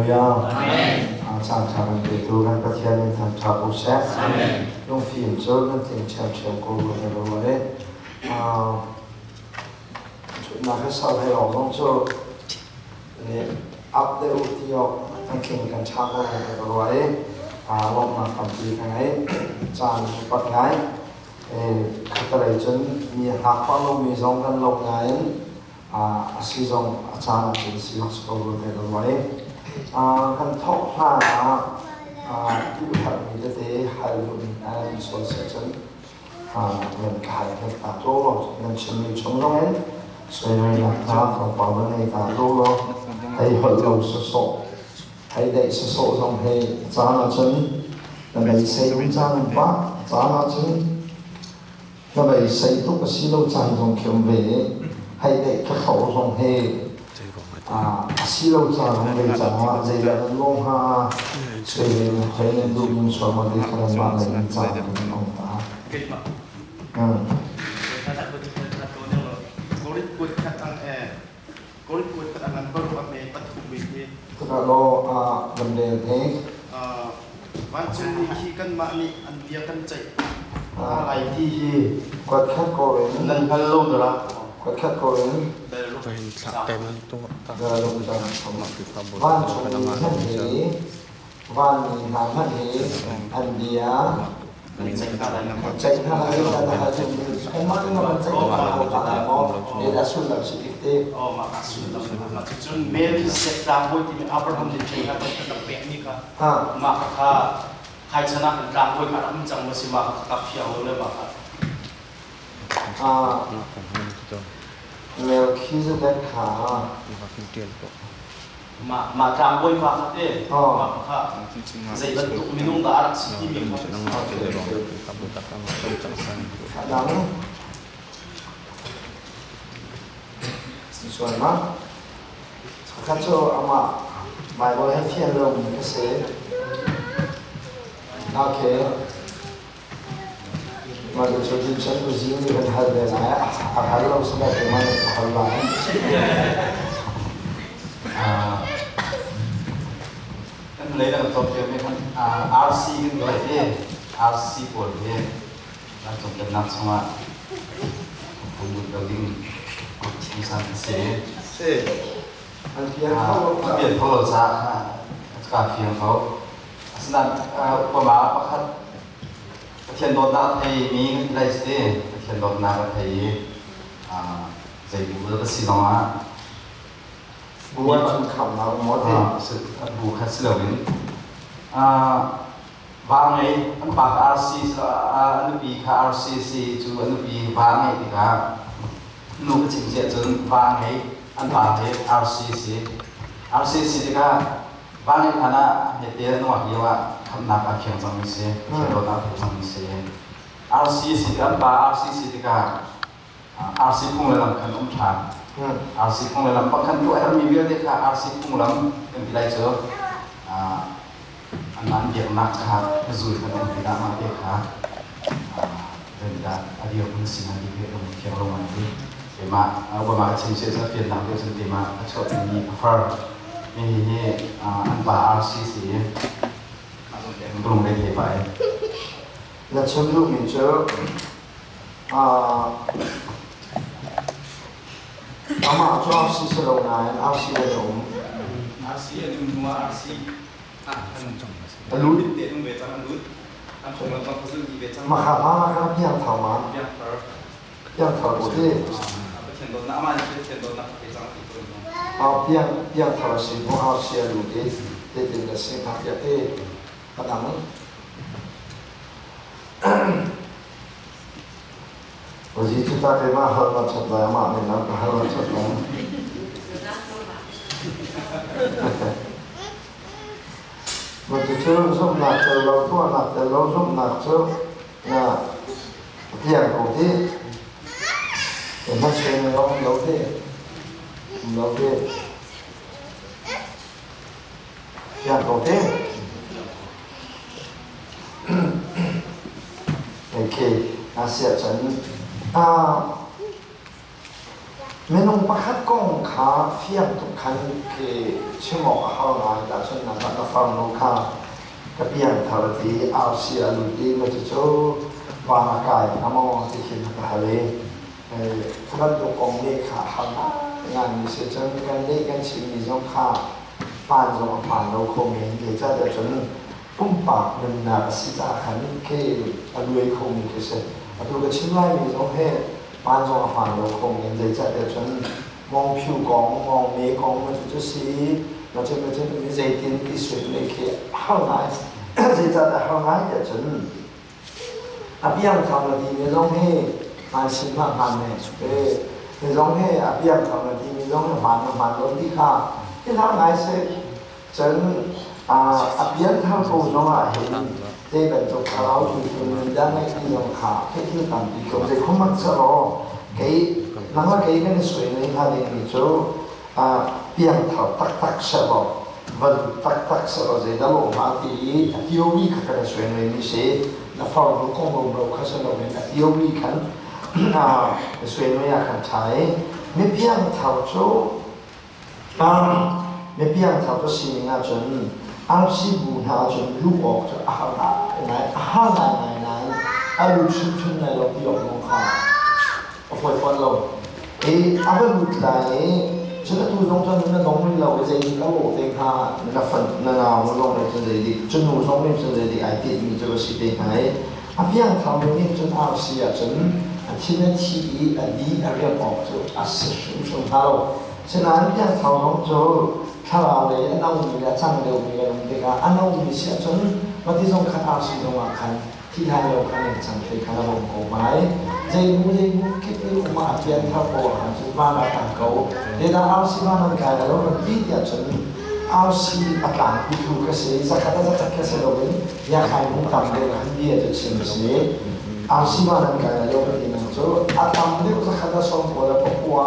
Hallelujah. Amen. Caan ṭha kan petu kan Pathian in thangṭha ko seh. Amen. Lungfim cu nan tling ṭhiamṭhiam ko rua na rua i ṭhutnak hi sau hlei awk zong cu nih up deuh u ti awk kan tling kan ṭha ko na ka rua i lawmhnak tampi ka ngei. Caan upat ngai. Khatalei cun mi hngak pah lomi zong kan lo nain a si zong a caan ahcun si bak si ko rua te ka ruah i kan thawk hlan ah duhherhmi tete hal duhmi hna nan sual seh cun nan ka hal hmet ta law law nan chimmi chung zong in soinak hna thawngpang nan ngei ta law law hei holh lo sawsawh hei daih sawsawh zong hei caan ahcun na beisei um caan um pah caan ahcun Na beisei tuk a si lo caan zong khi um ve i hei deih thlathlo zong hi a si lo caan um ve caah zeidah nan lawng hnga sui hei nan duh ning sual ma ti kha nanmah lei in caan in um ta. Law lamlel he Vancungmi khi kanmah nih an bia kan ceih lai ti hi kuatkhat ko in nan hngal lo dara kuatkhat ko in vancungmi hmanh hi vanmi hna hmanh hi an bia ceih hna lai lo na hal kanmah nih kan ceih hna lo ta lai maw dah sullam si tik te oh mah ka sullam mah cun Melchizedek tlangbawi timi Abraham nih ṭhen kha kan rak pekmi kha mah kha khai chan ah kan tlangbawi kha rak um cang ma si mah kha ka fiang lo le mah kha Melchizedek kha Mah tlangbawi pa kha te mah kha zei bantuk minung dah a rak si timi kha Dang sual ma kha cu amah Bible he fian lomi ka si. Okay. Mah cu Vincent Uzing nih kan hal ve lai. A hal lo si lai keimah nih ka hal lai. Kan lei dang cawnpiak mi kan RC kan lai hi RC pawl hi kan cawnpiaknak chungah phung lo ding chungsan an si. Si. An pian kho lo An pian kho lo caah ka fiang ko. Asinain upama pakhat Pathian dawtnak a theimi kan ti lai si. Pathian dawtnak a thei i zei bu ka si zongah bu an chung khamnak maw ti bu khat si loin va ngei an pa kha RC a nupi kha RC si cu a nupi va ngei tikah nu ka chim si ahcun va ngei an pa hi RC si RC si tikah Va nih hlan ah hmete nungak lio ah khamhnak aa fiang cangmi si, Pathian dawtnak a theih cangmi si. RC si an pa RC si tikah RC phung le lam khan um ṭhan. RC phung le lam pakhat tuah herhmi vialte kha RC phunglam kan ti lai cu an biaknak kha zul khan um tikah mah te kha zeidah a dirhmun si nan ti khi lung thiang lo man ti. Keimah Obama ka chim sia cu fiannak deuh cun keimah a chuahpimi a far. Hihi an pa RC si i lung re thei pai. Na chim duhmi cu amah cu RC si lo nain RC an um. RC an um hnu ah RC a lut te um ve cang an lut. An phunglam bang kha zulh ve cang. Makha hla kha piang thau ma. Piang thar. Piang thar bu ti. Pathian dawtnak amah nih Pathian dawtnak a pe cang ti ko. Piang piang thar si hnu RC a lut i tetin na si ngakchia te a dang. Wazi cu ta keimah hal na that lai amah nih na ka hal na that lai. Ma cu zumhnak tel lo tuahnak tel lo zumhnak cu na piang ko ti. Hmachung na um lo ti. Um lo ti. Piang ko ti. Okay, asiah cun minung pakhat kong kha fiang tuk khan khi chim awk a har ngai ahcun. farnu kha ka piangthar a ti RC a lut i ma cucu van a kai hnga maw ti khin a ka hal i kha bantuk kong nih kha har ngaimi si. Cun kan nih kan chimmi zong kha hmaan zong a hmaan lo kho men. Zeicahtiah cun pumpak nunnak a si caah khan khi a luai khomi khi si. Atu ka chim laimi zong hi hmaan zong a hmaan lo kho men. Zeicahtiah cun mawngphiu kong, mawngme kong ma cu si, ma cu ma cu mi zeitin ti suit mi khi har ngai. Zeicahtiah har ngai tiah cun a piangthar na timi zong hi hmaan sin hlah hmaan ne. Mi zong hi a piangthar na timi zong hi hmaan na hmaan lo ti kha i hlah ngai seh. Cun a pianthar ko zong ah hin zei bantuk thlarau puitling nun dah ngeih ti zong kha thil tampi ko. Zei khum selaw kei nang le kei kan i suai nei hnga dingmi cu piangthar taktak selaw van taktak selaw zeidah lawh hnga ti i a tiomi kha kan i suai neimi si. Na farnu kong rumro kha si loin a tiomi khan suai nei ah khan ṭha i mi piangthar cu Mi piangthar cu sining ahcun arsi bu hna ahcun luh awk cu a har ngaingai, a har ngaingai nain a lut hrimhrim lai lo ti awk zong kha a fawi fawn lo. I a va lut lai i cun atu zong cun na dong rih lo i zeidik a lawh te hnga, na fan na nau na zong nih cun zeidik, cu nu zong nih cun zeidik ai tinhmi cu a si te hnga i a piangthar mi nih cun arsi ahcun a thin a thi i a di a riam awk cu a si hrimhrim hnga lo. Sinain piangthar zong cu thlarau lei a nomi le a cang deuhmi an um tikah a nomi si ahcun mati zong khan arsi zong ah khan thi hlan lo khan in cang thei khan a bawm ko mai. Zeimu zeimu kip i um ah a pianthar ko ah khan cun van ah kan ko. Zeidah arsi van an kai lo na ti tiah cun arsi a tlangpi tu kha si, zakhat a zakhat kha si loin biakhai hung tam deuh khan bia cu chim a si. Arsi van an kai lo ka ti nak cu a tam deuh zakhat a sawm pawl a pakua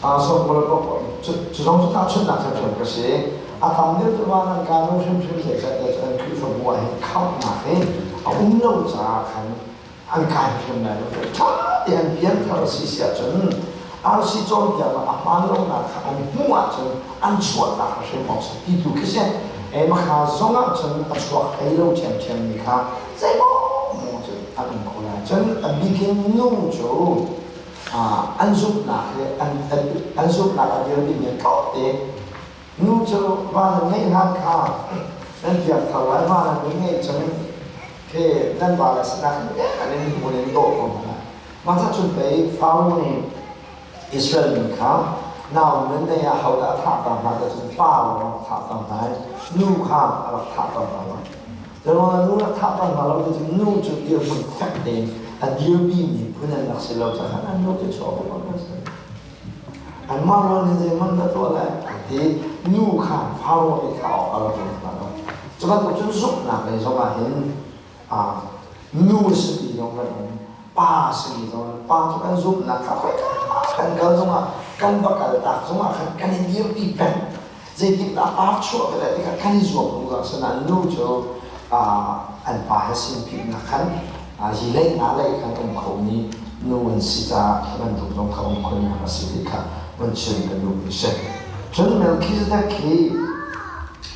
na sawm pawl a pakua cu zong cu tahchunhnak hrimhrim ka si. A tam deuh cu van an kai lo hrimhrim zeicahtiah cun an Khrihfabu ah hin khamhnak hi a um lo caah khan an kai hrim lai lo. Ṭha tein an pianthar a si si ahcun RC cawnpiaknak a hmaan lonak kha an hmuh ahcun an chuahnak kha hrim awk si ti tu khi si. Makha zong ahcun a chuak hlei lo ṭhiamṭhiam mi kha zeimaw maw cu an um ko lai. Cun a bikin nu cu an zumhnak he an zumhnak a dirpimi tlawmte. Nu cu va nan ngeih hlan kha nan piangthar lai, va nan ngeih cun khi nan va le sinah khan an in hmun in dawh ko hna. Mah ca cun pei Faro nih Israel mi kha nau nan nei ah hodah a thah ta hna ti cun pa lawng a thah ta hna i nu kha a rak thah ta hna lo. Zeruang nu rak thah ta hna lo ti cun nu cu dirhmun fek tein a dirpi mi phun an rak si lo caah an nu cu chuah ko an si. Anmah rual nih zeihmanh na tuah lai an ti. Nu kha Faro nih thlah awk a rak ring hna lo. Cu bantuk cun zumhnak lei zong ah hin nu simi zong kan um, pa simi zong kan pa cu kan zumhnak kha khoika kan kal zongah kan va kal tak zongah khan kan i dirpi peng. Zeitikdah pa chuah ka le tikah kan i zuam zungzal. Asinain nu cu an pa he sinpinak khan hi lei nga lei khan um khomi nu an si caah hi bantuk zong kha um khunnak a si ti kha vun chim ka duhmi si. Cun Melchizedek hi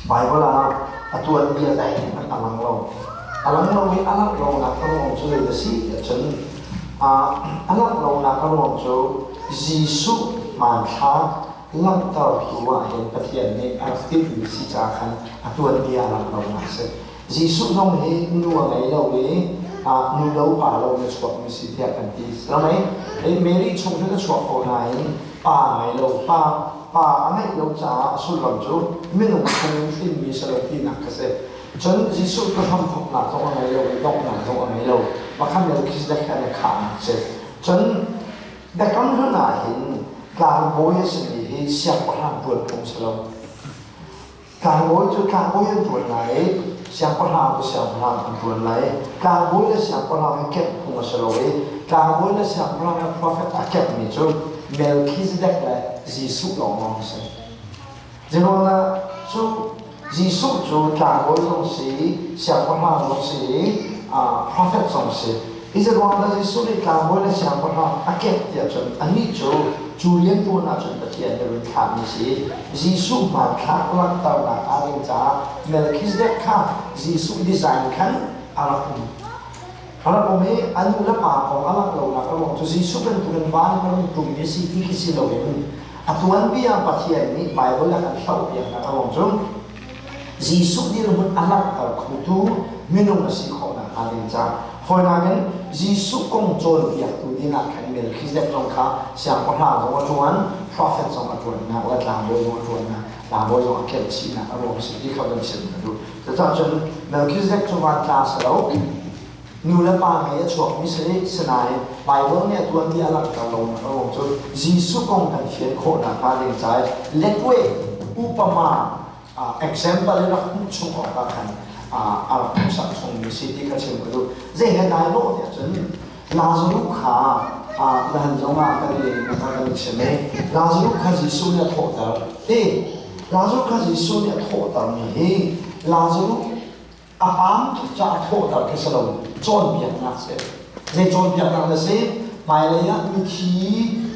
Bible ah a tuanbia zeihmanh a lang lo. A lang lo i a langh lonak a ruang cu zei a si tiah cun a langh lonak a ruang cu Jesuh hmanthlak langhtertu ah hin Pathian nih a rak timhmi si caah khan a tuanbia a langh lonak a si. Jesuh zong hi nu a ngei lo i nu lo pa lo in a chuakmi si tiah kan ti. Ramei, Mary chung cun a chuak ko nain pa ngei lo, pa pa a ngeih lo caah a sullam cu minung chung in hrinmi si lo tinak kha si. Cun Jesuh cu hramthawknak zong a ngei lo i donghnak zong a ngei lo. Makhan Melchizedek he an i khahnak si. Cun Biakam Hlun ah hin tlangbawi a simi hi siangpahrang ṭuan phung si lo. Tlangbawi cu tlangbawi an ṭuan lai i siangpahrang cu siangpahrang an ṭuan lai. Tlangbawi le siangpahrang hi kemh phung a si lo i tlangbawi le siangpahrang le profet a kemhmi cu Melchizedek le Jesuh lawnglawng a si. Zeiruangah cu Jesuh cu tlangbawi zong si, siangpahrang zong si, profet zong si. Hi zeiruangah Jesuh nih tlangbawi le siangpahrang a kemh tiah cun anih cu Cu rianṭuan ahcun Pathian nih run thlahmi si. Jesuh hmanthlak langhternak aa ding caah Melchizedek kha Jesuh design khan a rak um. A rak um i a nu le pa kong a langh lonak a ruang cu Jesuh bantukin van in a rung ṭummi si ti khi si loin a tuanbia Pathian nih Baibal a kan hlohpiaknak a ruang cu Jesuh dirhmun a langhter khotu minung a si khawhnak hnga ding caah fawinak in Jesuh kong cawnpiaktu dingah khan Melchizedek zong kha siangpahrang zong a ṭuan, prophet zong a ṭuannak le tlangbawi zong a ṭuannak, tlangbawi zong a kelh chihnak a ruang si ti kha van chim ka duh. Cucaah cun Melchizedek cu vantla si lo, nu le pa ngei a chuakmi si sinain Baibal nih a tuanmi a langhter lonak a ruang cu Jesuh kong kan fian khawhnak hnga ding caah letwe upama example in rak hmuh chung awk ah khan a rak hmuhsak chungmi si ti kha chim ka duh. Zei he dai lawh tiah cun Lazarus kha nahan zong ah kan i kan i chim i Lazarus kha Jesuh nih a thawhter. Hi Lazarus kha Jesuh nih a thawhtermi hi Lazarus a pam tuk caah thawhter khi si lo cawnpiaknak si. Zei cawnpiaknak na si? Hmailei ah mithi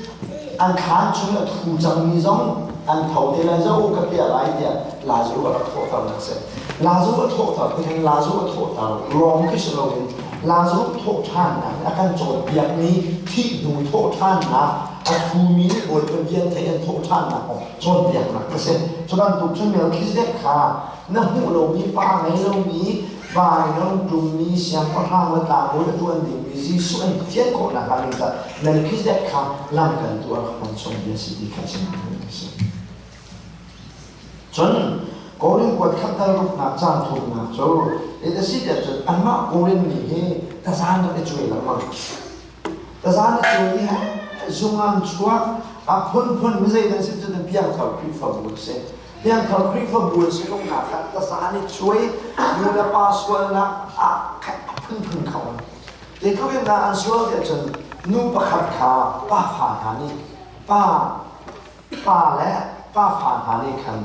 an thlaan chung i a thu cangmi zong an tho te lai zo ka piah lai tiah Lazarus a rak thawhternak si. Lazarus a thawhter ti hin Lazarus a thawhter lawng khi si loin Lazarus thawh ṭhannak nih a kan cawnpiakmi thih hnu thawh ṭhannak a thumi nih Bawipa bia theih an thawh ṭhannak kong cawnpiaknak a si. Cu bantuk cun Melchizedek kha na hmuh lomi pa ngei lomi vainong tummi siangpahrang le tlangbawi a ṭuan dingmi Jesuh an fian khawhnak hnga ding caah Melchizedek kha lamkaltu a rak hman chung bia si ti kha chim a si. Cun Korin kuat khat dal ruknak caan thumnak cu a si tiah cun anmah Korin mi hi tazan rak i cuai lengmang. Tazan i cuai i zung an chuak a phunphun mi zeidan si cu piangthar Khrihfabu an si. Piangthar Khrihfabu an si lungnak kha tazan i cuai nu le pa sualnak ah khat a phunphun kho. Zeitluk in dah an sual tiah cun nu pakhat kha pa fa hna nih pa Pa le pafa hna nih khan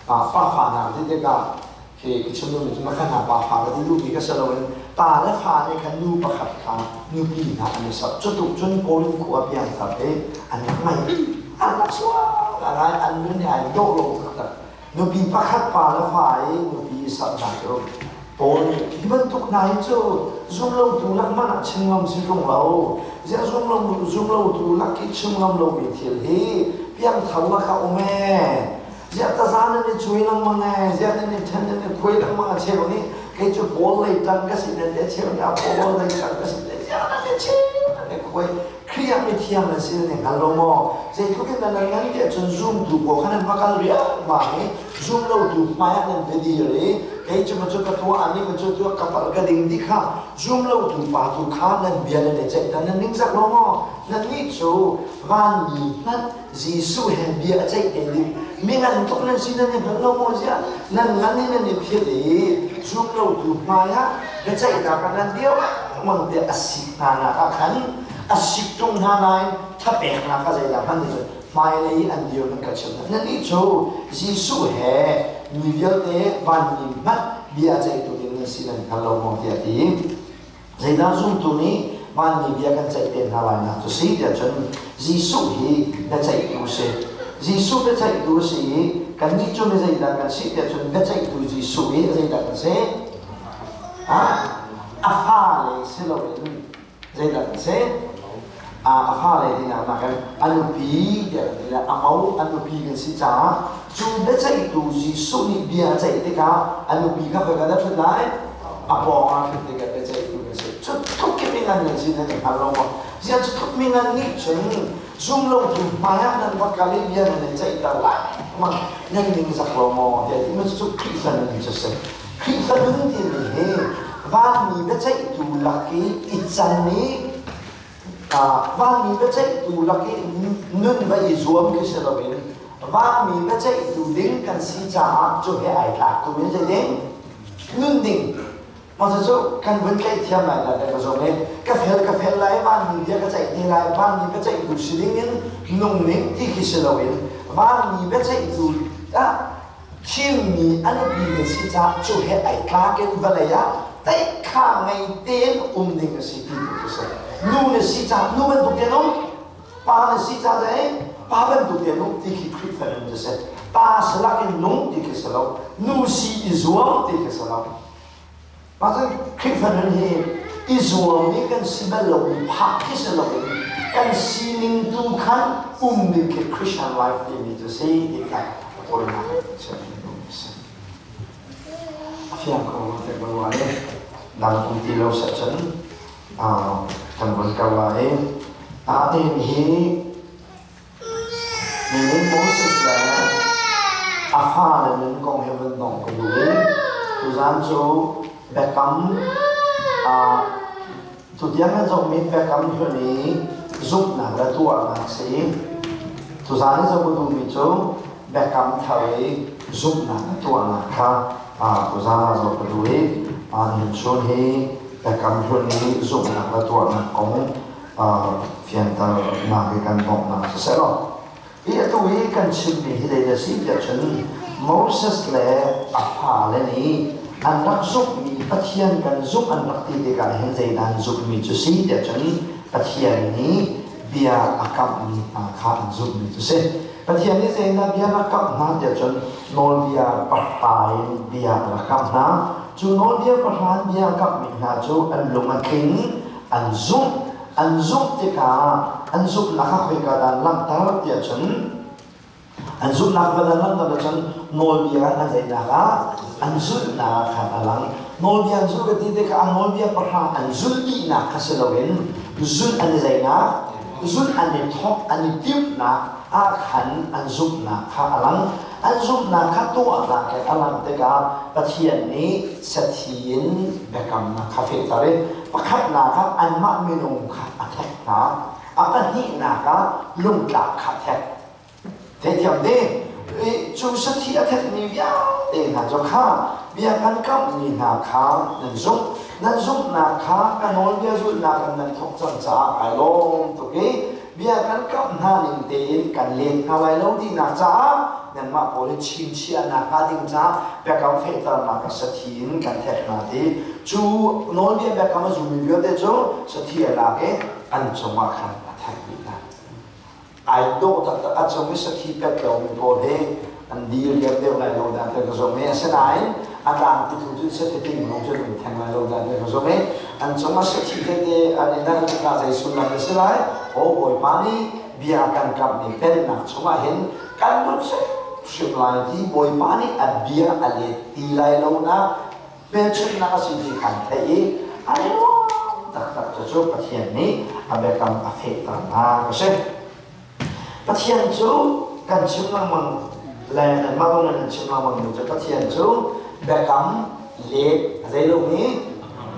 pafa hna ti tikah khi ka chim duhmi cu makhan hna pafa ka ti duhmi ka si loin pa le fa nih khan nu pakhat kha nupi hna an i sok. Cutuk cun Kawlin khua piangthar hi an rak ngei. An rak sual ngai an nun hi ai dawh lo taktak. Nupi pakhat pa le fa i nupi i serh hna cu Paul nih hi bantuk hna hi cu zumlotu lak hmanh ah chim ngam si ṭung lo. Ziah zumlotu lak i chim ngam lomi thil hi piangthar lakah um ee. Ziah taza nan i cuai lengmang ee, ziah nan i ṭhen nan i khuai lengmang a cheu nih kei cu Paul lei ṭang ka si nan ti a cheu nih Apollo lei ṭang ka si nan ziah nan i cheu nan i khuai. Khrih ah mithiang nan si nan i hngal lo maw? Zeitluk in nan ngan tiah cun zumtu pawl kha nan va kal riangmang i zumlotu hmaiah nan va dir i kei cu cu ka tuah anih ma cu tuah ka palh ka ding ti kha zumlotu pa tu kha nan bia nan i ceih nan ningzak lo maw? Nannih cu vanmi hmanh Jesuh he bia a ceih te ding mi ngan tuk nan si nan i hngal lo maw? Ziah nan ngan i nan i philh i zumlotu hmaiah biaceihnak ah nan dir lengmang tiah a sik hna nak ah khan a sik ṭung hna nain thapeknak kha zeidah hman ti cun hmailei i an dir hmanh ka chim hna. Nannih cu Jesuh he mi vialte vanmi hmanh bia a ceihtu ding nan si nan hngal lo maw tiah a ti. Zeidah zumtu nih vanmi bia kan ceih te hna lainak cu si tiah cun Jesuh hi biaceihtu si. Jesuh biaceihtu a si i kannih cu mi zeidah kan si tiah cun biaceihtu Jesuh hi zeidah kan si? A fale si loin zeidah kan si? A fale tinak nakin a nupi tiah kan ti le a mo a nupi kan si caah cu biaceihtu Jesuh nih bia a ceih tikah a nupi kha khoika dah ṭhut lai? A pawng ah ṭhut tikah biaceihtu kan si. Cu tluk in mingan nan si nan i hngal lo maw? Ziah cu tluk mingan nih cun zumlotu hmaiah nan va kal i bia nan i ceihter lai mang nan ningzak lo maw? Tiah ti cu Khrihfa nun cu si. Khrihfa nun timi hi vanmi biaceihtu lak i i can i vanmi biaceihtu lak i nun va i zuam khi si loin vanmi biaceihtu ding kan si caah cu he ai tlak tu in zei ding nun ding mah cu kan vun tlaih thiam lai dah ka zong i ka fel ka fel lai vanmi bia ka ceih te lai vanmi biaceihtu si ding in nung ning ti khi si loin vanmi biaceihtu ah thimmi a nupi kan si caah cu he ai tlak in vawlei ah teikha ngei tein um ding a si ti tu cu si. Nu na si caah nu bantuk tein um, pa na si caah zei? Pa bantuk te nung ti khi Khrihfa nun cu si. Pa salak in nung ti khi si lo. Nu si i zuam ti khi si lo. Mah cun Khrihfa nun hi i zuam i kan si bal lomi phak khi si loin kan sining tu khan um ding khi Christian life timi cu si ti kha a tawinak in chim duhmi a si. A fiang ko rua te ko rua i dang um ti lo seh cun kan vun kal lai i nihin hi nihin Moses le a fale nun kong hi vun dong ka duh i tuzan cu biakam tutiang kan zohmi biakam hlun i zumhnak le tuahnak si. Tuzan i zoh ka duhmi cu biakam thar i zumhnak le tuahnak kha tuzan ah zoh ka duh i nihin chun hi biakam hlun i zumhnak le tuahnak kong fianternak i kan bawmhnak siseh law hi atu hi kan chimmi hi zei a si tiah cun Moses le a fale nih an rak zumhmi Pathian kan zumh an rak ti tikah hin zeidah an zumhmi cu si tiah cun Pathian nih bia a kamhmi hna kha an zumhmi cu si. Pathian nih zeidah bia a kamh hna tiah cun nawlbia pahra in bia a rak kamh hna. Cu nawlbia pahra in bia a kamhmi hna cu an lung a tling, an zumh. An zumh tikah an zumhnak kha khoika dah an langhter tiah cun an zumhnak va an langhter ahcun nawlbia an zeihnak ah an zulhnak ah khan a lang. Nawlbia an zulh ka ti tikah a nawlbia pahra an zulh dihnak kha si loin zulh an i zeihnak zulh an i thawk an i timhnak ah khan an zumhnak kha a lang. An zumhnak kha tuahnak in a lang tikah Pathian nih sathi in biakamnak kha fehter i pakhatnak ah anmah minung kha a thek hna. A pahnihnak ah lungtlak kha a thek. Theithiam te, cu sathi a thekmi vialte hna cu kha bia kan kamhmi hna kha nan zumh. Nan zumhnak kha ka nawlbia zulhnak in nan thawk cang caah kai lawm tuk i bia kan kamh hna ning tein kan let hna lai lo tinak caah nanmah pawl hi chimchiahnak hnga ding caah biakam fehternak ah sathi in kan thek hna ti cu nawlbia biakam a zummi vialte cu sathi a lak i an cungah khan a thek dih hna. Ai dawh taktak a cung i sathi pet lomi pawl hi an dir liam deuh lai lo dah ti ka zumh i asinain a tlang ti thu cun sathi ting lung cun um theng lai lo dah ti ka zumh i an cung ah sathi tete an i nal tikah zei sullam a si lai? Aw Bawipa nih bia kan kamhmi pennak chungah hin kan lut hrim lai ti Bawipa nih a bia a let ti lai lo nak hmelchunhnak a si ti khan theih i an i nuam taktak. Cucu Pathian nih a biakam a fehternak a si. Pathian cu kan chim lengmang le nanmah zong nan chim lengmang mi cu Pathian cu biakam let a zei lomi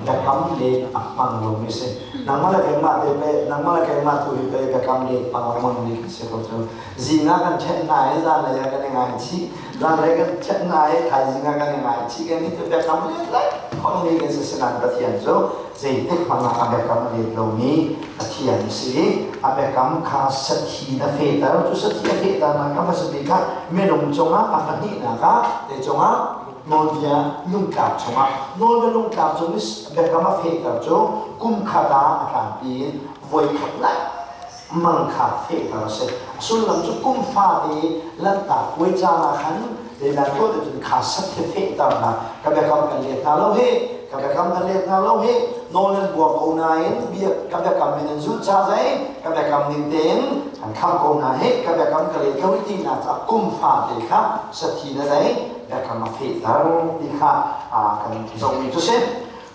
biakam let a hmang lomi si. Nangmah le keimah te pe nangmah le keimah tu hi pe biakam let hmang lengmang mi kan si ko cu. Zing ah kan ṭhen hna i zanlei ah kan i ngaichih. Zanlei kan ṭhen hna i thaizing ah kan i ngaichih. Kan i biakam let lengmang mi kan si. Sinain Pathian cu zeitik hmanh ah a biakam a let lomi Pathian a si i a biakam kha sathi na fehter. Cu sathi a fehternak kha hmasa bik ah minung cungah a pahnihnak ah te cungah nawlbia lungtlap chungah nawlbia lungtlap cung i biakam a fehter cu kum khat ah a tlangpi in voi khat lengmang kha fehter a si. A sullam cu kum fate Lanhtak puai caan ah khan zeidah tuah ti cun kha sathi fehternak ka biakam kan let hna lo hi ka biakam kan let hna lo hi nawl nan buar ko nain bia ka biakam in nan zulh ca zei ka biakam ning tein kan kham ko hna hi ka biakam ka let lo ti nak ca kum fate kha sathi na zei biakam a fehter ti kha kan zohmi cu si.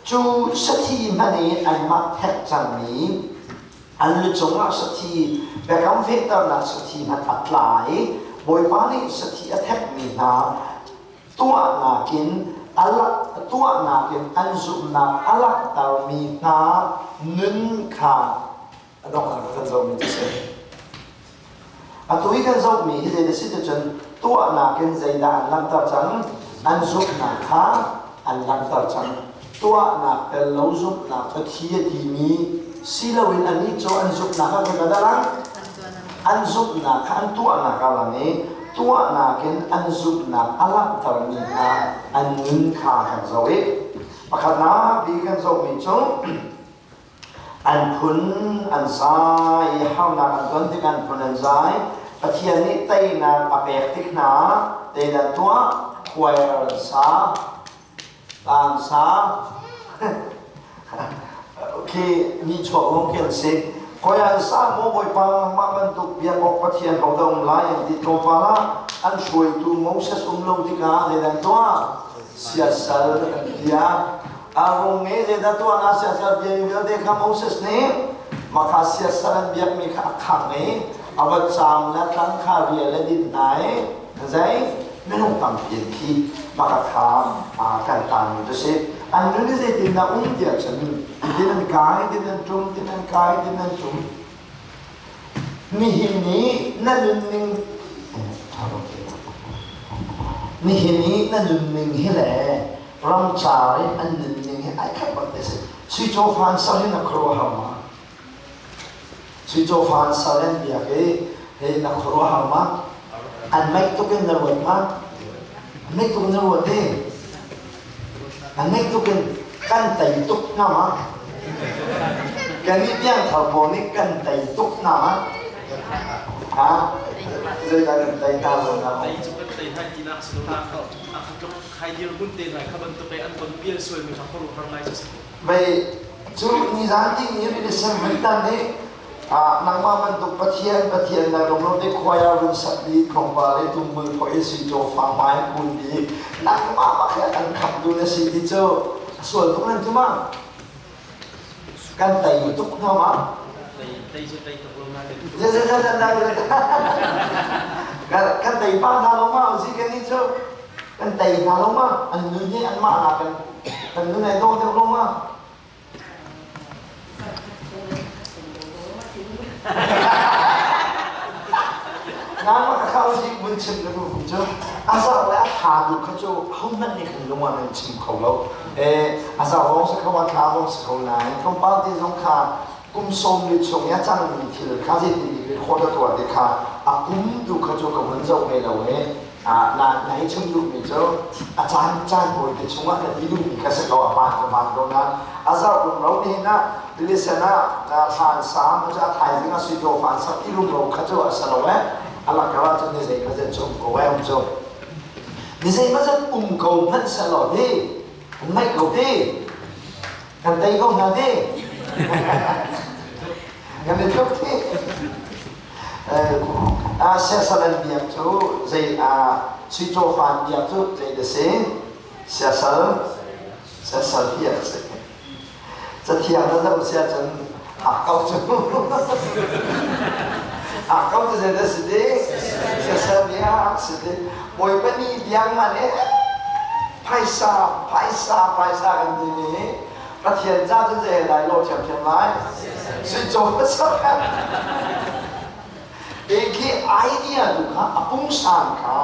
Cu sathi hmanh i anmah thek cangmi an lu cungah sathi biakam fehternak sathi hmanh a tla i Bawipa nih sathi a thekmi hna tuahnak in tuahnak in an zumhnak a langhtermi hna nun kha a donghnak kan zohmi cu si. Atu i kan zohmi hi zei a si ticun tuahnak in zeidah an langhter cang? An zumhnak kha an langhter cang. Tuahnak tel lo zumhnak cu thi a timi si loin annih cu an zumhnak kha kan a lang. An zumhnak kha an tuahnak a lang i tuahnak in an zumhnak a langhtermi hna an nun kha kan zoh i pakhatnak bik kan zohmi cu An phun an zai i harnak an ton tik an phun an zai. Pathian nih teinak a pek tik hna zeidah tuah? Choir an sa, an sa. Khi nihchuak lawng khi an si. Khoi an sa maw Bawipa mah bantuk biak awk Pathian hodah um lai an ti tlawmpal ah an hruaitu Moses um lo tikah zeidah an tuah? Siasal an biak. A rung i zeidah tuah na siasal biami vialte kha Moses nih mah kha siasal an biakmi kha a khangh i a va caam le tlang kha rial le din hna i zei minung tampi an thi. Mah kha kan taanmi cu si. An nun i zeitindah um tiah cun tin an kai, tin an ṭum, tin an kai, tin an ṭum. Nihin ni na nunning nihin i na nunning hi le ramcar i an nunning hi ai khat bak te si. Sui caw fan sal hi na khuaruahhar ma? Sui caw fan sal an biak i hei na khuaruahhar ma? An meih tuk in na ruat ma? An meih tuk in na ruat i an meih tuk in kan tei tuk hna ma? Kan nih piangthar pawl nih kan tei tuk hna ma? Ha? Zeidah kan tei hna lo na? Tei cu kan tei hna tinak si lo na a kha tluk khai dirhmun te hna kha bantuk i an ton pial sualmi kha khuaruahhar ngai cu si ko. Vei cu nizan ti ni ri sem tan nih nangmah bantuk Pathian Pathian na lunglo te choir run sak bi tlawmpal le tumbul phoi si caw fa hmai kun bi nangmah bak he kan khamtu na si ti cu sual tuk nan tu ma kan tei tuk hna ma tei cu tei tuk lo na kan tei pa hna lo ma si kan ni cu kan tei hna lo ma an nun hi an mah nak kan kan nun ai dawh deuh lo ma Nangmah ka khau si vun chim na duh cu a zau le a tha duh kha cu hohmanh nih khan lung ah nan chim kho lo. A zau zong si kho a tha zong si kho nain tlawmpal te zong kha kum 40 chung i a cangmi thil kha zeitin record a tuah ti kha a kum tu kha cu ka vun zoh ve lo i na na hi chim duhmi cu a caan caan bawi te chungah na ti duhmi kha si ko a hmaan ka hmaan ko na a zarh rumro nihin ah listen ah hlan sam cu a thaizing ah sui dawh fan sak ti rumro kha cu a si lo eh a lakar ah cun ni zei kha zet cu um ko eh um cu ni zei ma zet um ko hmanh selaw ti um mai ko ti kan tei ko hna ti kan i tluk ti Siasal an biak cu zei sui cawfa an biak cu zei da si? Siasal siasal hi a si. Cathiang na zoh si ahcun a kau cu a kau cu zei da si ti? Siasal biak si ti. Bawipa ni biang man eh phaisa phaisa phaisa kan ti mi Pathian ca cu zei lai lo ṭhiamṭhiam lai. Sui caw hmasa khi idea tu kha a pungsan kha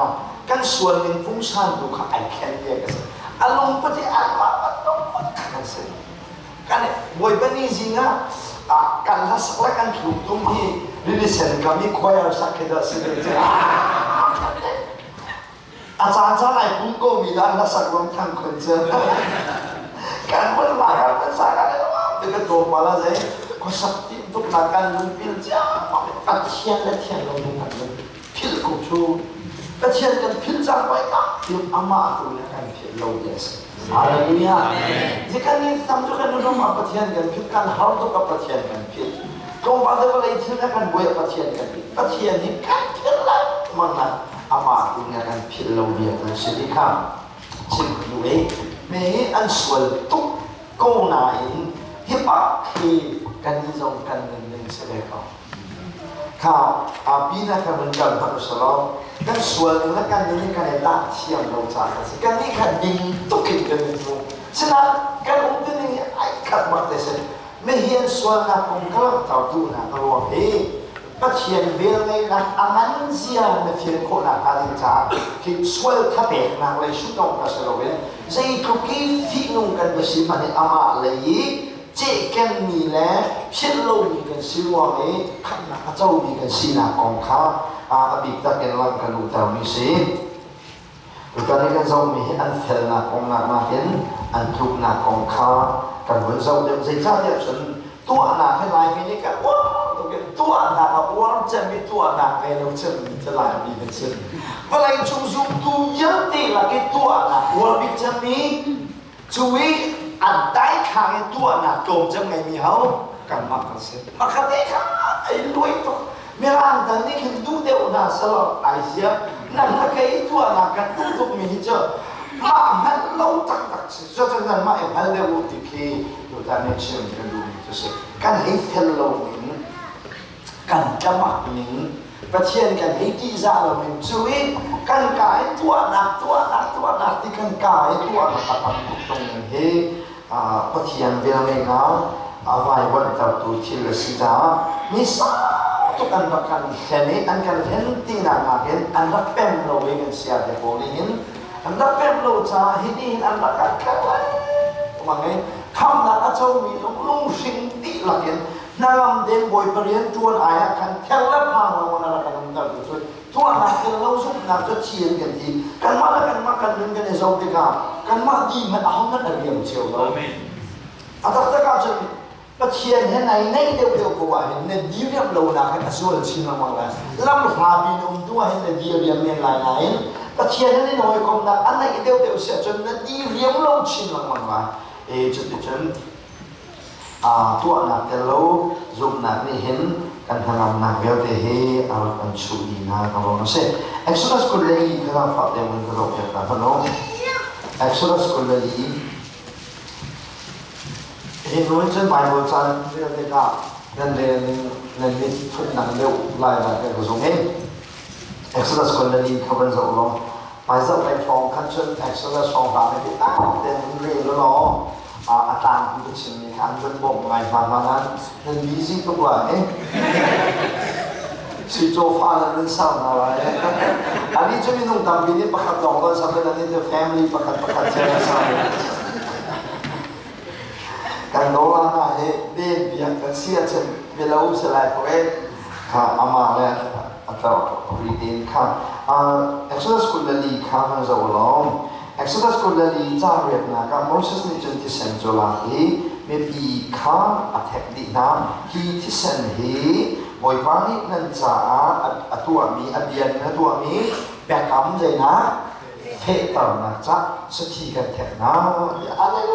kan sual ning pungsan tu kha ai khen te ka si. A lungput hi anmah bantuk kha kan si. Kan Bawipa ni zing ah kan hlasak le kan thluk tum hi rili sen kam i choir sak khi dah si ve cu. A caan caan ai pum ko mi dah na sak rom thang khun cu. Kan mun ma kan kan sa kan te ka to pa la zai ko sak ti tuk na kan lung pil cia Pathian le thian lo lung kan phil ko chu. Pathian kan phil cang pai ka ti ama tu le kan phil lo bia si. Hallelujah. Zikan ni tam cu kan rum a Pathian kan phil kan har tuk a Pathian kan phil. Tlawmpal te vawlei thil na kan buai Pathian kan phil. Pathian hi kan phil lai man na amah tu nih kan philh lo bia kan si ti kha chim ka duh i mi hi an sual tuk ko nain hi pak hi kan nih zong kan nunning si ve ko kha a pi na kan vun kal hmanh usalaw kan sual ning le kan ning kan i dah thiam lo ca kan si kan nih khan ding tuk in kan i hmu sinain kan um ti ning hi ai khat bak te si mi hi an sualnak kong ka langhter duhnak a ruang hi Pathian velngeihnak a ngan zia na fian khawhnak hnga ding caah khi sual thapeknak lei sutong ka si loin zeitluk i fihnung kan va si hmanh i amah lei i cehkenmi le philh lomi kan si ruang i khamhnak a comi kan sinak kong kha a bik tak in lang kan luhtermi si. Tutan i kan zohmi hi an felnak kong nakin an tluknak kong kha kan vun zoh deuh. Zeicahtiah cun tuahnak hi Laimi nih kan uar tuk in Tuahnak a uar cem i tuahnak ngei lo cemmi cu Laimi kan si. Vawleicung zumtu vialte lak i tuahnak uar bik cemmi cu i a daithlang i tuahnak tlawm cem ngeimi ho kanmah kan si. Makhat te kha ai luai tuk. Mirang dang nih khin duh deuh hna selaw ai siam. Nan la kei tuahnak kan duh tukmi hi cu mah hngalh lo taktak si. Cucu nanmah i hngal deuh u ti khi tutan i chim kan duhmi cu si. Kan hei fel lo ning, kan tlamak ning, Pathian kan hei ṭihzah lo ning cu i kan ka i tuahnak, tuahnak, tuahnak ti kan ka i tuahnak a tam tuk tung ning hi Pathian velngeihnak a vaivuanhtertu thil a si caah mi sau tuk an rak kan hlen i an kan hlen tinak nakin an rak pem lo i kan sia te pawl nih hin an rak pem lo caah hi ni hin an rak kan thleng lengmang i khamnak a comi lung lunghring dihlak in hnangam den Bawipa rian ṭuan ai ah khan ther le phang lo in a rak kan umter tu cu tuahnak tel lo zumhnak cu thi an kan ti. Kanmah le kanmah kan nun kan i zoh tikah kanmah di hmanh ahohmanh a riam cio lo. A taktak ahcun Pathian he nai naih deuhdeuh ko ahhin na diriam lonak hin a zual chin lengmang lai. Lam hlapi na um tu ahhin na diriam men lai nain Pathian he nan hawikomnak a naih deuhdeuh si ahcun na diriam lo chin lengmang lai. E cuticun tuahnak tel lo zumhnak nih hin kan hnangamnak vialte hi a rak kan chuh dihnak a ruang a si. Exodus 24 kha zaangfah tein ka zohpiak ta hmanh u. Exodus 24 hi hnu in cun Bible ca nan rel tikah nan rel ning nan mit phundang deuh lai lai ka zung i Exodus 24 kha van zoh law hmaizarh lei hrawng khan cun Exodus hrawng hna nih biatak tein rel u law a tlangpi ka chimmi kha an van bawmh ngai hna hna nain nan busy tuk lai si cawfa nan nan ser hna lai. Ani cu minung tampi nih pakhat lawng kan ser ani cu family pakhat pakhat cio an ser. Kan dola hna hi den biak kan si ahcun milo si lai ko e kha amah le a tar ri den kha. Exodus 24 kha kan zoh lawng. Exodus 24 ca riaknak ah Moses nih cun thisen cu lak i mipi kha a thek dih hna. Hi thisen hi Bawipa nih nan caah a tuahmi, a bia in a tuahmi biakam zeinak fehternak ca sathi kan thek hna tiah a nei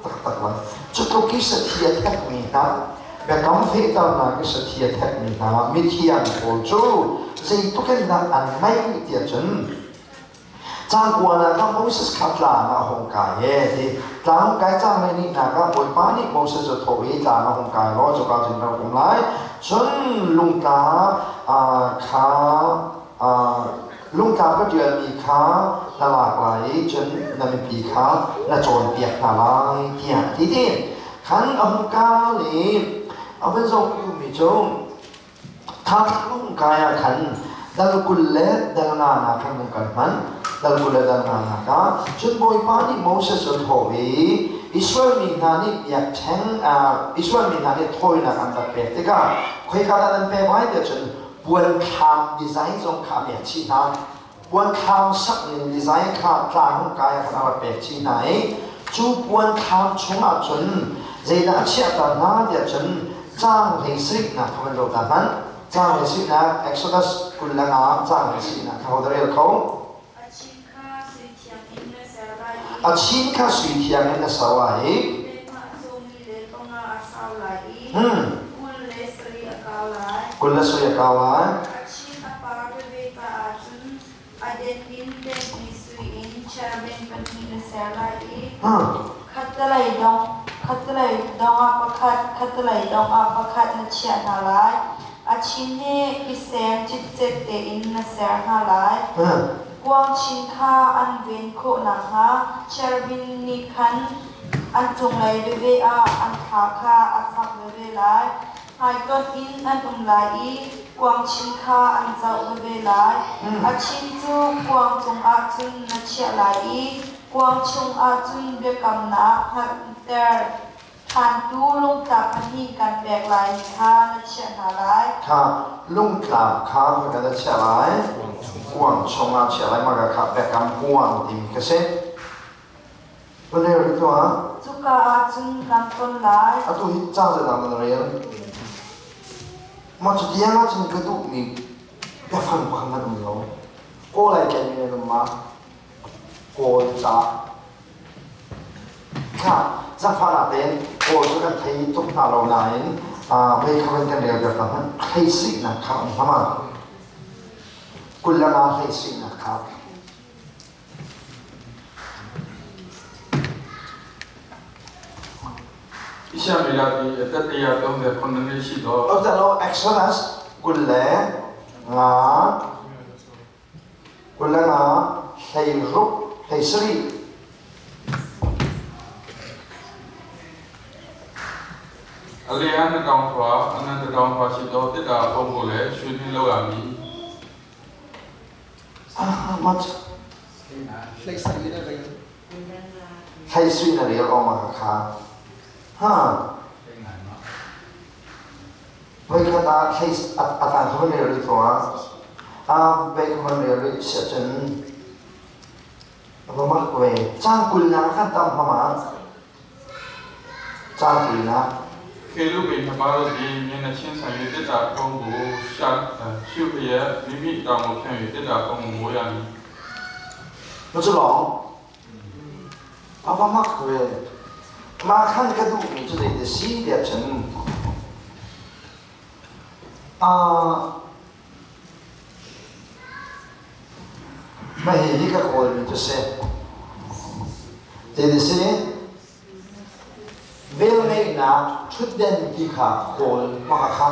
taktak lai. Cu tluk i sathi a thekmi hna, biakam fehternak i sathi a thekmi hna mithiang pawl cu zeitluk in dah an ngaih tiah cun Caang kuanak ah Moses kha tlang ah a hung kai e ti. Tlang hung kai cang le nihnak ah Bawipa nih Moses cu thawh i tlang ah hung kai law cuka cun rak um lai. Cun lungtla kha lungtla ka ṭialmi kha na lak lai i cun na mipi kha na cawnpiak hna lai tiah a ti ti. Khan a hung kal i a vun zohmi cu Thakhlung kai ah khan dal 20 le dal nga nak khan hung kan hman. Dal 20 le dal nga nak ah cun Bawipa nih Moses cu a thawh i Israel mi hna nih biakṭheng Israel mi hna nih thawinak an rak pek tikah khoika dah nan pek lai tiah cun puan thlam design zong kha a pek chih hna. Puan thlam sak ning design kha tlang hung kai ah khan a rak pek chih hna i cu puan thlam chungah cun zeidah a chiahter hna tiah cun caang hlei sarihnak kha van zoh ta hmanh. Caang hlei sarihnak Exodus 25 caang hlei sarihnak kha ho dah rel kho? A chin kha sui thiang in na ser lai i 23 a kau lai. Khattelei dong khattelei dong ah pakhat, khattelei dong ah pakhat na chiah hna lai. A chin hi i sem cikcek tein na ser hna lai. Kuang chin kha an ven khawh nakhnga cherubim nih khan an cunglei veve ah an thla kha a fak veve lai. Hmaitonh in an um lai i kuang chin kha an zoh veve lai. A chin cu kuang cungah cun na chiah lai i kuang chungah cun biakamnak hngalhter ṭhantu lungtlap pahnih kan pek lai mi kha na chiah hna lai. Kha lungtlap kha kan na chiah lai. Kuang chungah chiah lai. Mah kha biakam kuang timi kha si. Rel rih tuah. Cuka ah cun kan ton lai. Atu hi cang zeidah na rel? Mah cu tiang ahcun ka duhmi biafang pakhat hmanh um lo. Kawl ai kenmi nan um ma? Kawl ca. Kha zangfahnak tein Kawl cu kan thei tuk hna lo nain vei kha van kan rel piak hna hmanh thleisihnak kha um hama. 25 thleisihnak kha. Exodus 25, 25 16 17. A le an na tawng khua, a nan na tawng khua si dawh tikah kawngkaw le sui hnin lo ah mi. Ah, much. Hlei sui na rel awng ma kha. Ha. Voi khat ah hlei a tang kha van rel rih ko ah. Ah, vei kha van rel rih sia cun va mak ve. Cang 20 na khan tam hama. Cang 20 na. Khe lu bi hma ro di mi na chin sang yu te ta kong bu sha shu ye mi mi ta mo khen yu te ta kong mo ya mi. Ma cu lawng. A va mak ve. Mah khan ka duhmi cu zei ti si tiah cun mah hihi ka kawlmi cu si. Zei ti si? Velngeihnak ṭhutden ti kha kawl mah kha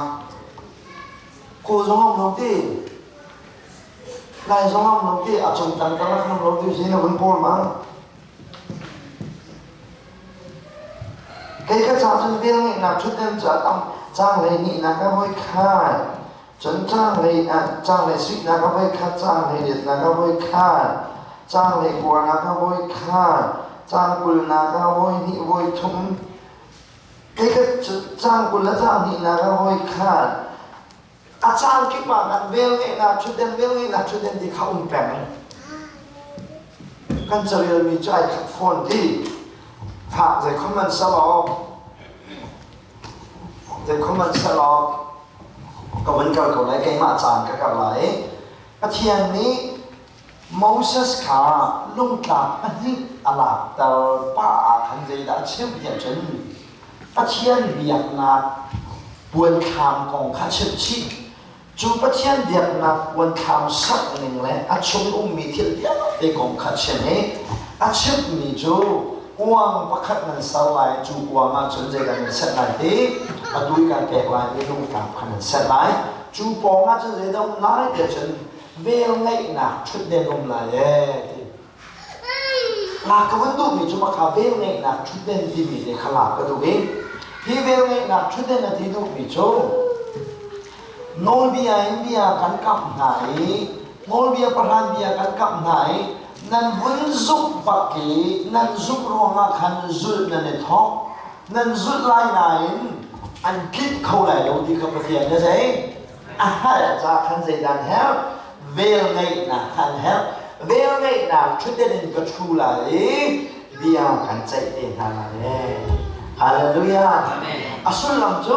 kawl zong a um lo ti. Lai zong a um lo ti. A cung tang karlak um lo ti si na vun kawl ma. Kei ka ca cun velngeihnak ṭhutden cu a tam caang lei nihnak a voi khat. Cun caang lei caang lei suihnak a voi khat, caang lei riatnak a voi khat, caang lei kuanak a voi khat, caang 20nak a voi hnih voi thum. Kei ka caang 20 le caang hnihnak a voi khat. A caan kip ah kan velngeihnak ṭhutden velngeihnak ṭhutden ti kha um peng. Kan carelmi cu ai khat fawn ti. Fah zei khom man selaw zei khom man selaw ka vun kal ko lai keimah caan ka kal lai. Pathian nih Moses kha lungtlak pahnih a lakter pah ah khan zeidah a chimh tiah cun Pathian biaknak puanthlam kong kha chimh chih. Cu Pathian biaknak puanthlam sak ning le a chung ummi thil vialte kong kha chim i a chimhmi cu kuang pakhat nan ser lai, cu kuang ah cun zeidah nan set lai ti atu i kan pek lai mi lungtlap kha nan set lai. Cu pawng ah cun zeidah um lai tiah cun velngeihnak ṭhutden um lai ee ti. Lak ka van duhmi cu makha velngeihnak ṭhutden timi te kha lak ka duh i hi velngeihnak ṭhutden a ti duhmi cu nawlbia in bia kan kamh hna i nawlbia pahran bia kan kamh hna i nan vun zumh bak i nan zumh ruangah khan zulh nan i thawk nan zulh lai nain an tlinh kho lai lo ti kha Pathian na zei a hngalh ca khan zeidah an herh? Velngeihnak kha an herh. Velngeihnak ṭhutden in ka ṭhu lai i bia kan ceih te hna lai ee. Hallelujah. A sullam cu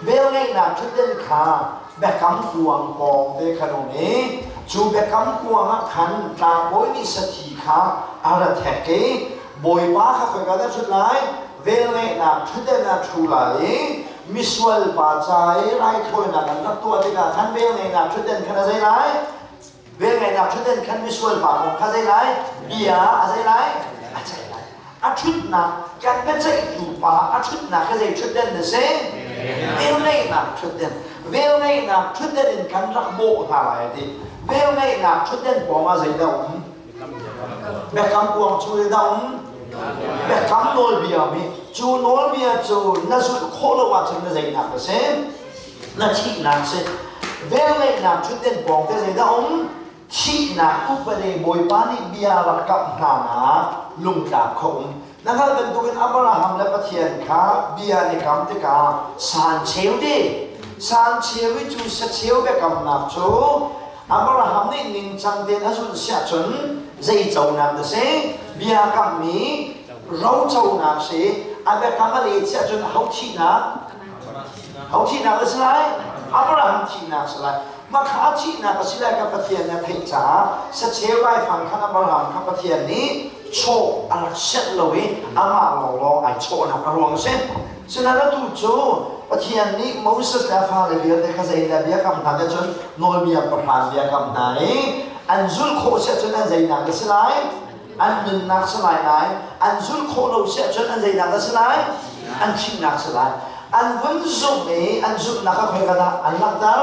velngeihnak ṭhutden kha biakam kuang pawng te khan um i cu biakam kuang ah khan tlangbawi nih sathi kha a ra thek i Bawipa kha khoika dah ṭhut lai? Velngeihnak ṭhutden ah ṭhu lai i misual pa ca i raithawinak an rak tuah tikah khan velngeihnak ṭhutden khan a zei lai? Velngeihnak ṭhutden khan misual pa kong kha zei lai? Bia a zei lai? A ceih lai. A ṭhutnak kan biaceihtu pa a ṭhutnak kha zei ṭhutden na si? Velngeihnak ṭhutden. Velngeihnak ṭhutden in kan rak bawh hna lai a ti. Velngeihnak ṭhutden pawng ah zeidah um? Biakam kuang chung i dah um? Biakam nawlbia mi cu nawlbia cu na zulh khawh lo ahcun na zeinak a si? Na thihnak si. Velngeihnak ṭhutden pawng te zeidah um? Thihnak upade Bawipa nih bia rak kamh hna nak lungtlak kha um. Na hngalh bantukin Abraham le Pathian kha bia an i kam tikah san cheu ti. San cheu i cu sacheu biakamnak cu Abraham nih ningcang tein a zulh siah cun zei conak dah si? Bia kammi roconak si. A biakam a let siah cun ho thihnak? Ho thihnak a si lai? Abraham thihnak si lai. Mah kha thihnak a si lai kha Pathian nih a theih caah sacheu laifang khan Abraham kha Pathian nih chaw a rak senh lo i amah lawnglawng ai chawhnak a ruang a si. Sinain atu cu Pathian nih Moses le a fale vialte kha zeidah bia kam hna cun nawlbia pahra bia kam hna i an zulh khawh siah cun an zeinak a si lai? An nunnak si lai nain an zulh khawh lo siah cun an zeinak dah si lai? An thihnak si lai. An vun zumh i an zulhnak kha khoika dah an langhter?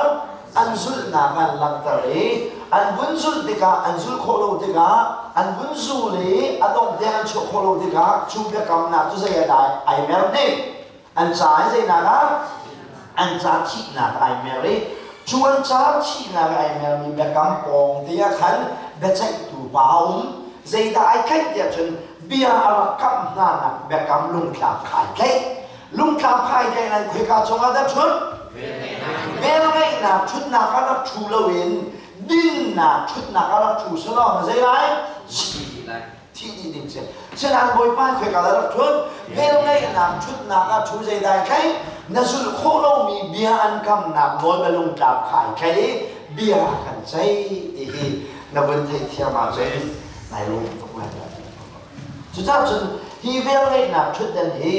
An zulhnak an langhter i an vun zulh tikah an zulh khawh lo tikah an vun zul i a dongh tiang an chuah khawh lo tikah cu biakamnak cu zei ah dah ai mer ne? An ca i zeinak ah? An ca thihnak ai mer i cu an ca thihnak ai mermi biakam pawng te ah khan biaceihtu pa a um. Zeidah ai tlaih tiah cun bia a rak kamh hnanak biakam lungtlap kha ai tlaih. Lungtlap kha ai tlaih nain khoika cungah dah ṭhut? Velngeihnak ṭhutnak ah rak ṭhu loin dinnak ṭhutnak ah rak ṭhu selaw na zei lai? Thih dih ding si. Sinain Bawipa khoika dah rak ṭhut? Velngeihnak ṭhutnak ah ṭhu zeidah ai tlaih? Na zulh khawh lomi bia an kamnak nawl na lungtlap kha ai tlaih i bia a kan ceih ti hi na vun theihthiam ahcun nai lawm tuk lai. Cucaah cun hi velngeihnak ṭhutdan hi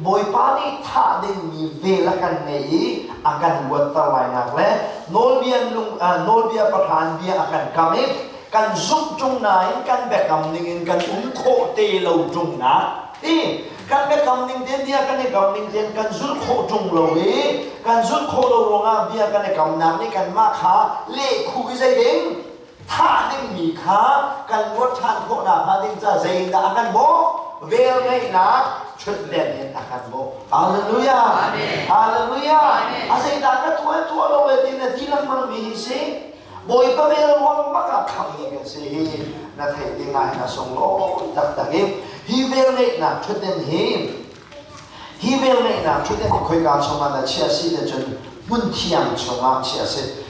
Bawipa nih thah dingmi vel a kan ngeih i a kan luatter lainak le nawlbia lung nawlbia pahran bia a kan kam i kan zumh ṭung nain kan biakam ningin kan um khawh te lo ṭung nak i kan biakam ning tein bia kan i kam ning tein kan zulh khawh ṭung lo i kan zulh khawh lo ruangah bia kan i kamnak nih kanmah kha lehkhu i zei ding thah dingmi kha kan luat ṭhan khawh nakhnga ding ca zeidah a kan bawmh? Velngeihnak ṭhutden in a kan bawmh. Hallelujah! Hallelujah! A zeidah ka tuah tuah lo e ti na ti lengmang mi hi si. Bawipa vel ruang bak ah khammi kan si hi na theih ding ah hin a sunglawi taktak i hi velngeihnak ṭhutden hi hi velngeihnak ṭhutden hi khoika chungah dah chiah si ti cun hmun thiang chungah chiah si.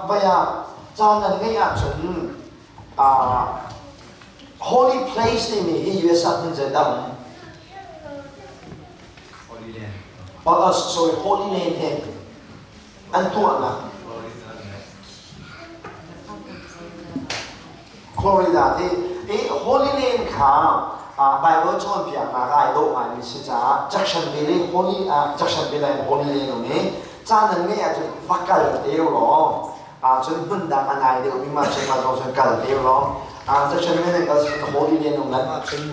Vai ah Caan nan ngeih ahcun Holy Place timi hi US ah hmun zeidah um? Holy Land. Oh, sorry, Holy Land he an tuahnak. Florida ti i Holy Land kha Bible cawnpiaknak ai dawh ngaimi si caah Jacksonville i Holy Jacksonville in Holy Land um i caan nan ngeih ahcun va kal te law ahcun hmun dang a nai deuhmi mah cun mah zong cun kal te law Jacksonville in kal Holy Land um lai ahcun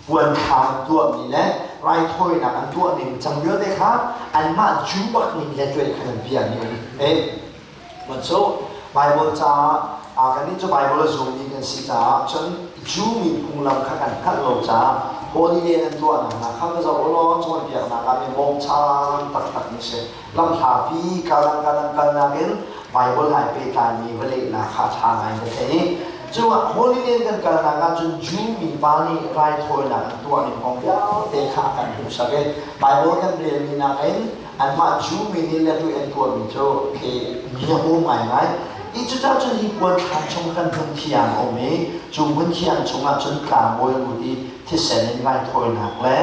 puan thlam an tuahmi le raithawinak an tuah ning cang vialte kha anmah Jew bak ning le tuai khan an bia mi um eh Mah cu Baibal caah kannih cu Baibal a zummi kan si caah cun Jew mi phunglam kha kan hngalh lo caah holiday nan tuahnak hna kha va zoh u law cawnpiaknak ah mi bawmchan taktak mi si. Lamhlapi kalang kalang kalnak in Baibal ai pehtlaimi va lehnak kha ṭha ngai ka thei. Cu holiday kan kalnak ah cun Jew mi pa nih raithawinak an tuah ning kong vialte kha a kan hmuhsak i Baibal kan relmi nakin anmah Jew mi nih le an tuahmi cu khi mi a um ngaingai. I cucaah cun hi puan thlam chung khan hmun thiang a um i cu hmun thiang chungah cun tlangbawi lut i thisen in raithawinak le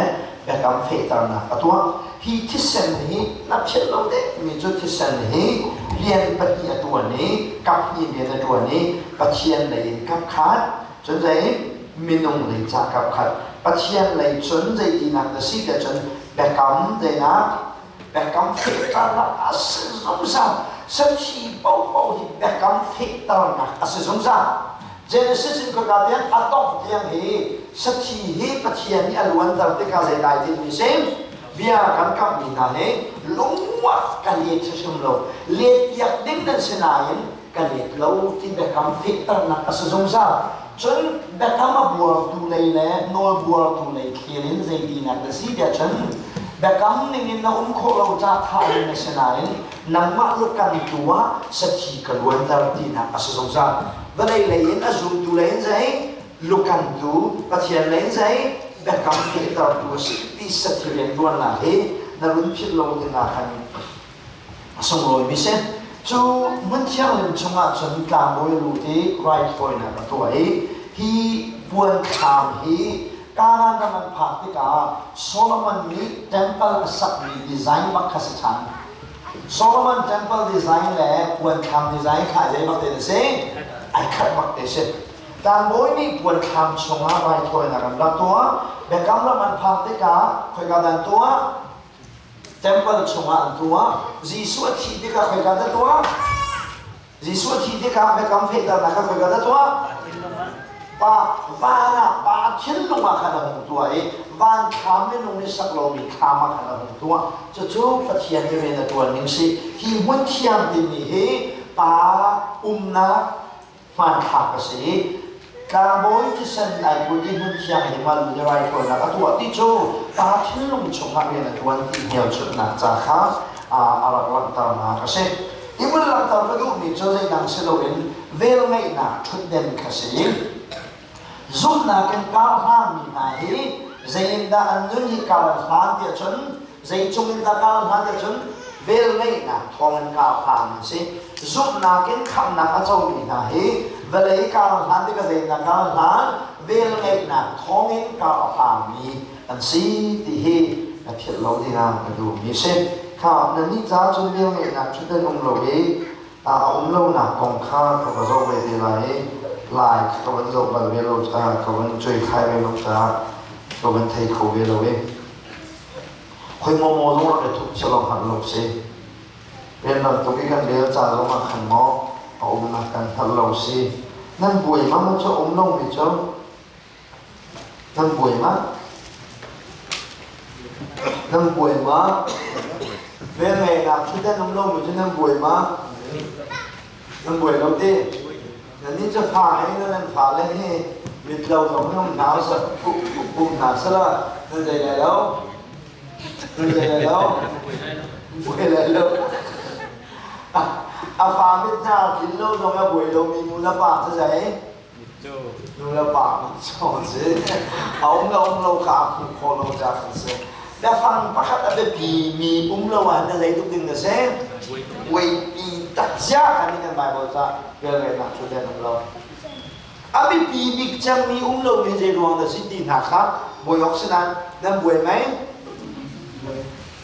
biakam fehternak a tuah. Hi thisen hi na philh lo dingmi cu thisen hi rian pahnih a tuan i kap hnih rian a tuan i Pathian lei in kap khat cun zei minung lei ca kap khat Pathian lei cun zeitinak na si tiah cun biakam zeinak biakam fehternak a si zungzal sathi paohpaoh hi biakam fehternak a si zungzal Genesis in khua tiang a dongh tiang hi sathi hi Pathian nih a luanter tikah zeidah ai tinhmi si bia kan kamhmi hna hi lungmuah ka let hrim lo let piak ding nan si nain ka let lo ti biakam fehternak a si zungzal cun biakam a buartu lei le nawl buartu lei khel in zeitinak na si tiah cun biakam ningin na um khawh lo ca thah ding na si nain nangmah lukan tu ah sathi ka luanter tinak a si zungzal vawlei lei in a zumtu lei in zei lukan tu Pathian lei in zei biakam fehtertu a si ti sathi riantuannak hi na run philh lo dingah khan a sunglawi si. Cu hmun thianghlim chungah cun tlangbawi lut i raithawinak a tuah i hi puan thlam hi Kanaan ram an phak tikah Solomon nih temple a sakmi design bak kha si ṭhan. Solomon Temple design le puanthlam design kha zei bak te na si? Ai khat bak te si. Tlangbawi nih puanthlam chungah raithawinak an rak tuah. Biakam ram an phak tikah khoika dah an tuah? Temple chungah an tuah. Jesuh a thih tikah khoika dah tuah? Jesuh a thih tikah biakam fehternak kha khoika dah tuah? Pa van ah pa thinlung ah khan a hung tuah i van thlam minung nih sak lomi thlam ah khan a hung tuah. Cucu Pathian nih rian a ṭuan ning si. Hi hmun thiang timi hi pa umnak hmanthlak a si i tlangbawi thisen ai put i hmun thianghlim ah lu le raithawinak a tuah ti cu pa thinlung chungah rian a ṭuan ti hmelchunhnak ca kha a rak langhternak a si. Hi vun langhter ka duhmi cu zeidang si loin velngeihnak ṭhutden kha si. Zumhnak in kar hlangmi hna hi zeiindah an nun hi kar an hlan tiah cun zei cung in dah kar an hlan tiah cun velngeihnak thawngin kar hlan an si. Zumhnak in khamhnak a comi hna hi vawlei kar an hlan tikah zeiindah kar an hlan? Velngeihnak thawngin kar a hlangmi an si ti hi na philh lo dingah ka duhmi si. Kha nannih caah cun velngeihnak ṭhutden um lo i a um lonak kong kha ka va zoh ve te lai i lai ka van zoh bal ve lo caah ka van cuai khai ve lo caah ka van thei kho ve lo i khoi maw maw zong rak i thup si lo hngalh lo si rian bantuk i kan rel ca zong ah khan maw a umnak kan hngalh lo si nan buai ma ma cu um lo mi cu Nan buai ma? Nan buai ma? Velngeihnak ṭhutdan um lomi cu nan buai ma? Nan buai lo ti? Nannih cu fa ngei na nan fale hi mit lo zong in um hna um hna sala nan zei lai lo? Nan zei lai lo? Buai lai lo. A fa mit hna tlin lo zong a buai lomi nu le pa cu zei? Nu le pa mitcaw an si. A um le um lo kha a hmuh khawh lo caah kan si. Biafang pakhat a biapi mi um lo ah na zei tuk ding na si. Buaipi tak cia kan nih kan Bible ca velngeihnak cu den um lo. A biapi bik cemmi um lo mi zei ruang dah si ti hna kha buai awk si nain nan buai mei?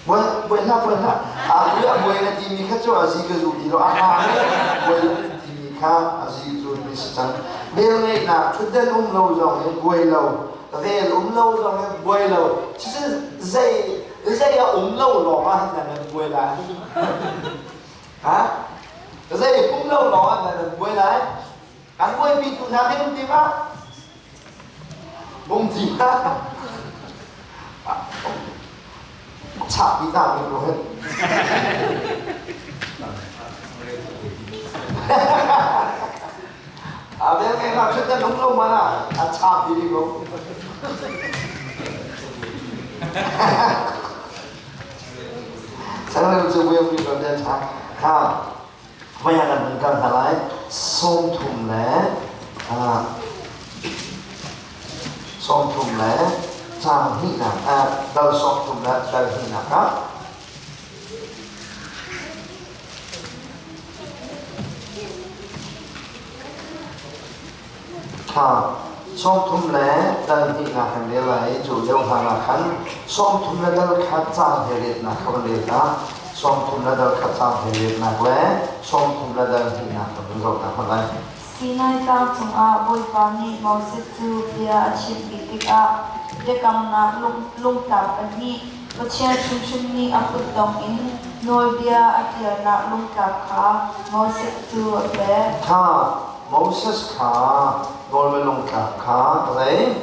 Buai buai hlah buai hlah. A buai na timi kha cu a zi ka zu ti lo a ha buai lo na timi kha a zi zu mi si cang. Vel ngeihnak ṭhutden um lo zong hi buai lo, vel um lo zong hi buai lo. Cucu zei zei a um lo lawng ah hin nan buai lai. Ha? Zei um lo lawng ah nan buai lai. An buaipi tu hna ding ti ma? Bungci hna. Chahpi ta mi ko hin. A vel ngai na thut dan um lo mana a chahpi ri ko. Sangleu cu buai mi ko den cha. Ha. Maya kan hun kal hna lai. 30 le 30 le caang hnihnak dal 30 le dal hnihnak ah Kha 30 le dal hnihnak kan rel lai i cu lio hna ah khan 30 le dal khat caang he retnak kha van rel ta. 30 le dal khat caang he retnak le 30 le dal hnihnak kan vun zoh ta hmanh lai. Sinai Tlang cungah Bawipa nih Moses cu bia a chimh dih tikah biakamnak lungtlap pahnih Pathian hrimhrim nih a kutdong in nawlbia a ṭialnak lungtlap kha Moses cu a pek. Kha Moses kha nawlbia lungtlap kha a zei?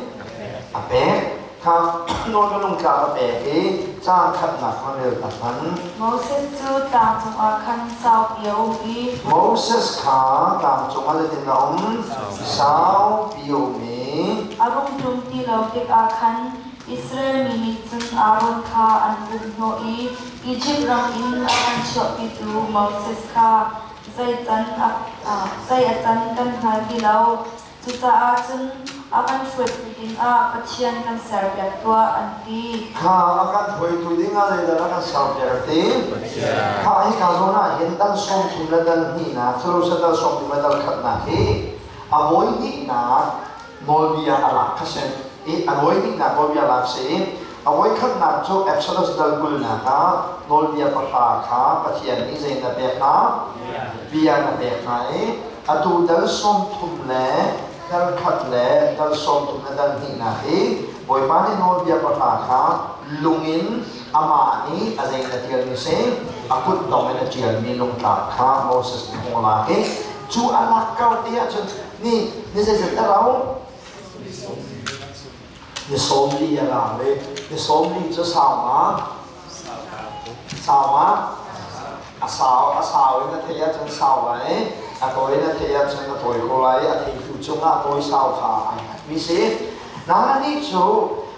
A pek. Kha nawlbia lungtlap a pek i caang khatnak kha rel ta hmanh. Moses cu tlang cungah khan saupi a um i Moses kha tlang cungah zeitin a um? Saupi a um i a rung ṭum ti lo tikah khan Israel mi nih cun Aaron kha an pumhhnawh i Izipt ram in a kan chuahpitu Moses kha zei a can kan hngal ti lo. Cucaah cun a kan hruaitu dingah Pathian kan serpiak tuah, an ti. Kha a kan hruaitu dingah zeidah a kan serpiak ti? Kha hika zawn ah hin dal 30 le dal hnihnak, culosa dal 30 le dal khatnak hi a voi hnihnak nawlbia a lak kha si. I a voi hnihnak nawlbia a lak si i. A voikhatnak cu Exodus dal 20 nak ah nawlbia pahra kha Pathian nih zei na pek hna? Bia na pek hna i atu dal 30 le dal khat le dal 30 le dal hnihnak i Bawipa nih nawlbia pahra kha lung in amah nih a zei na ṭialmi si a kutdong in a ṭialmi lungtlap kha Moses nih hung lak i cu a lak kar te ahcun ni ni zeizat a rau? Ni 40 a rau i ni 40 cu sau ma? Sau ma? A sau a sau in a theih ahcun sau lai a tawi in a theih ahcun a tawi ko lai a theitu cungah tawi sau kha ai hngatmi si. Nang nih cu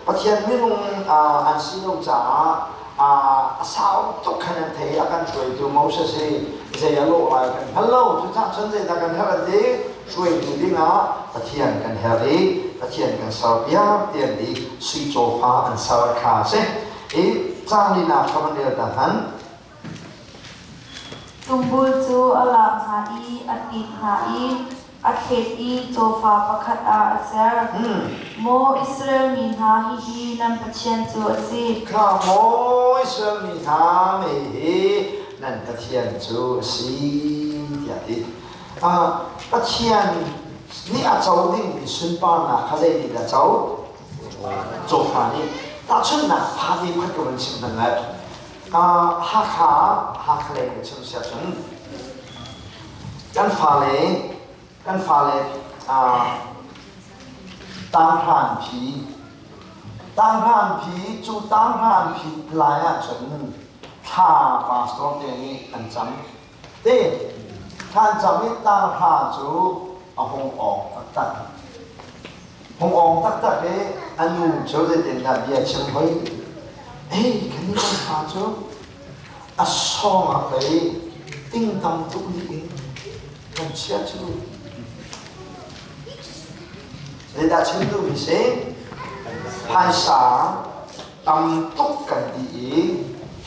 Pathian minung an si lo caah a sau tuk khan an thei i a kan hruaitu Moses hi zei a lawh lai kan hngal lo. Cucaah cun zeidah kan herh an ti? Hruaitu dingah Pathian kan herh i Pathian kan serpiak ti an ti. Sui cawfa an ser kha a si. I caang linak kha van rel ta hmanh. Tumbul cu a lak hna i a tit hna i a thlet i cawfa pakhat ah a ser. Maw Israel mi hna, hihi nan Pathian cu a si. Kha maw Israel mi hna, hihi nan Pathian cu a si, tiah a ti. Pathian nih a co dingmi sunparnak kha zeitindah a co? Cawfa nih. Tahchunhnak pha te pakhat ka van chim hna lai. Hakha Hakha lei in chim siah cun kan fale tanghran phi tanghran phi cu tanghran phi lai ahcun thla pastor te nih an cam te thla an cam i tanghra cu a hung awng taktak hung awng taktak i a nu cu zeitindah bia chim hoi ei kan i kan fa cu a sawng ah pei tingtang tuk dih in kan chia cu zeidah chim duhmi si phaisa tam tuk kan ti i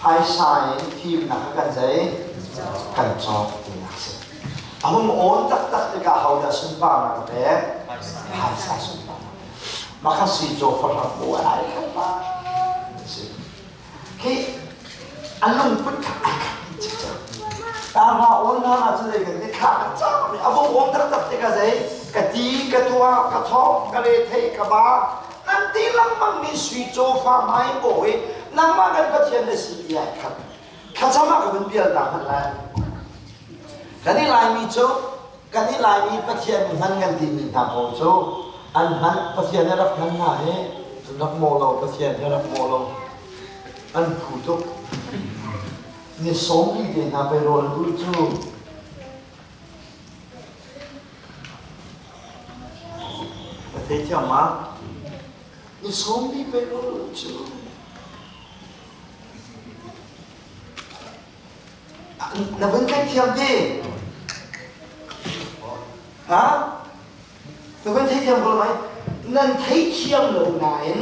phaisa in fimnak kha kan zei kan cawk tinak si a hung awn taktak tikah hodah sunparnak a pek phaisa sunparnak mah kha sui caw fahram bu ai khat ba si khi a lungput kha ai khat cikcek ta hna awn hna na cu zei kan ti thla kan cam i a vung awn taktak tikah zei ka ti ka tuah ka thawk ka le thei ka ba Nan ti lengmang mi sui cawfa hmai paw i nangmah kan Pathian na si ti ai khat. Thlacam ah ka vun pial ta hmanh lai. Kan i Laimi cu kan i Laimi Pathian hman kan timi hna pawl cu an hman Pathian he rak hman hna hi an rak maw lo Pathian he rak maw lo an phu tuk. Ni 40 te hna pei rawl an ulh cu Na theithiam ma? Ni 40 pei rawl cu na vun theithiam ti? Ha? Na vun theithiam ko lai? Nan theithiam lo nain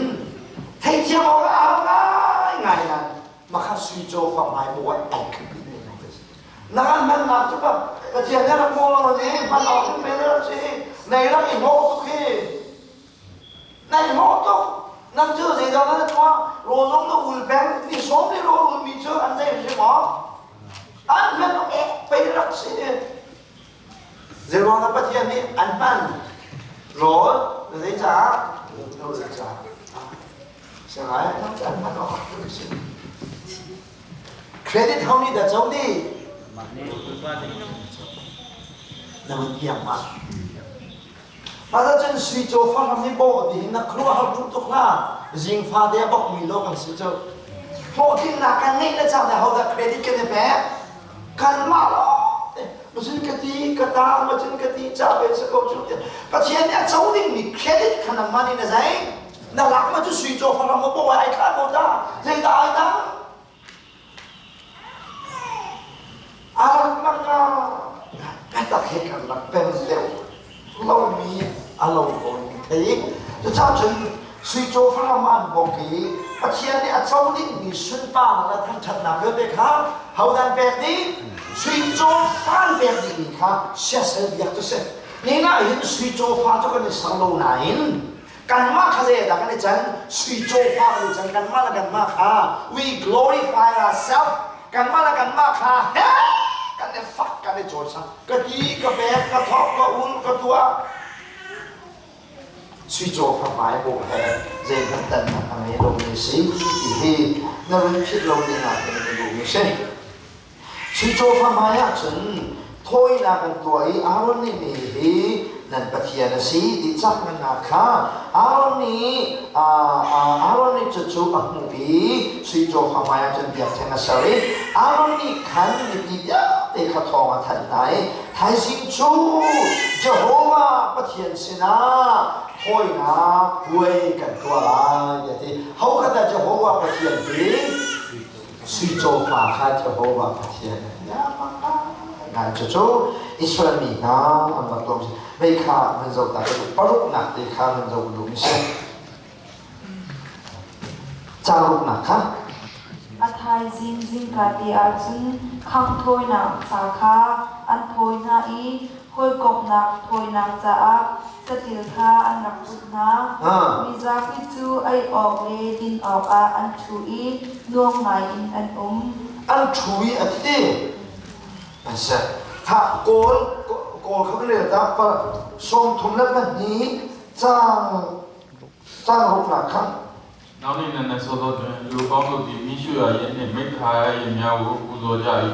theithiam awk a au ngai ngai nan makha sui caw fa ngai bu ai khat dih men na kan hmannak cu pa Pathian nih rak maw lo ni hman awk in pe rak si nei rak i hlawh tuk hi na i hlawh tuk nang cu zeidah na tuah rawl zong na ul peng ni sawm ni rawl ul mi cu an zei si maw an hman awk pei rak si zeiruang ah Pathian nih an hman rawl na zei caah na ul caah Sangai nang cu an hman awk si Credit ho nih dah co dih? Na vun piak ma? Mah cun sui caw fahram hi bawh ti hin na khuaruah har duh tuk hna. Zing fa te a bok mi lo kan si cu. Hlawhtlinnak kan ngeih le cang le hodah credit kan i pek? Kanmah lawng te. Macun ka ti, ka ta, macun ka ti, ca ve sa ko cu. Pathian nih a co dingmi credit kha nangmah nih na zei? Na lak ma cu sui caw faram ma bo ai kha ko ta zeidah ai dang arak mak nga biatak he kan rak pem deuh lomi a lo ko in thei cucaah cun sui caw faram an bok i Pathian nih a co dingmi sunparnak le thangṭhatnak vialte kha hodan pek dih sui caw fan pek dihmi kha siasal biak cu si ni ah hin sui caw fa cu kan i ser lo nain. Kanmah kha zeidah kan i can? Sui cawfa kan i can. Kanmah le kanmah kha we glorify ourselves. Kanmah le kanmah kha he kan i fak kan i cawisan. Ka ti, ka pek, ka thawk, ka ul, ka tuah. Sui cawfa hmai bawh he zeihmanh tannak a ngei lomi si ti hi na run philh lo ding ah kan i duhmi si. Sui cawfa hmai ah cun thawinak an tuah i Aaron nih mi hi nan Pathian a si ti caknak kha Aaron nih Aaron nih cucu a hmuh i sui cawfa hmai ah cun biakṭheng a ser i Aaron nih khan mipi vialte kha thawng a thanh hna i thaizing cu Jehovah Pathian sinah thawinak puai kan tuah lai tiah a ti. Ho kha dah Jehovah Pathian hi Sui cawfa kha Jehovah Pathian ngai cucu Israel mi hna an rak tuah mei kha nan zoh ta paruknak te kha nan zoh duh mi si caruknak kha A thaizing zingka te ah cun khangh thawinak ca kha an thawi hna i hawikomhnak thawinak caah saṭil kha an rak put hna. Mizapi cu ei awk le din awkah an ṭhu i nuam ngaiin an um. An ṭhu i a thi. An si. Tha kawl kawl kha kan rel ta pa 32 caang caang ruknak kha နောက်နေ့နံနက်စောစောတွင်လူအပေါင်းတို့သည်မီးရှို့ရာယဇ်နှင့်မိဿဟာယယဇ်များကိုပူဇော်ကြ၏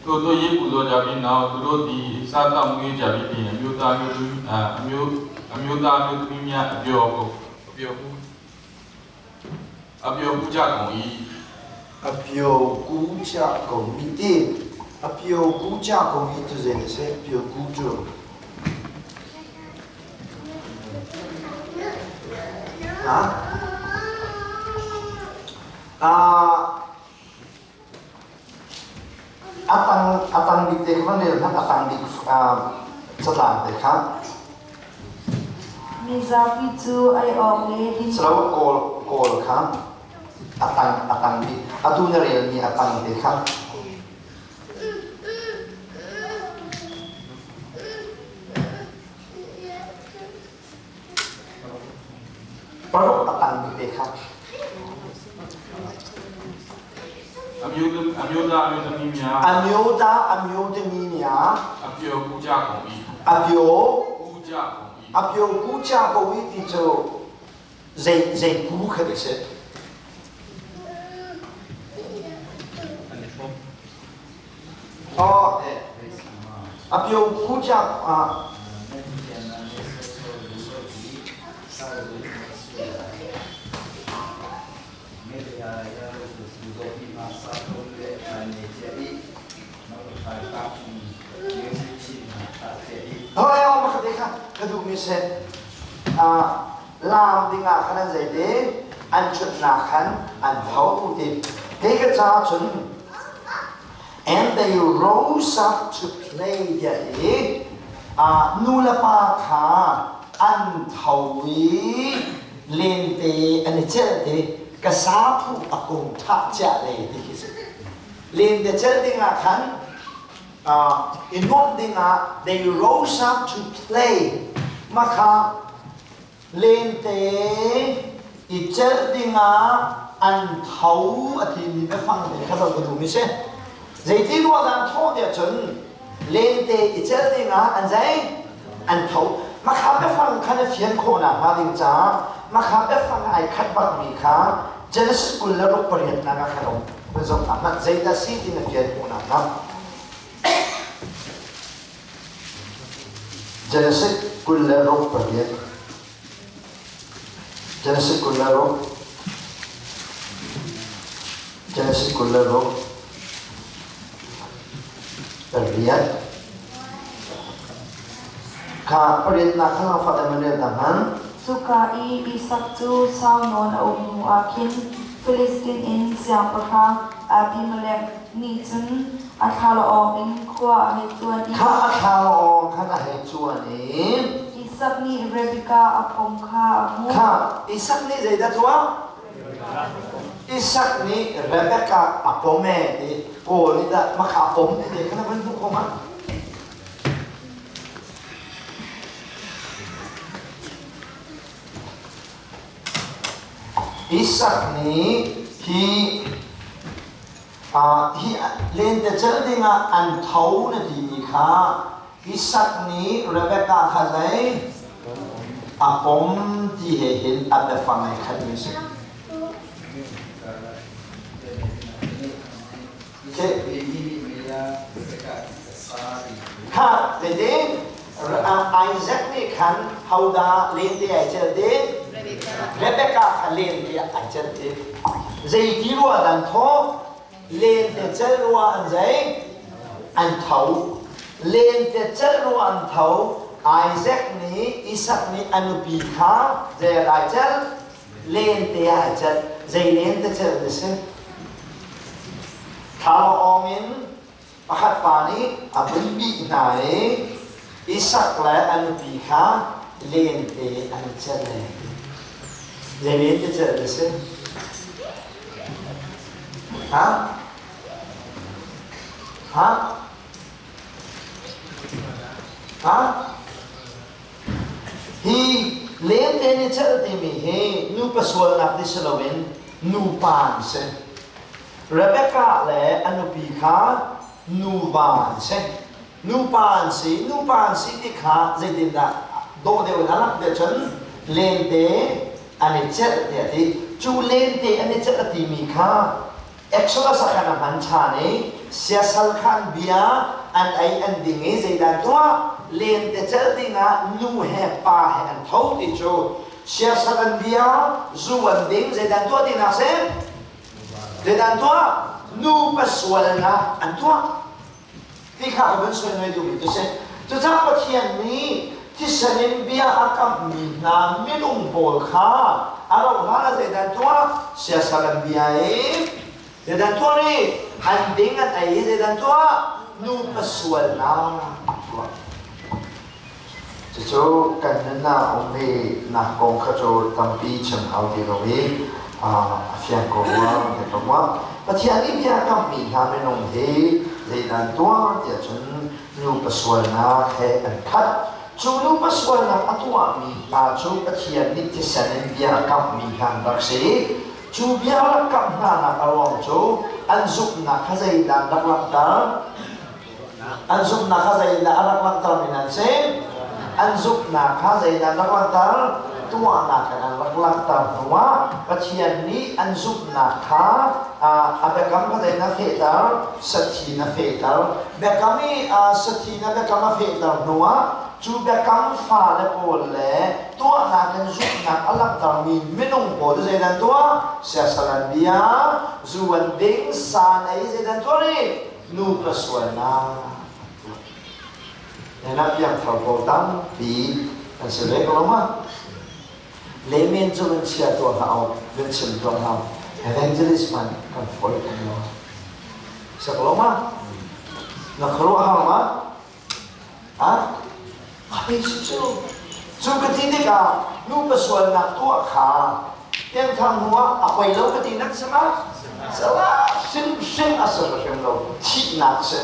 ထိုသို့ယဇ်ပူဇော်ကြပြီးနောက်သူတို့သည်စားသောက်မူးယစ်ကြပြီးလျှင်အမျိုးသားအမျိုးသမီးအမျိုးအမျိုးသားအမျိုးသမီးများအပျော်ကိုအပျော်ကူးအပျော်ကူးကြကုန်၏အပျော်ကူးကြကုန်၏အပျော်ကူးကြကုန်၏သူစေစေပျော်ကူးကြဟာအာatang atang bik te kha ne khan atang bik catlang te kha Mizapi cu ei awk le din Salo kawl kawl kha atang atang bik atu na rel mi atang te kha Paruk a tangmi te kha. Amyota amyotami Apyo kuja kong i. Apyo Apyo kuja kong i ti cu zei zei ku kha ti si. Oh, apyo kuja Hoi om kha te kha ka duh mi si laam dingah khan an zei te an ṭhutnak khan an tho ti kei ka ca cun and they rose up to play tiah i nu le pa kha an tho i lente an i celh ti ka saphu a kung ṭhah ciah le ti khi si lente celh dingah khan i nuamh dingah they rose up to play makha lente i celh dingah an tho a timi biafang te kha zoh ka duhmi si zeiti ruah dah an thawh tiah cun lente i celh dingah an zei an tho makha biafang kha na fian khawhnak hnga ding caah makha biafang ai khat bakmi kha Genesis 26 pariatnak ah khan um Kan zoh hna hmanh zeidah si ti na fian khawhnak hnga. Genesis 26 Genesis 26 Genesis 26 pariat kha pariatnak kha fat an rel ta hman Cuka i Isak cu sau nawn a um hnu ah khin Filistin in siangpahrang Abimelek nih cun a thlalaawng in khua a hei cuan i Kha a thlalaawng khan a hei cuan i Isak nih Rebekah a pom kha a hmuh. Kha Isak nih zeidah tuah? Isak nih Rebekah a pom e ti Kawl nih dah makha a pom ti te kha na van hmuh kho ma? Isak nih hi hi lentecelh dingah an tho na timi kha Isak nih Rebekah kha zei a pom ti he hin a biafang ai khatmi a si. Kha zeitin Isaac nih khan hodah lente ai celh ding? Rebekah kha lente ai celh ding. Zeiti rua dan thawh? Lente celh rua an zei? An tho. Lente celh rua an tho. Isaac nih Isak nih a nupi kha zei ai celh? Lente ai celh. Zei lente celh na si? Thla in pakhat pa nih a vun bih hna i Isak le a nupi kha lente an i celh le zei lente celh na si? Ha? Ha? Ha? Hi lente ni celh timi hi nupa sualnak ti si loin nupa an si. Rebekah le a nupi kha nuva an si. Nupa an si. Nupa an si ti kha zeitindah dawh deuh in a langh tiah cun lente an i celh tiah a ti. Cu lente an i celh a timi kha Exodus ah khan a hman ṭhan i siasal kha an bia an ei an ding i zeidah tuah lente celh dingah nu he pa he an tho ti cu siasal an bia zu an ding zeidah tuah tinak si Zeidah an tuah? Nupa sualnak an tuah. Ti kha ka vun sawi ngai duhmi cu si. Cucaah Pathian nih thisen in bia a kamhmi hna minung pawl kha a rauh hlan ah zeidah an tuah? Siasal an bia i zeidah an tuah rih? An ding an ei i zeidah an tuah? Nupa sualnak an tuah. Cucu kan nun ah a ummi nak kong kha cu tampi chim hau ti lo i a fiang ko rua ti ka ruah. Pathian nih bia kamhmi hna minung hi zeidah an tuah tiah cun nupa sualnak he an khat. Cu nupa sualnak a tuahmi hna cu Pathian nih thisen in bia a kamhmi hna an rak si i cu bia a rak kamh hnanak a ruang cu an zumhnak kha zeidah an rak langhter? An zumhnak kha zeidah a rak langhtermi nan si? An zumhnak kha zeidah an rak langhter? Tuahnak in an rak langhter hnuah Pathian nih an zumhnak kha a biakam kha zeitin a fehter? Sathi in a fehter. Biakam i sathi in a biakam a fehter hnuah cu biakam fale pawl le tuahnak in zumhnak a langhtermi minung pawl cu zeidah an tuah? Siasal an bia, zu an ding, sa an ei, zeidah an tuah rih? Nupa sualnak Nena piangthar pawl tampi an si ve ko lo ma? Lemen cu van chia tuah hlah u, van chim tuah hlah u. Evangelist man kan fawi kan lo. Sak lo ma? Na khuaruah hau ma? Ha? Khapi cu cu ka ti tikah nupa sualnak tuah kha piangthar hnu ah a poi lo ka ti nak si ma? Salah hrimhrim a si hrim lo. Thihnak si.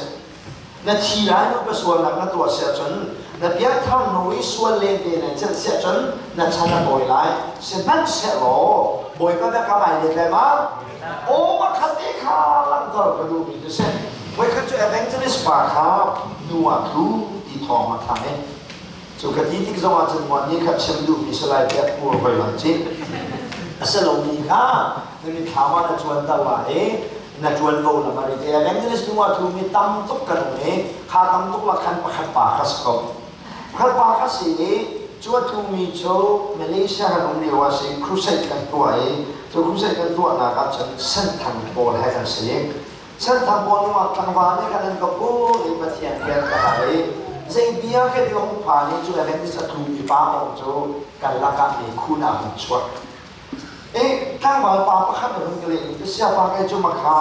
Na thi lai nupa sualnak na tuah si ahcun na piangthar hnu i sual len te na celh si ahcun na chan a tawi lai. Sihmanhsehlaw Bawipa biakam ai let lai ma? Aw pakhat te kha langhter ka duhmi cu si. Voikhat cu evangelist pa kha nu ah tlu ti thawng a thang i cu ka ti tik zong ah cun muan nih kha chim duhmi si lai tiah pur hoi lang cih. A si lomi kha na mitthlam ah na cuanter lai i na ṭuanvo lam a rit i evangelist nu ah tlumi tam tuk kan um i kha tam tuk lak khan pakhat pa kha si ko. Pakhat pa kha si i cu a tlumi cu Malaysia kan um lio ah si crusade kan tuah i cu crusade kan tuahnak ah cun senthang pawl he kan si. Chanthang pawl nungak tlangval nih khan an ka kawl i Pathian rian ka hal i zei bia kan i hung phan i cu Adventist a tlumi pa kong cu kan lakah meikhu na hun chuak. E tlangval pa pakhat a hun ka leh i siapa kai cu makha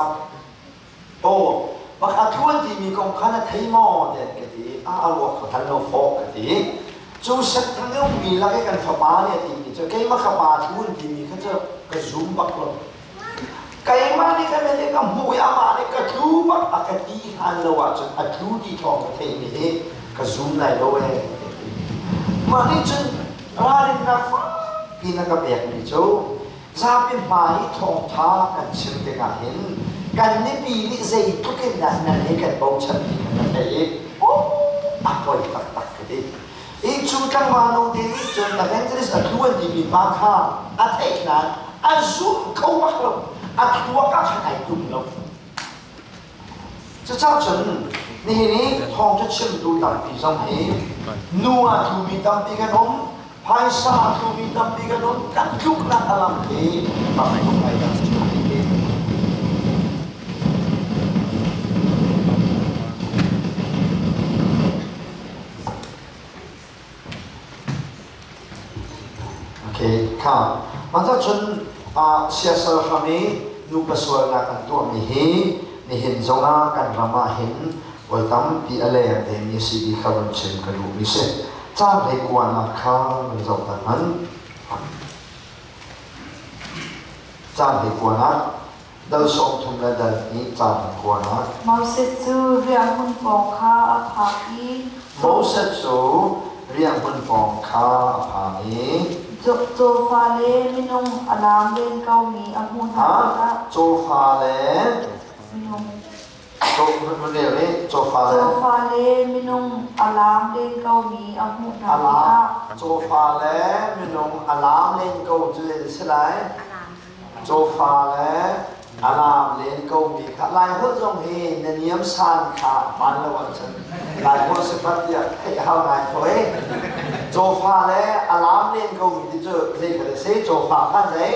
aw makha thuan timi kong kha na thei maw tiah ka ti a a ruak kha than lo fawh ka ti cu senthang i ummi lak i kan fapa nih a timi cu keimah kha pa thuan timi kha cu ka zum bak lo Keimah nih ka mit i ka hmuh i amah nih ka tlu bak a ka ti hlan lo ahcun a tlu ti thawng ka theihmi hi ka zum lai lo ee. Mah nih cun ralrinnak fakpi na ka pekmi cu. Zapi hmai i thawngṭha kan chim tikah hin kan mipi nih zeitluk in dah nan he kan bochan ti kha kan theih i a poi taktak ka ti. I cu tlangval note nih cun evangelist a tlu an timi pa kha a theih nain a zum kho bak lo. A thluak ah khan ai tum lo. Cucaah cun nihin i thawngṭha chimtu tampi zong hi nu ah tlumi tampi kan um, phaisa ah tlumi tampi kan um, kan tluknak a lam hi tam tuk ai dang cio ti. Okay, kha. Mah cun siasal hram i nupa sualnak an tuahmi hi nihin zongah kan ram ah hin voi tampi a leng vemi a si ti kha vun chim ka duhmi si. Caan hlei kuanak kha vun zoh ta hmanh. Caan hlei kuanak dal 30 le dal 2 caan hlei kuanak. Moses cu riahhmun pawng kha a phak i Moses cu riahhmun pawng kha a phan i Cawfa le minung a laam len komi a hmuh hna tikah cawfa le minung cawfa le cawfa le minung a laam len komi a hmuh hna tikah cawfa le minung a laam len ko cu zei si lai? Cawfa le a laam len komi kha Laiholh zong hi na niam san kha hmaan lo ahcun Laiholh sifat tiah theih hau ngai ko e. Cawfa le a laam len komi ti cu zei kha a si? Cawfa kha zei?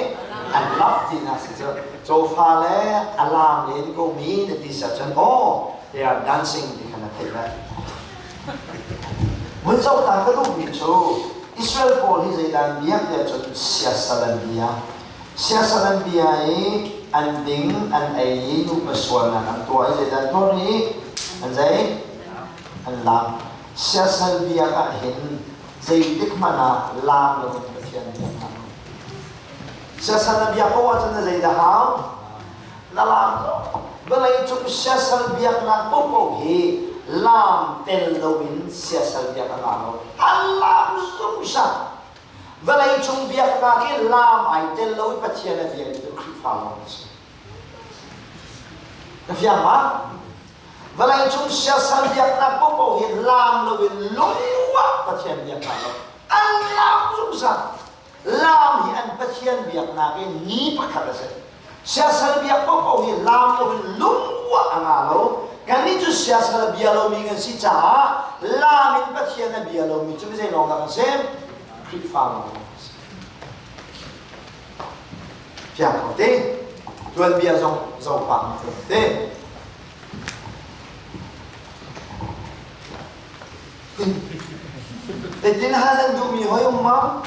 An lap tinak si cu. Cawfa le a laam len komi na ti si ahcun aw they are dancing ti kha na theih lai. Vun zoh ta ka duhmi cu Israel pawl hi zeidah an biak tiah cun siasal an bia. Siasal an bia i an ding, an ei i nupa sualnak an tuah i zeidah an tuah rih? An zei? An lam. Siasal biak ah hin zeitik hmanh ah laam loin Pathian biak hna. Siasal na biak ko ahcun na zeidah hau? Na laam vawleicung siasal biaknak paohpaoh hi laam tel loin siasal biak a ngah lo. An laam zungzal. Vawleicung biaknak i laam ai tel lo i Pathian a biami cu Khrihfa lawng a si. Na fiang ma? Vawleicung siasal biaknak paohpaoh hi laam loin lungruah Pathian biaknak lo. An laam zungzal. Laam hi an Pathian biaknak i ni pakhat a si. Siasal biak paohpaoh hi laam loin lungruah a ngah lo. Kannih cu siasal a bia lomi kan si caah laam in Pathian a bia lomi cu zei lawng dah kan si? Khrihfa lawng kan si. Fiang ko te. Tuanbia zong zoh pah te. Zeitin hal nan duhmi hoi um ma?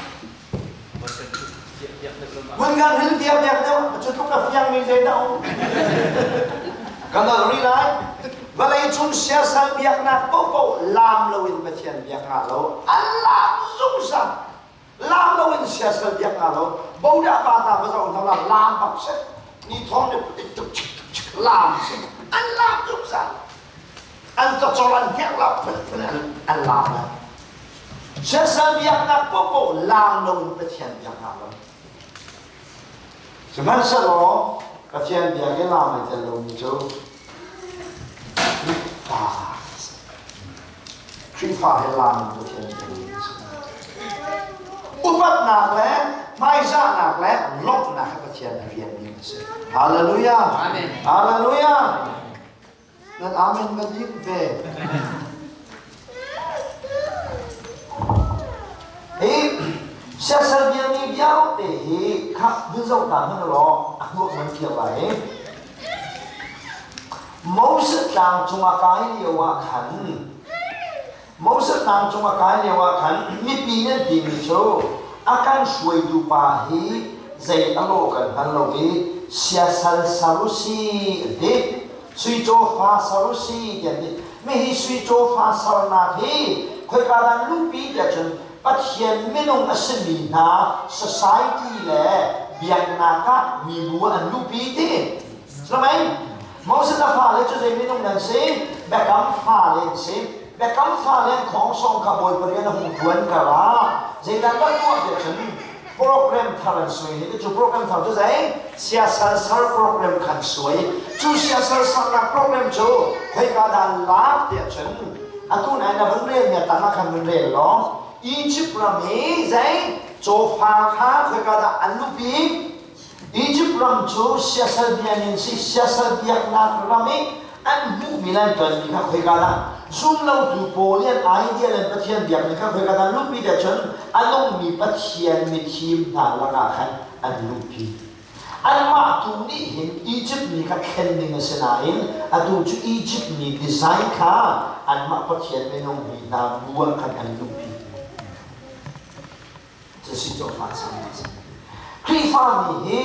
Vun kan hil biak biak deuh, cu tluk a fiangmi zeidah um? Kan al rih lai. Vawlei cung siasal biaknak paohpaoh laam loin Pathian biak ngah lo. An laam zungzal. Laam loin siasal biak ngah lo. Bodah pa ta va zoh hna la laam bak si. Ni thawng nih tuk chik chik laam si. An laam zungzal. An cawcor an hngerh lo phunphun an laam lai. Siasal biaknak paohpaoh laam loin Pathian biaknak lo. Sihmanhsehlaw Pathian biak i laam ai tel lomi cu Khrihfa Khrihfa he laam in Pathian biak a si. Upatnak le hmaizahnak le lawmhnak he Pathian a rianmi a si. Hallelujah! Amen. Hallelujah! Nan amen ka dik ve. Hi siasal biami vialte hi kha vun zoh ta hmanh law a hnuak man khiak lai. Moses tlang cung a kai lio ah khan Moses tlang cung a kai lio ah khan mipi nan timi cu a kan hruaitu pa hi zei a lawh kan hngal lo i siasal sarusi an ti. Sui cawfa sarusi ti an ti. Mi hi sui cawfa sarnak hi khoika dah luhpi tiah cun Pathian minung a simi hna society le biaknak ah mibu an luhpi ti. Slamai Moses a fale cu zei minung nan si? Biakam fale an si. Biakam fale an khawng sawng kha Bawipa rian a hung ṭuan kar ah zeidah kan tuah tiah cun Program thar an suai ni cu program thar cu zei siasal sar program khan suai. Cu siasal sarnak program cu khoika dah lak tiah cun atu nai na vun rel mi tang ah khan vun rel law Egypt ram i zei cawfa kha khoika dah an lupi. Egypt ram cu siasal biakinn si siasal biaknak ram i an hmuhmi le an tonmi kha khoika dah zumlotu pawl i an idea le Pathian biakmi kha khoika dah luhpi tiah cun a nungmi Pathian mithim hna lakah khan an luhpi. Anmah tu nih hin Egypt mi kha thlen ding a si nain atu cu Egypt mi design kha anmah Pathian minung mi hna bu ah khan an luhpi. Cusi cawfa sang a si. Khrihfami hi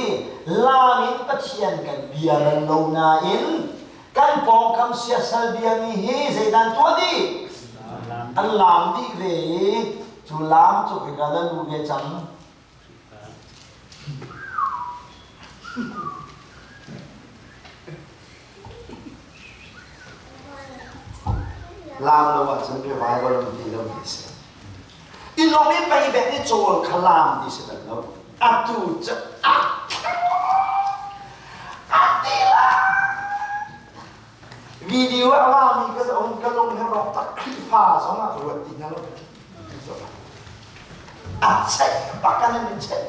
lam in Pathian kan bia bal lo nain kan pawngkam siasal biami hi zeidah an tuah dih? An laam dih ve i cu laam cu khika nan lu ve cang. Laam lo ahcun revival um ti lo ti si. I lawm i pei bek i cawl kha laam ti si bal lo. Atu cu a a ti la. Video a lami ka um ka lung he rawk tak Khrihfa zong ah ka ruat ti hna lo. A check bak an in check.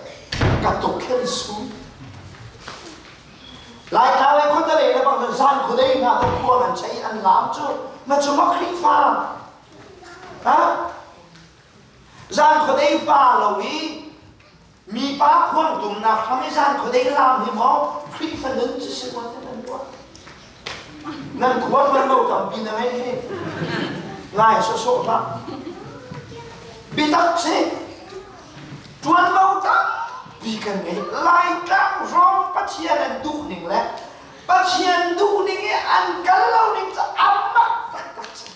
Ka tuk khen su. Laitlang le khuate le bang zan khuadei hna to khuang an chei an laam cu na cu ma Khrihfa ha zan khuadei pa lo i mipa khuang tumnak hram i zan khuadei laam hi maw Khrihfa nun cu si maw nan ruah nan khua man lo tampi na ngei hi ngai sawsawh hlah bitak si Ṭuanvo tampi kan ngei. Laitlang hrawng Pathian an duhning le Pathian duhning i an kal lo ning cu a mak taktak si.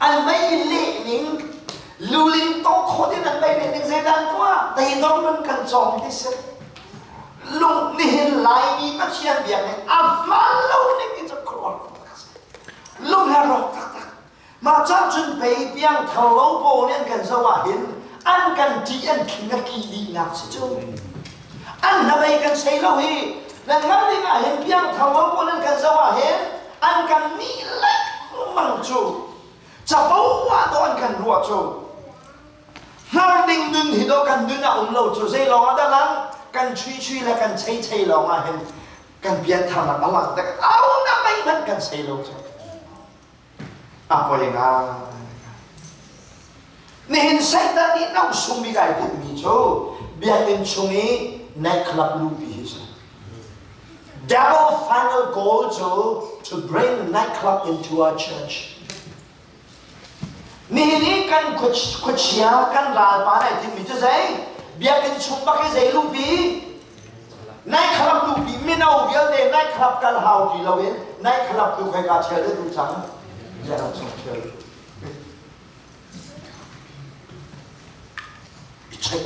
An mei lehning luling tawh khawt in an mei lehning zeidah an tuah? Teidor nun kan cawng ti si. Lung nihin Laimi Pathian biakinn a hmaan lo ning hi cu khuaruah taktak si. Lung he rawk taktak. Mah cah cun pei piangthar lo pawl nih an kan zoh ahhin an kan ṭih an thin a ki dihnak si cu. An hnabei kan sei lo hi nan hngalh ding ahhin piangthar lo pawl an kan zoh ahhin an kan nih lengmang cu. Capo ah dawh an kan ruah cu. Hngar ding nun hi dawh kan nun a um lo cu zei lawng ah dah lang kan chui chui le kan chei chei lawng ah hin kan piantharnak a lang tak au na mei hmanh kan sei lo cu. A poi ngai. Nihin Satan nih no sung bik ai tinhmi cu biakinn chung i nightclub luhpi hi si. Devil final goal cu to bring nightclub into our church. Nihin i kan khuachia kan ralpa nai tinhmi cu zei? Biakinn chung bak i zei luhpi? Nightclub luhpi mino vialte nightclub kal hau ti loin nightclub tu khoika ṭhial de duh cang? Biakinn chung ṭhial. I check.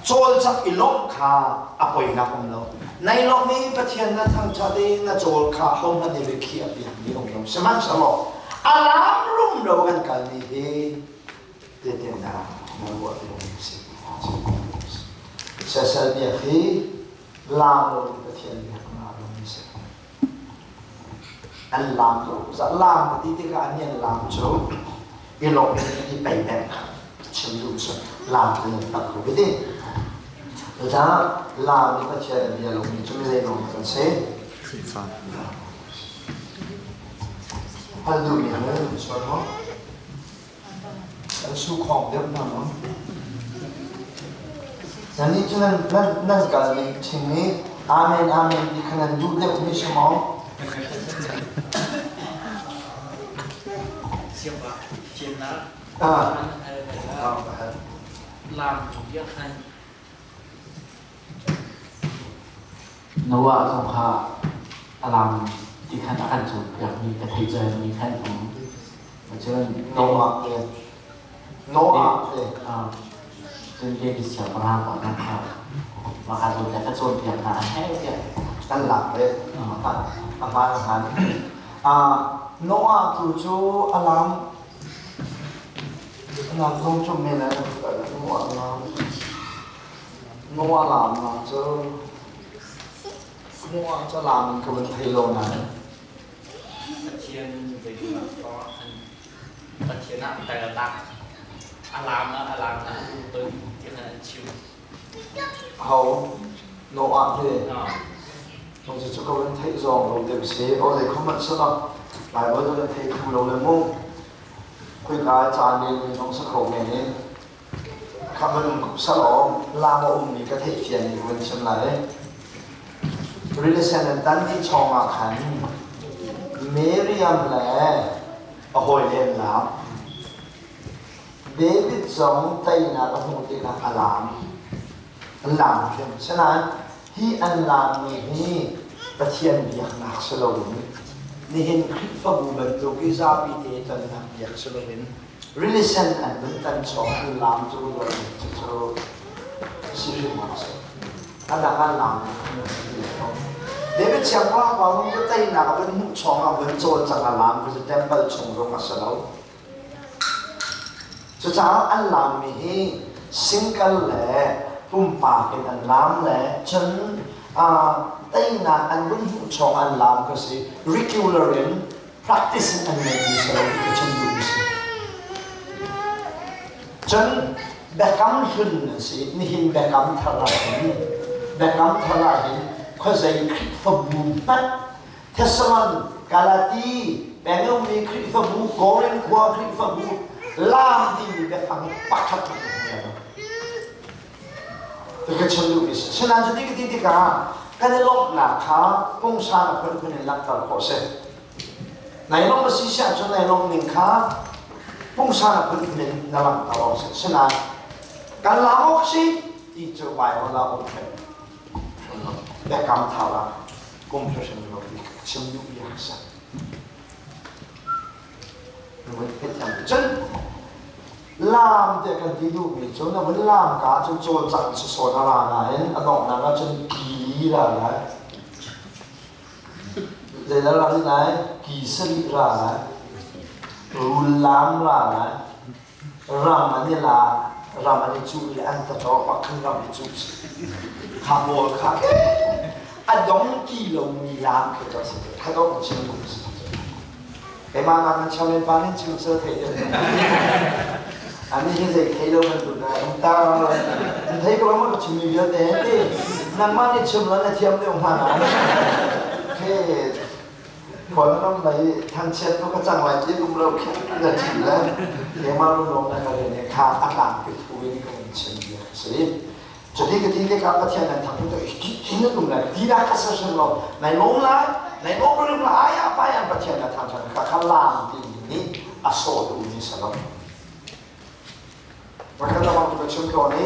Cawlcangh i lawmh kha a poinak um lo. Nai lawmh i Pathian na thangṭhat i na cawl kha hohmanh nih rikhiah piakmi um lo. Sihmanhsehlaw a lam rumro kan kalmi hi tehte-hna na ruah ding a si. Siasal biak hi laam lo in Pathian biak na lo mi si. An laam lo. Laam ti tikah an an laam cu i lawm in i pei beng kha chim duh cu laam cu nan tak ko ti. Cucaah laam i Pathian a bia lomi cu mi zei lawng kan si? Khrihfa. Hal duhmi hal sual maw? An su khawng deuh hna maw? Nannih cu nan nan nan kal ning ṭhing i Amen Amen ti kha nan duh deuh mi si maw? Siangpa fiannak Ah. lam biak han Noah zong kha a lam ti khan a kan cawnpiakmi ka theih mi khan um. Cun Noah te Noah te cun David siangpahrang pa zong kha mah kha zawn ka cawnpiak hna a hei tiah kan lak ve a hmaan a hmaan. Noah tu cu a lam Nak zong cu men ah Noah lam nak cu Noah cu lam in ka van thei lo nain. Pathian zeitinah an Pathian ah tel tak a lam ah a lam ah an ton ti khan an chim. Ho Noah hi Cu cu ka van theih zong lo deuh si. Aw zei khom hmanh sila Bible cu kan thei thu lo le mu. Khoika caan len mi zong sa kho men i kha minung sal lam a ummi ka theih fian ni vun chim lai. Rilisen an tan dih chawng ah khan Miriam le a hawile an lam. David zong teinak a hmuh tikah a lam. An lam hrim. Sinain hi an lammi hi Pathian biaknak si loin nihin Khrihfabu bantuk i zapi te tonnak biak si loin rilisen an vun tan chawng an lam cu rual cucu si hrim awk si. A dang an lam David siangpahrang pa zong cu teinak a vun hmuh chawng a vun cawlcang a lam cu temple chung zong a si lo. Cucaah an laammi hi singkal le pumpak in an laam le cun teinak an vun hmuh chawng an laam kha si regular in practice in an ngeihmi si lo ti ka chim duhmi si. Cun biakam hlun an si nihin biakam thar ah hin biakam thar ah hin khuazei Khrihfabu hmanh Thessalon, Galati, pengummi Khrihfabu, Korin khua Khrihfabu, laam timi biafang hi pakhat hmanh ka hmu lo. Ka chim duhmi si. Sinain cuti ka ti tikah kan i lawmhnak kha pungsan a phunphun in langhter khawh si. Nai lawmh a si siah cun nai lawmh ning kha pungsan a phunphun in na langhter awk si. Sinain kan laam awk si ti cu Bible ah um hrim. Biakam thar ah kum hrim lo ti chim duh bia a si. Cun laam tiah kan ti duhmi cu na vun laam ka cun cawlcangh si sawn a ra nain a donghnak ah cun ki ra lai. Zeidah ra lai? Ki sarih ra lai. Rul laam ra lai. Ram an i la, ram an i cuh i an taṭaw bak khan ram i cuh si. Kha pawl kha a dong ti lomi laam khi ka si. Kha dong chim kum si. Keimah nak nan cham in pa nin chim sel thei deuh. Ani hi zei thei lo bantuk na um ta. An thei ko ma ka chim mi vialte ti. Nangmah nih chim la na thiam deuh hna na. Ke Khuallam lei thangchiat tu ka cang lai ti um lo khin na ṭih le keimah lunglawm na ka rian kha a tlangpi thu in ka vun chim bia ka si. Cuti ka ti tikah Pathian nan thang tu ti ti na um lai ti dah ka ser hrim lo nai lawm lai nai lawm rim lai ai ah pai an Pathian na thang ṭhan ka kha lam ti nih a sawh duh mi sa lo. Pakhat lamang tu ka chim tawn i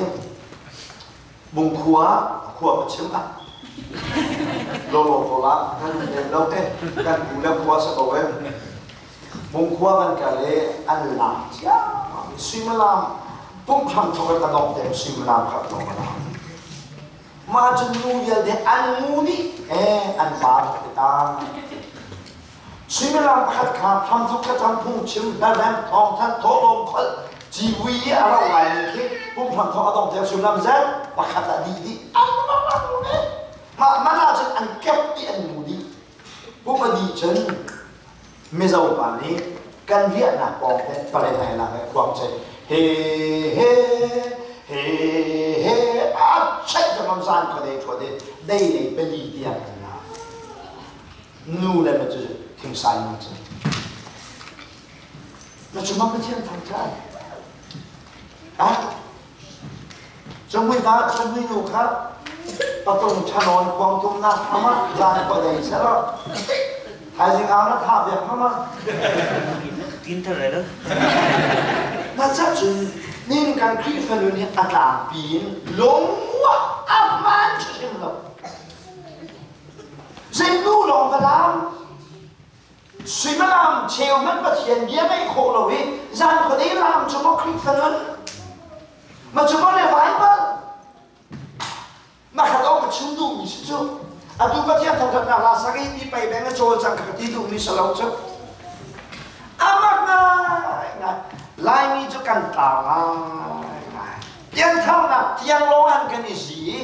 Bungkhua khua ka chim ah lolo ko la kan lem lo te kan pu le khua sa ko em Bungkhua kan kal i an lam cia suimilam pumh hram thok ka dong te suimilam khat dong ka lam ma cun nu vialte an ngu dih eh an par te ta Suimilam pakhat kha hramthok thlacam phungchim hlarem thawngthanh thawhlawm kholh civui i a rauh lai ning khi pum hramthok a dong tiang suimilam zet pakhat ah dih dih an mah man ahcun an kep dih an mu dih pum a dih cun Mizo pa nih kan riahnak pawng te pale nai lak i khuang cei he he he he a cheih zong zan khuadei thuat i dei lei pali tiang an la Nu le ma cu thingsai nu cu. Na cungah Pathian thangṭhat. Ah, cungmui pa cungmui nu kha patung ṭhanawn khuang tumnak hama zan khua dei selaw thaizing ah na thah biak hama Tin thar lai lo. Na ca cun nin kan Khrihfa nun hi a tlangpi in lungmuah a hmaan hrim lo. Zeinu lawng va lam suimilam cheu hmanh Pathian bia ngaih khawh lo i zan khuadei lam cu maw Khrihfa nun ma cu maw le Baibal ma khat ka chim duhmi si cu atu Pathian thangṭhatnak hla sak i ti pei beng a cawl cang ka ti duhmi si lo cu amak ngai ngai Laimi cu kan Kan tlau ngai. Piantharnak tiang lawng an kan i zi i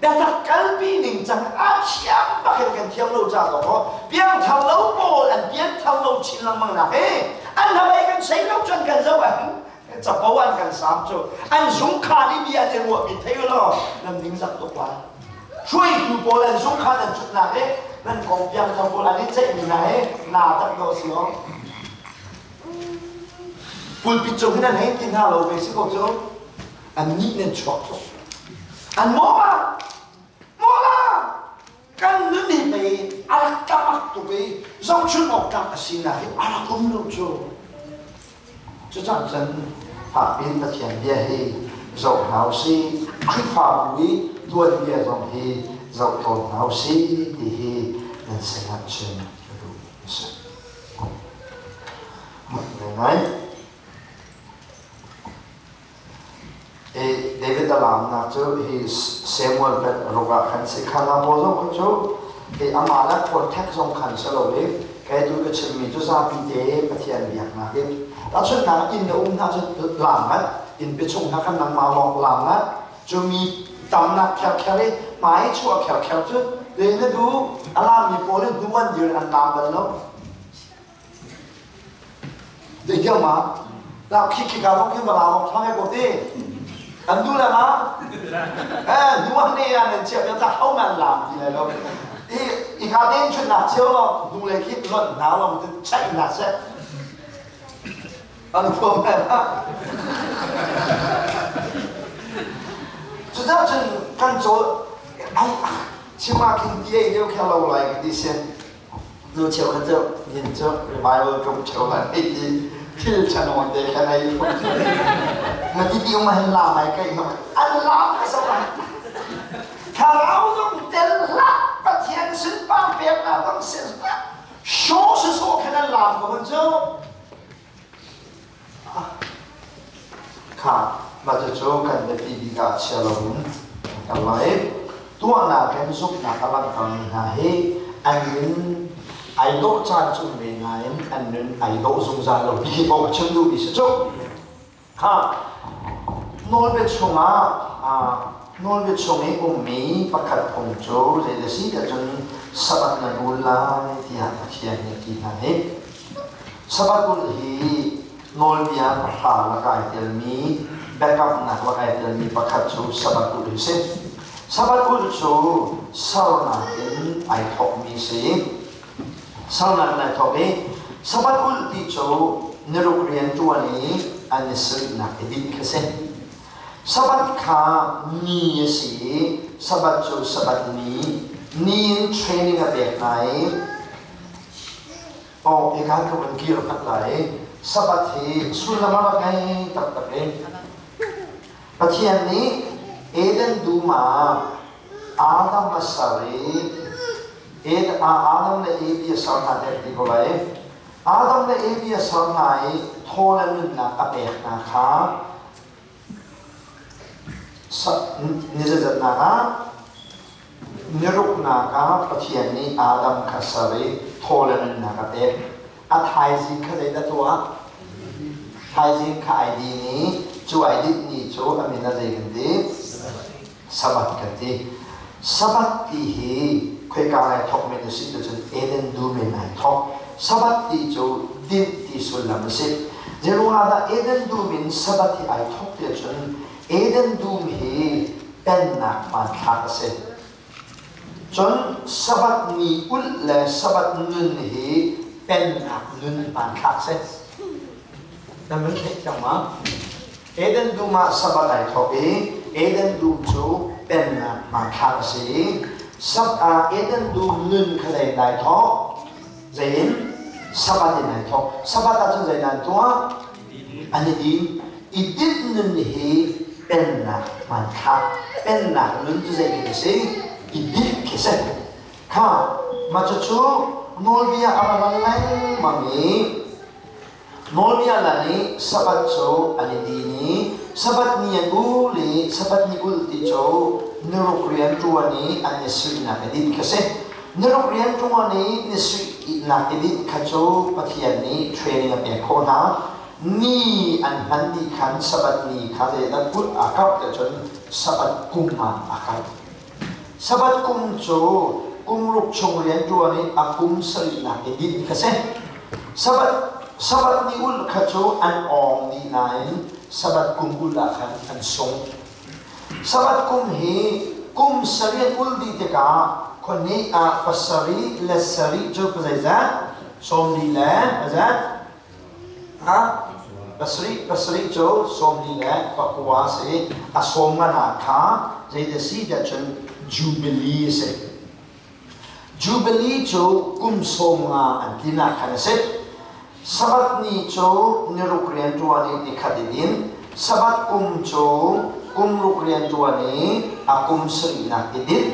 biatak kalpi ning cang a thiam bak in kan thiam lo ca dawh piangthar lo pawl an piangthar lo chin lengmang nak he an hnabei kan sei lo cun kan zoh an capo an kan sam cu an zungkhan i bia an i ruahmi thei law nan ningzak tuk lai. Hruaitu pawl an zungkhan an chutnak he nan kong piangthar pawl an i ceihmi hna he naa tak dawh si lo. Pulpit cung hin an hei ti hna lo ve si ko cu. An nih nan chuak tuk. An mawla mawla kan nun hi pei a rak tamak tuk i zohchun awk tlak a sinak hi a rak um lo cu. Cucang cun fakpin Pathian bia hi zoh hna usih. Khrihfabu i tuanbia zong hi zoh tawn hna usih ti hi nan sinah chim ka duh a si. Ngai. David a laamnak cu hi Samuel ruk ah khan si. Kha hna pawl zong kha cu hi amah le contact zong khan si lo i kei tu ka chimmi cu zapi te Pathian biaknak in tahchunhnak inn na um hna cu laam ngat inn pe chung hna khan nangmah lawng laam ngat cu mi tamnak kherkher i hmai chuah kherkher cu le na du a laammi pawl in hnu an dir an laam bal lo. Zeitiang ma? La khi khi ka long khi ma la long thang ko ti. An du le ma? Eh nuan ne ya nan chia ta hau man lam ti le lo. I i ka den chun nak chiao lo nu le khi lon na long tu chai na se. An huam le ma? Cudah cun kan cawl ai chima khin ti ei deuh kha lo lai ka ti sen. Nu cheukhat cu nin cu revival rum cheu la hei ti thil chanawn te khan ei ma ti ti um han la mai kai no an lam ka so thlarau zong tel hlah Pathian sunpar pek na dong sin hlah show se so khan an lam ko hun cu Kha mah cucu kan biapi bik ah chia loin kan kal lai. Tuahnak in zumhnak a langhtermi hna hi an nun ai dawh caan cu um ve nain an nun ai dawh zungzal lo ti hi kong a chim duhmi si cu. Kha nawlbia chungah nawlbia chung i ummi pakhat phung cu zei a si ahcun Sabbath na rul lai tiah Pathian nih a ti hna hi. Sabbath ulh hi nawlbia pahra lak ai telmi biakamnak lak ai telmi pakhat cu Sabbath ulh hi si. Sabbath ulh cu sernak in ai thawkmi si. Sernak in ai thawk i Sabbath ulh ti cu niruk rian ṭuan i an i sarihnak i dinh kha si. Sabbath kha ni a si i Sabbath cu Sabbath ni, ni in training a pek hna i oh hika ka vun kir khat lai i Sabbath hi sullam a rak ngei taktak i Pathian nih Eden dum ah Adam a ser i Adam le Evi a ser hna tiah ti ko lai. Adam le Evi a ser hna i thaw le nunnak a pek hna kha ni zeizatnak ah niruknak ah Pathian nih Adam kha ser i thaw le nunnak a pek. A thaizing kha zeidah tuah? Thaizing kha ai din i cu ai dinh ni cu a min a zei kan ti? Sabbath kan ti. Sabbath ti hi khoika ai thawk men a si cun Eden dum in ai thawk. Sabbath ti cu dinh ti sullam a si. Zeiruangah dah Eden dum in Sabbath hi ai thawk ti ahcun Eden dum hi pennak hmanthlak a si. Cun Sabbath ni ulh le Sabbath nun hi pennak nun hmanthlak si. Na nun theih thiang ma? Eden dum ah Sabbath ai thawk i Eden dum cu pennak hmanthlak a si i Eden dum nun kha zei in ai thawk? Zei in? Sabbath in ai thawk. Sabbath ahcun zeidah an tuah? An i din. I dinh nun hi pennak hmanthlak, pennak nun cu zeitin a si? I dinh khi si. Kha, mah cucu nawlbia a ra lengmang i Nawlbia hna nih Sabbath cu an i din i Sabbath ni an ul i Sabbath ni ulh ti cu niruk rian ṭuan i an ni suihnak i dinh kha si. Niruk rian ṭuan i ni suihnak i dinh kha cu Pathian nih training a pek khawh hna. Ni an hman dih khan Sabbath ni kha zeidah kulh aa kauh tiah cun Sabbath kum ah aa kauh. Sabbath kum cu kum ruk chung rian ṭuan i a kum sarihnak i dinh kha si. Sabbath Sabbath ni ulh kha cu an awng dih nain Sabbath kum ulh ah khan an sung. Sabbath kum hi kum sarih ulh dih tikah khuahnih ah pasarih le sarih cu zeizat? Sawmli le zeizat? Ha? Pasarih pasarih cu 49 a si. A sawm nganak kha zeidah si tiah cun Jubilee a si. Jubilee cu kum 50 an tlinak khan a si. Sabbath ni cu niruk rian ṭuan i nikhat in in, Sabbath kum cu kum ruk rian ṭuan i a kum sarihnak i dinh.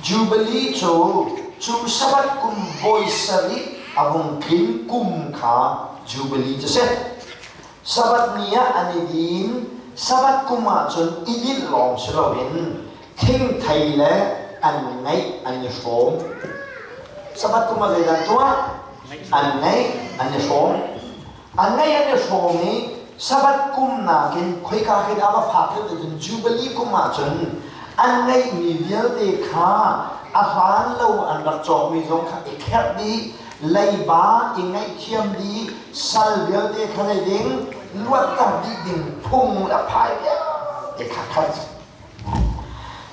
Jubilee cu cu Sabbath kum voi sarih a vung tlin kum kha Jubilee cu si. Sabbath ni ah an i din. Sabbath kum ah cun i dinh lawng si loin thingthei le an ngeih an i hrawm. Sabbath kum ah zeidah tuah? An ngeih an i hrawm. An ngeih an i hrawm i Sabbath kum nakin khoika khi dah va fak deuh cun Jubilee kum ah cun an ngeihmi vialte kha a hlan lo an rak cawkmi zong kha i kherh dih, leiba i ngaihthiam dih, sal vialte kha zei ding, luatter dih ding phung le phai vialte kha khat.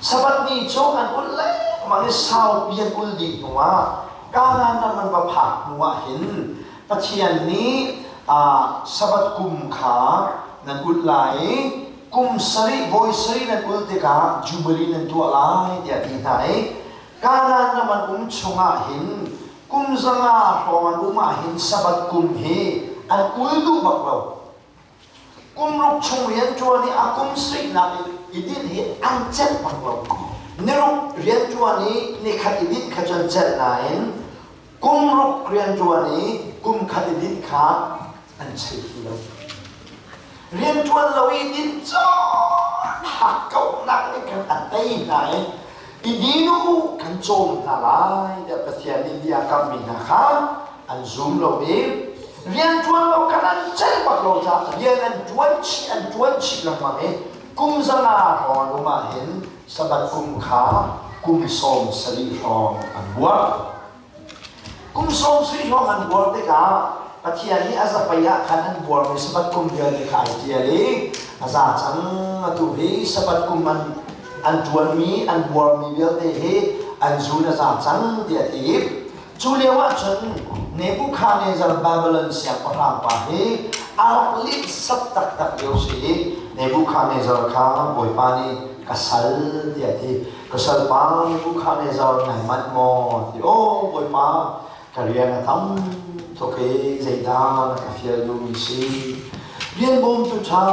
Sabbath ni cu an ulh lengmang i saupi an ulh dih hnuah Kanaan ram an va phak hnuah hin Pathian nih Sabbath kum kha nan ulh lai i kum sarih voi sarih nan ulh tikah Jubilee nan tuah lai tiah a ti hna i Kanaan ram an um chungah hin kum 500 hrawng an um ah hin Sabbath kum hi an ul duh bak lo. Kum ruk chung rianṭuan i a kum sarihnak i dinh hi an celh bak lo. Niruk rianṭuan i nikhat i dinh kha cu an celh nain kum ruk rianṭuan i kum khat i dinh kha an chei ti lo. Rianṭuan lo i dinh cawn hakkauhnak nih khan a tei hna i i din u kan cawm hna lai tiah Pathian nih bia a kamhmi hna kha an zum lo i rianṭuan lo khan an celh bak lo caah rian an ṭuan chih an ṭuan chih lengmang i kum 500 hrawng an um ah hin Sabbath kum kha kum 70 hrawng an buar. Kum 70 hrawng an buar tikah Pathian nih a zapei ah khan an buarmi Sabbath kum vialte kha ai ṭial i a za cang atu hi Sabbath kum an an ṭuanmi an buarmi vialte hi an zun a za cang tiah a ti. Cu lio ah cun Nebuchadnezzar Babylon siangpahrang pa hi a rak lihsat taktak lio si i Nebuchadnezzar kha Bawipa nih ka sal tiah a ti. Ka salpa Nebuchadnezzar nai manh maw? Ti aw Bawipa ka rian a tam tuk i zeidah na ka fial duhmi si? Rian bawmtu ṭha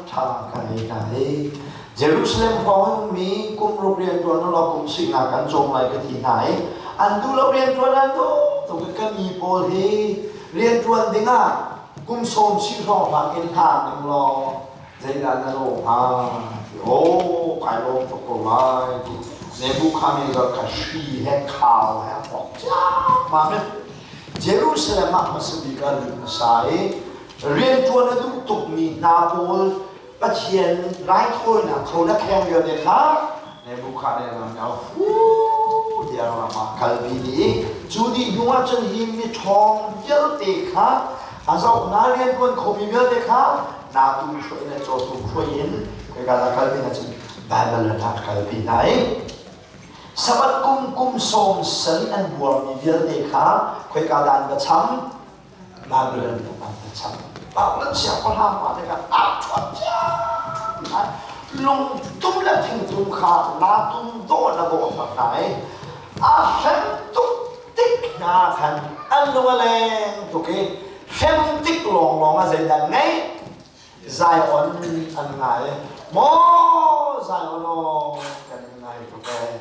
ṭha ka ngei hna i Jerusalem hrawng mi kum ruk rian ṭuan u law kum sihnak kan cawm lai ka ti hna i an duh lo rian ṭuan an duh tuk i ka mi pawl hi rian ṭuan dingah kum sawm si hrawng hlang in hlan ning law zeidah na lawh hnga ti aw kai lawm tuk ko lai ti Nebuchadnezzar kha hri he khau he pok ciammam in Jerusalem ah hmasa bik ah lut hmasa i rianṭuan a duh tukmi hna pawl Pathian raithawinak tho na kheng vialte kha Nebuchadnezzar nih a hu tiah ram ah kalpi dih cu dih hnu ah cun hi mi ṭhawng vialte kha a zoh hna rianṭuan khomi vialte kha naa tum hruai in caw tum hruai in khoika dah kalpi hna cun Babylon ah kalpi hna i Sabbath kum kum 70 an buarmi vialte kha khoika dah an va cham Babylon an va cham Babylon siangpahrang pa nih khan aa ṭhuat ciammam lungtum le thingtum kha naa tum dawh na dawh hna i a hrem tuk tik hna khan an lung a leng tuk i hrem tik lawnglawng ah zeidah ngeih Zion an ngai maw Zion aw kan ngai tuk ee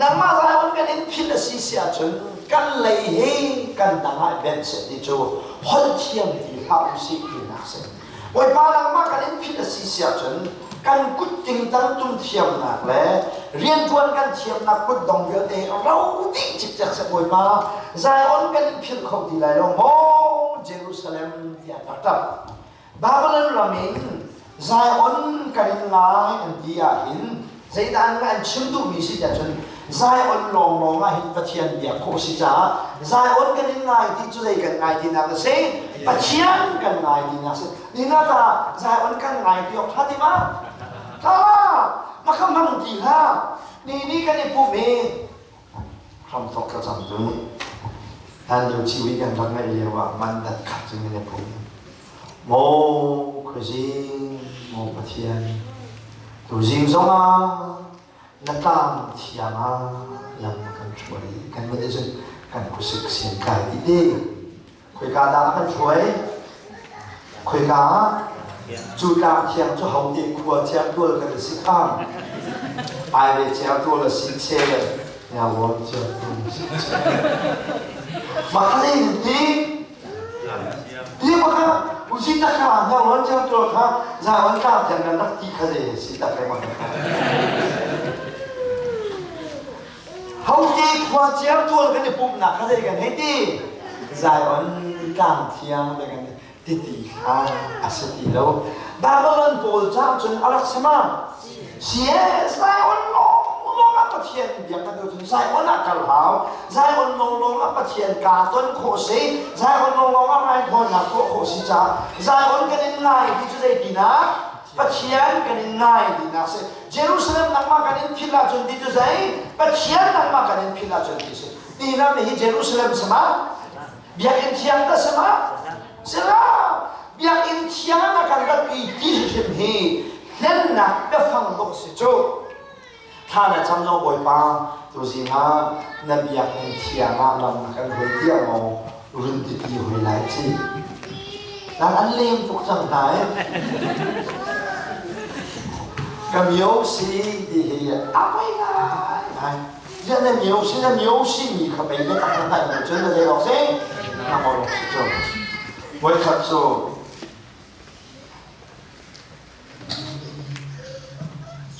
nangmah Zion kan in philh a si si ahcun kan lei hi kan dang ah benh seh ti cu holh thiam ti hlah usih tinak si Bawipa nangmah kan in philh a si si ahcun kan kut tingtang tum thiamnak le rianṭuan kan thiamnak kutdong vialte ro dih cikcek seh Bawipa Zion kan in philh kho ti lai lo maw Jerusalem. Jerusalem tiah an rak ṭap. Babylon ram in Zion kan in ngai an ti ahhin zeidah an chim duhmi si tiah cun Zion lawnglawng ah hin Pathian biak khawh si caah Zion kan in ngai ti cu zei kan ngai tinak a si? Pathian kan ngai tinak a si. Ninak ah Zion kan ngai ti awk ṭha ti ma? Ṭha! Maka hmang ti hlah. Ni ni kan i pumh i hramthawk thlacam cu hlanlio civui kan rak ngeih lio ah mandat khat cu kan i pum. Maw khuazing, maw Pathian, tuzing zongah na tlang thiang ah lam kan hruai. Kan mit cun kan khuasik sin kai ti ti. Khoika dah a kan hruai? Khoika ah? Cu tlang thiang cu hote khua thiang tual kan si kha. Ai le thiang tual a si che le nya won thiang tual si che. Makhalin ti ti maka usi ta kha nya won thiang tual kha za wan tlang thiang kan rak ti kha ze si ta kai maka. Hote khua ciar tual kan i pumhnak kha zei kan hei ti? Zion tlang thiang le kan titi kha a si ti lo. Babylon pawl caah cun a rak si ma? Si e, Zion lawnglawng ah Pathian biak kan duh cun Zion ah kal hau. Zion lawnglawng ah Pathian kaa ton khawh si. Zion lawnglawng ah raithawinak tuah khawh si caah Zion kan in ngai ti cu zeitinak? Pathian kan in ngai tinak si. Jerusalem nangmah kan in philh ahcun ti cu zei? Pathian nangmah kan in philh ahcun ti si. Ti na hi Jerusalem sama? Biakinn thiang ta sama? Sila biakinn thiang na kan rat i ti hrim hi hlennak biafang dawh si cu. Thla na cam zong Bawipa tuzing ah na biakinn thiang ah lam na kan hruai tiah maw run ti ti hoi lai ci. Nang an lem tuk cang hna eh. Ka mio si ti hi a poi ngai ngai. Ziah na mio si na mio si mi kha pei na tak na hngalh lo cun na zei awk si? Na ngol si cu. Voikhat cu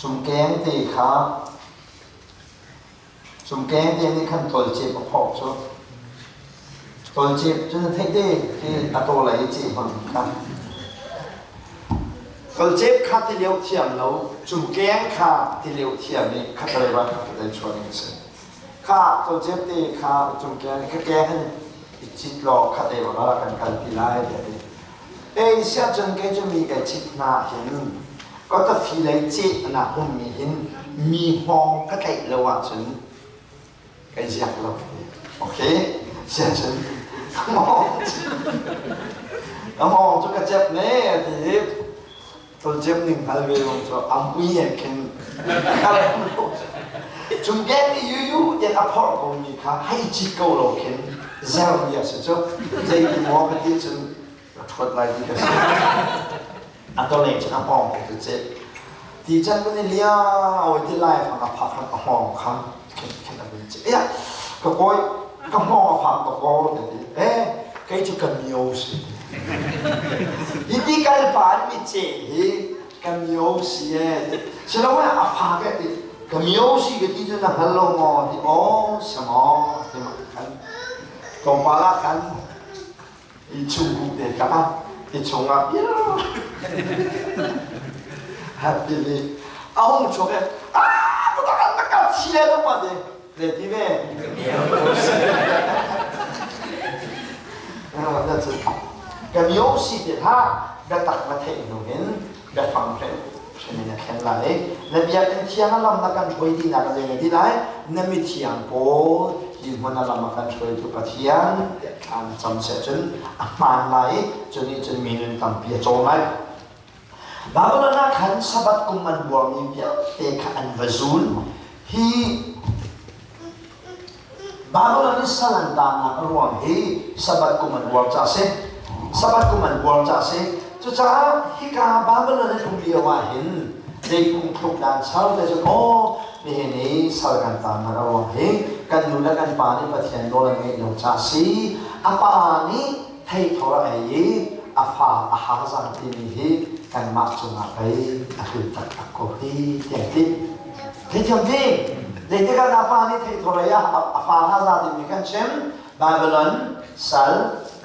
Cumkeng te kha cumkeng te nih khan tawlcep a phawk cu. Tawlcep cu na theih te khi a taw lei i ceh hmang kha. Tawlcep kha ti lio thiam lo, cumkeng kha ti lio thiam i khatlei va khatlei chuah ding a si. Kha tawlcep te kha cumkeng kha keng in i cit law khatlei va kan kalpi lai tiah a ti. Ei siahcun kei cu mi kai cit hna hin ka tafi lei ceh na ummi hin mi hngawng ka tlaih lo ahcun kai ziak lo. Okay, siahcun ka hngawng ka hngawng cu ka cep ne ti i tolcep ning hngal ve zong cu am ui he khin ka rem lo. Cungkeng nih yuyu tiah a phorh ko mi kha hei cit ko lo khin zer mi a si cu zeiti maw ka ti cun ka ṭhuat lai ti ka si. A tawleng cun a hngawng te cu ceh. Ti can kan i liao ti lai fang a phak khan a hngawng kha khin khin a vun ceh. Ia ka kawi ka hngawng a fak ka kaw te ti. Eh kei cu ka mio si. Hi ti kal pa an mi ceh hi ka mio si e. Silo a fak e ti. Ka mio si ka ti cu na hngal lo maw ti aw si maw ti ma khan tlawmpal ah khan i chungkuh te kha i chungah happy ni a hung chuak e ah ka ka thi le lo ma te le ti ve ka mio si te hlah biatak na theih hnu hin biafang hre hrim in a thlen lai na biakinn thiang a lam na kan hruai dih nak a zei na ti lai na mithiang pawl hi hmun a lam a kan hruaitu Pathian tiah thla na cam seh cun a hmaan lai i cu nih cun mi nun tampi a cawm lai. Babylon ah khan Sabbath kum an buarmi vialte kha an va zul. Hi Babylon i sal an taannak a ruang hi Sabbath kum an buar ca a si. Sabbath kum an buar ca a si. Cucaah hika Babylon an um lio ah hin zei phungthluk dan sal te cun aw nihin i sal kan taannak a ruang hi kan nu le kan pa nih Pathian nawl an ngeih lo ca a si. A pa nih theithor a ei i a fa a hazang timi hi kanmah cungah pei a tlun taktak ko hi tiah ti. Theithiam ti zeitik ah dah pa nih theithor ei ah a fa hna za timi kan chim Babylon sal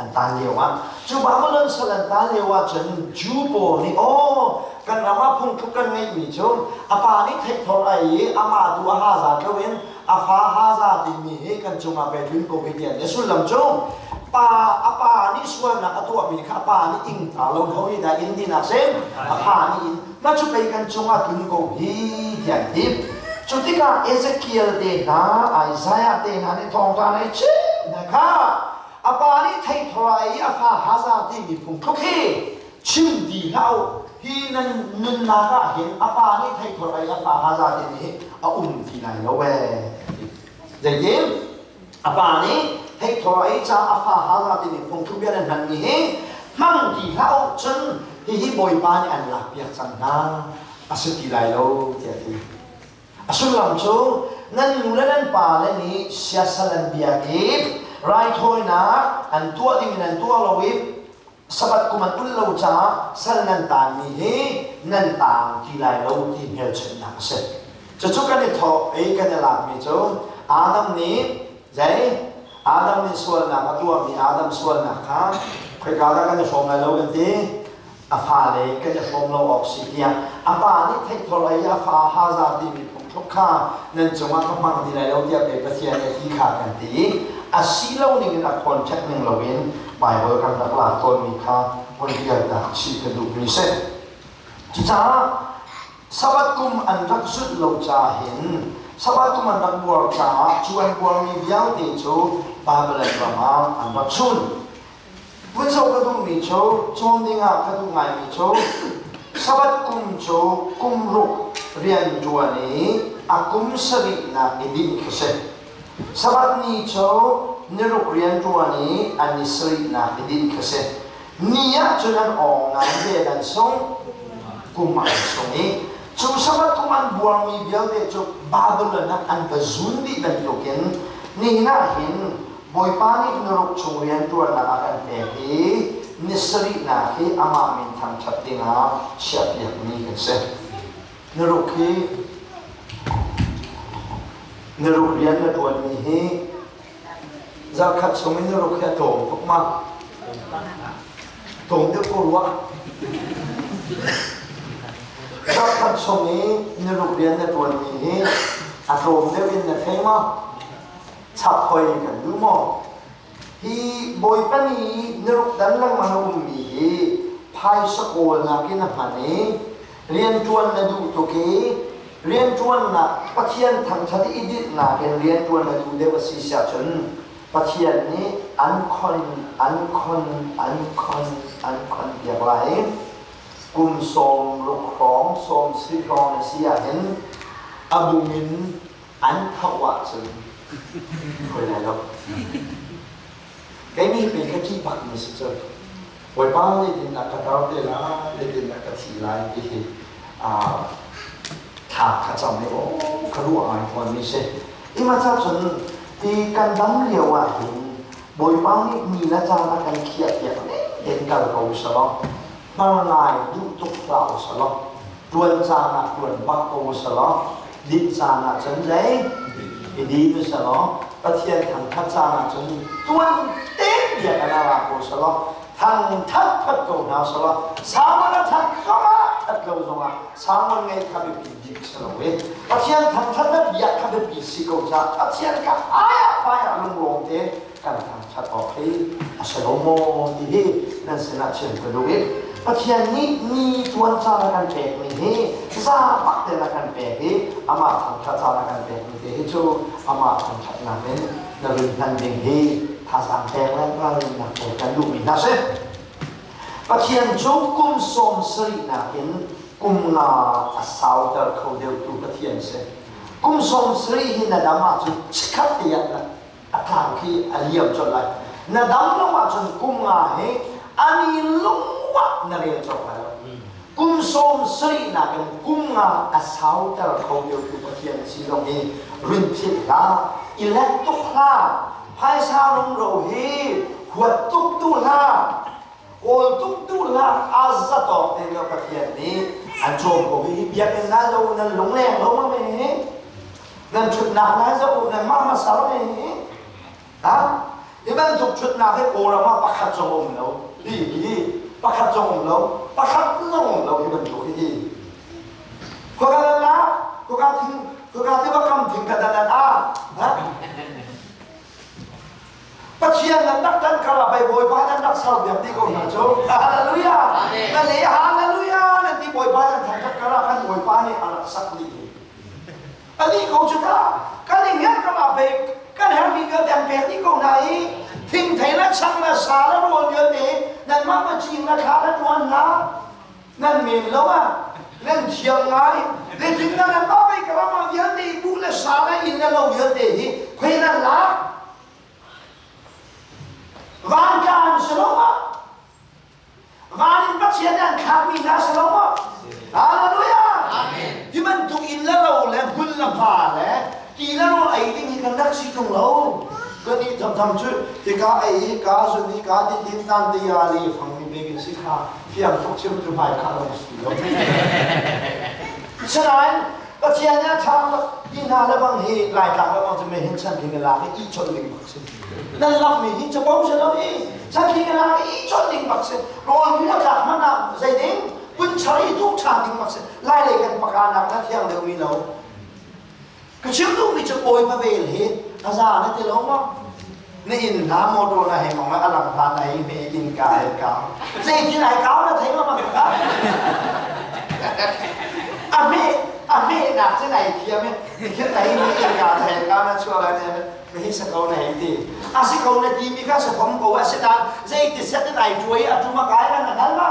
an tan lio ah. Cu Babylon sal an tan lio ah cun Jew pawl nih aw kan ram ah phungthluk kan ngeihmi cu a pa nih theithor ai i amah tu a haza tlo in a fa haza timi hi kan cungah pe tlun ko hi tiah a sullam cu pa a pa nih sualnak a tuahmi kha a pa nih ing ta lo ho hi dah in dinak sem a fa nih in mah cu pei kan cungah tlun ko hi tiah an ti. Cu tikah Ezekiel te hna, Isaiah te hna nih thawngṭha nei chim hna kha a pa nih theithor ai i a fa haza timi phungthluk hi chim ti hlah u. Hi nan nunnak ah hin a pa nih theithor ai a fa haza timi hi a um ti lai lo ee. Zeitin? A pa nih theithor ai ca a fa haza timi phungthluk bia nan hmanmi hi hmang ti hlah u, cun hihi Bawipa nih an lakpiak cang hna a si ti lai lo tiah a ti. A sullam cu nan nu le nan pa le nih siasal an biak i raithawinak an tuah ding in an tuah lo i Sabbath kum an ulh lo caah sal nan taanmi hi nan taang ti lai lo ti hmelchunhnak a si. Cucu kan i thawk i kan i lakmi cu Adam nih zei Adam nih sualnak a tuahmi, Adam sualnak kha khoika dah kan i hrawm lai lo kan ti? A fale kan i hrawm lo awk si tiah a pa nih theihthor ei a fa haza timi phungthluk kha nan cungah ka hmang ti lai lo tiah pe Pathian nih a ti kha kan ti. A si lo ning in a contact ning loin Bible kan rak lak tawnmi kha von bialtak chih ka duhmi si. Cucaah Sabbath kum an rak zulh lo caah hin, Sabbath kum an rak buar caah cu an buarmi vialte cu Babylon ram ah an rak chun. Vun zoh ka duhmi cu, cawn dingah ka duh ngaimi cu, Sabbath kum cu kum ruk rian ṭuan i a kum sarihnak i dinh khi si. Sabbath ni cu niruk rian ṭuan i a ni sarihnak i dinh khi si. Ni ah cun an awng ngai ve an sung, kum ah an sung i cu Sabbath kum an buarmi vialte cu Babylon ah an va zun dih bantukin nihin ah hin Bawipa nih nuruk chung rianṭuannak a kan pek i ni sarihnak hi amah min thangṭhat dingah chiahpiakmi kan si. Nuruk hi nuruk rian na ṭuanmi hi zarkhat chung in nuruk hi a tlawm tuk ma? Tlawm deuh ko rua. Zarkhat chung i nuruk rian na ṭuanmi hi a tlawm deuh in na thei ma? Chap hoi kan duh maw? Hi Bawipa ni niruk dan lengmang a ummi hi phaisa kawlnak in a hman i rianṭuan na duh tuk i rianṭuannak Pathian thangṭhat i dinhnak in rianṭuan na duh deuh a si siah cun Pathian nih an khon an khon an khon an khon piak lai. Kum 60 hrawng 70 hrawng na si ahhin a bung in an tho ahcun khoi lai lo. Keimi pe kha ṭih bak mi si cu Bawipa zeitindah ka tar te lai, zeitindah ka thi lai ti hi thla kha cam i aw ka ruah ngai tawn mi si. Ima ca cun ti kan dam lio ah hin Bawipa nih ni le caan a kan khiah piak ning tein kal ko selaw hmar ngai duh tuk hlah u selaw ṭuan caan ah ṭuan bak ko u selaw dinh caan ah cun zei i din u selaw Pathian thangṭhat caan ah cun tuan te bia kan ra ko selaw thangṭhat phat ko hna selaw salmon a ṭhat zongah ṭhat lo zongah salmon ngeih kha biapi bik si lo i Pathian thangṭhat le biak kha biapi si ko caah Pathian kha ai ah pai ah lunglawm tein kan thangṭhat awk hi a si lo maw ti hi nan sinah chim ka duh i Pathian nih ni tuan caan a kan pekmi hi zapak tein a kan pek i amah thangṭhat caan a kan pekmi te hi cu amah thangṭhatnak in na rin hman ding hi thazaang pek le ralrinnak pek kan duhmi hna si. Pathian cu kum 70 nakin kum nga a sauter kho deuhtu Pathian si. Kum 70 hi na dam ahcun chikkhat te ah a tlang khi a liam colh lai. Na dam lo ahcun kum nga hi ani lungwah na rel cawk lai lo. Kum 70 nakin kum nga a sauter kho deuhtu Pathian a si zong hi rin philh hlah, i lek tuk hlah, phaisa rumro hi huat tuk tu hlah, kawl tuk tu hlah, a zatawk te lo Pathian nih an cawm ko. Hi biakinn na lo nan lungleng lo ma me? Nan ṭhutnak na zoh nan mah hmasa lo me? Ha? Hi bantuk ṭhutnak hi Kawlram ah pakhat zong a um lo. Hi hi pakhat zong um lo. Pakhat zong um lo hi bantuk hi. Khua ka la, khua ka thing, khua ka tiva kam thing ka dan a. Pathian nan rak tan kar ah pei Bawipa nan rak ser biak ti ko hna cu. Hallelujah. Na le hallelujah nan ti Bawipa nan thangṭhat kar ah khan Bawipa nih a rak sak dih. Ani ko cu ta kan i ngiat kam ah pei kan herhmi vialte an pek dih ko hna i thingthei le chang le sa le rawl vialte nanmah ma cing le thla le ṭuan hna nan men lo ah nan thiam ngai zeitin nan anmah pei ka ram ah vialte i buh le sa le inn le lo vialte hi khoi nan lak vanka an si lo ma van in Pathian nih an thlakmi hna si lo maw Hallelujah hi bantuk inn le lo le hmun le hma le ti le rawl ei ding hi kan rak si ṭung lo kan i thamtham cu hika ei hika zun hika din din tan te ya li fang mi bek in si kha fiang tuk chim tu hmai kha lo si lo sinain Pathian nih a ṭha ti hna le bang hi Laitlang le bang cu me hin chan hi lak i chon ding bak si nan lak mi hi capo si lo i chan hi lak i chon ding bak si rawl mu a tlak hmanh ah zei ding kun char i tu ṭhan ding bak si lai lei kan paka nak na thiang deuh mi lo Ka chim duhmi cu Bawipa vel hi a za na ti lo maw? Na inn hna motor na hei mong a lang hlan ai me inn ka ai kau. Zeitin ai kau na thei ma ma ka? A me a me nak cun ai thiam i khin ai me inn ka thei ka na chuah lai ne me hi sa ko na hei ti. A si ko na ti mi kha sa fom ko a si nain zeiti set in ai tuai a tum a kai kan na hngal ma?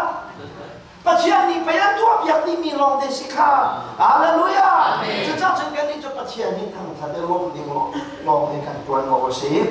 Pathian nih pei an tuahpiak dihmi lawng te si kha. Hallelujah! Cucaah cun kannih cu Pathian nih thangthat i lawmh ding lawng hi kan tuan ko a si.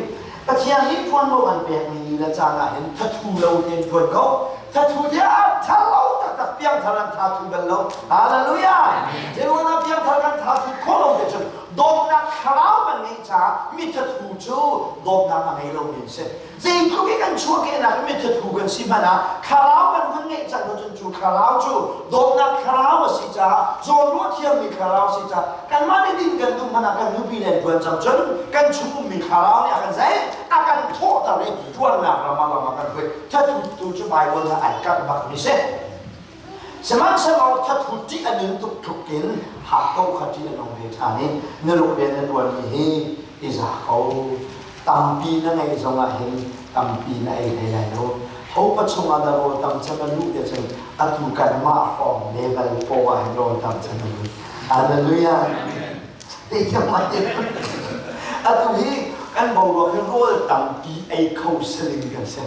Pathian nih tuanvo an pekmi ni le caan ah hin thathu lo tein tuan ko. Thathu te ah thar lo taktak piangthar an tha thu bal lo. Hallelujah! Zeiruangah piangthar kan tha thut khawh lo te cun dawtnak thlarau kan ngeih caah mi thathu cu dawtnak a ngei lomi an si. Zeitluk i kan chuahkehnak i mithathu kan si hmanh ah thlarau kan hun ngeih cang ahcun cu thlarau cu dawtnak thlarau a si caah zawnruah thiammi thlarau a si caah kanmah nih din kan duh hmanh ah kan nupi le tuan cang cun kan chung ummi thlarau nih a kan zei a kan thawhter i tuannak ram ah lam a kan hruai thathu tu cu Bible ah ai karh bakmi si. Sihmanhsehlaw thathu ṭih a nun tuk tluk in hak ko kha ṭih a nung ve ṭhan i na lung rian na ṭuanmi hi i za ko. Tampi na ngeih zongah hin tampi na ei hlei lai lo. Hopa chungah na rawl tam cem a luh te cun atu kanmah hrawng level paw ah hin rawl tam cem a lut. Hallelujah. Atu hi kan boruak hi rawl tampi ei kho saling kan si.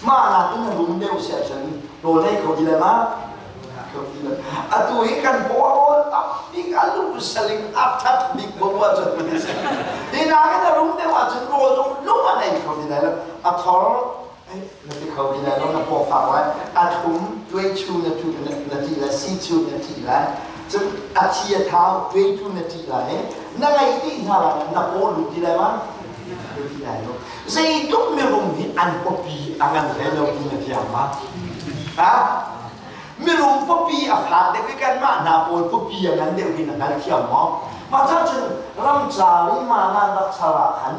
Mah nakin na rum deuh si ahcun rawl ei kho ti lai ma? Atu hi kan paw tampi a lu saling a that bik bo ahcun hi nakin a rum deuh ahcun rawl zong lung an ei kho ti lai lo. A thor na ti kho ti lai lo na paw fak lai a thlum tuai chu na tu na ti lai si chu na ti lai cun a thi a thau tuai tu na ti lai na ngei dih hna lai na paw lut ti lai ma lut ti lai lo zeitluk mirum hi an pawpi a ngan hlei lo ti na fiang ma ha mirum pawpi a phan deuh i kanmah hna pawl pawpi a ngan deuh hi na hngal thiam maw mah ca cun ramcar i mana rak char ah khan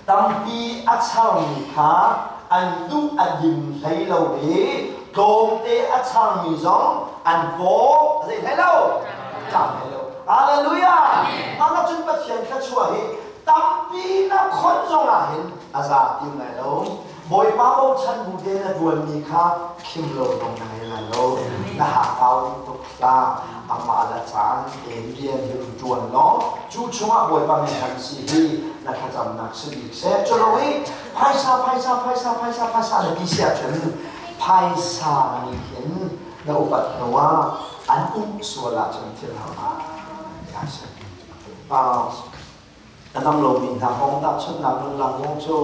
Tampi a charmi kha an duh a dim hlei lo i tlawmte a charmi zong an paw a zei hlei lo tlam hlei lo. Hallelujah! Mah cun Pathian thluachuah hi tampi na khon zongah hin a za ti lai lo. Bawipa bochan bu te na ṭuanmi kha khim lo zong na ngei lai lo. Na hakkau ding tuk hlah. Amah le caan tein rian hi run ṭuan law cu chungah Bawipa min kan si hi na thlacamnak si bik seh. Culo i phaisa phaisa phaisa phaisa phaisa na ti si ahcun phaisa nih hin na upat hnu ah an um sual ahcun thil har ngai a si. A dam lomi hna kong tahchunhnak nunnak zong cu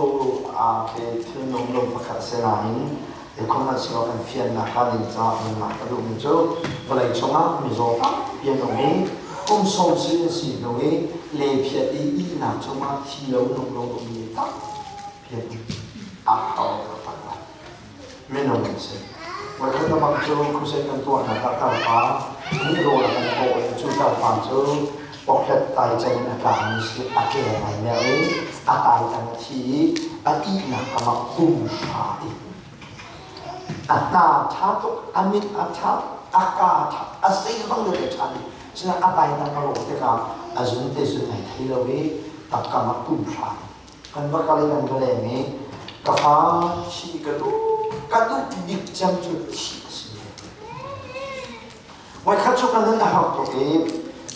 aa khi thil nung lo pakhat si nain sihmanhsehlaw kan fiannak hnga ding caah nunnak ka duhmi cu vawlei cungah mizaw tampi an um i kum sawm si an si hnu i lephiat i ihnak cungah thi lo nung lo ummi tampi an um. A hau taktak lai. Minung an si. Voikhat le bang cu crusade kan tuahnak ah tarpa nih rawl a kan kawh i cu tarpa cu Pokhlet tai chan in a tlangmi si a ke ai mer i a tai tang a thi i a ihnak kam ah kum hra i a hna ṭha tuk, a mit a ṭha, a ka ṭha, a zeizong vialte ṭha dih. Sinain a tai tang a rawh tikah a zun te zun ai thei lo i takkam ah kum hra kan va kal i kan va leng i ka fa thi ka duh ka duh bik cem cu thih a si. Voikhat cu ka nun a har tuk i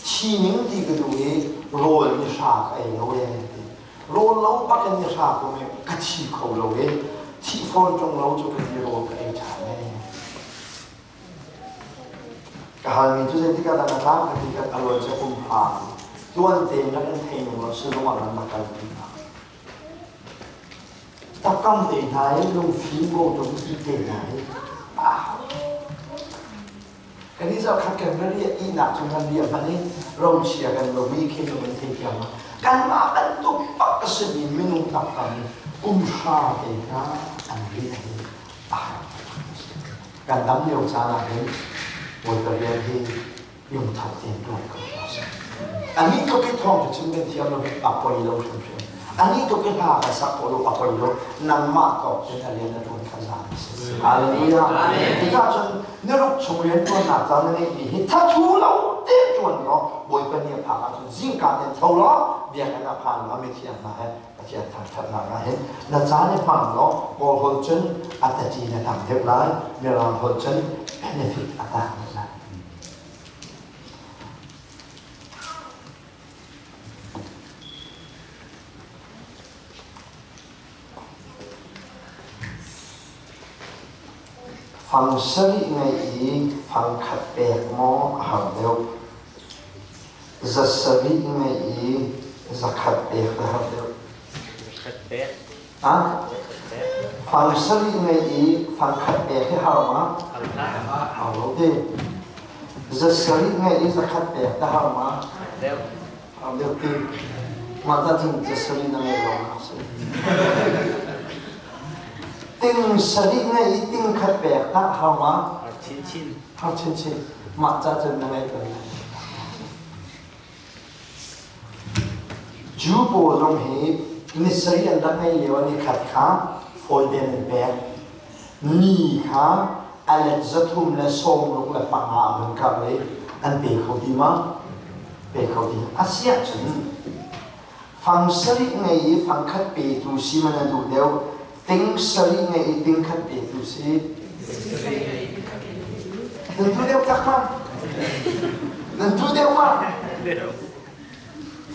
thi ning ti ka duh i rawl ni hra ka ei lo e ti. Rawl lo bak in ni hra kum i ka thi kho lo i thih fawn ṭung lo cu ka ti rawl ka ei ṭhan e. Ka halmi cu zeitik ah dah na tlang ka ti ka a luan cia kum hra tuan tein rak in thei ning law sizung ah nan rak kalpi hna. Takam te hna i lungfim ko tung ti te hna i ah kan i zohkhat kan va riah ihnak cu kan riah hmanh i rochia kan va vui khin kan thei thiam ma kanmah bantuk bak a simi minung taktak i kum hra te hna an riah hi kan dam lio caan ah hin Bawipa rian hi lungtho tein tuan ko hna sih. Anih tluk i thawng cu chim kan thiam lo a poi lo hrimhrim. Anih tluk i hla ka sak ko lo a poi lo. Nangmah tawk cun a rian a tuan kha zan a si. Hallelujah. Tikah cun niruk chung rian tuannak caan na ngeihmi hi thathu lo te tuan law Bawipa ni a phak ahcun zingka ten tho law biakinn ah phan law mithiang hna he Pathian thangṭhatnak ah hin na caan i hmang law Kawl holh cun a tati na tam deuh lai, Mirang holh cun benefit a tam deuh lai. Fang sarih ngeih i fang khat pek maw a har deuh? Za sarih ngeih i zakhat pek a har deuh. Zakhat pek. Ah? Fang sarih ngeih i fang khat pek hi har ma? Har lo te. Za sarih ngeih i zakhat pek ta har ma? Deuh. Har deuh ti. Mah ta cun za sarih na ngeih lawng a si. Ting sarih ngeih i ting khat pek ta har ma? Har chinchin. Har chinchin. Mah ca cun na ngeih bal lai. Jew pawl zong hi ni sarih an rak ngeih lio ah nikhat kha fawi tein an pek. Ni kha a let 365 a hun karh i an pe kho ti ma? Pe kho ti. A si ahcun fang sarih ngei i fang khat petu si man a duh deuh, ting sarih ngei i ting khat petu si. Nan tu deuh tak ma? Nan tu deuh ma?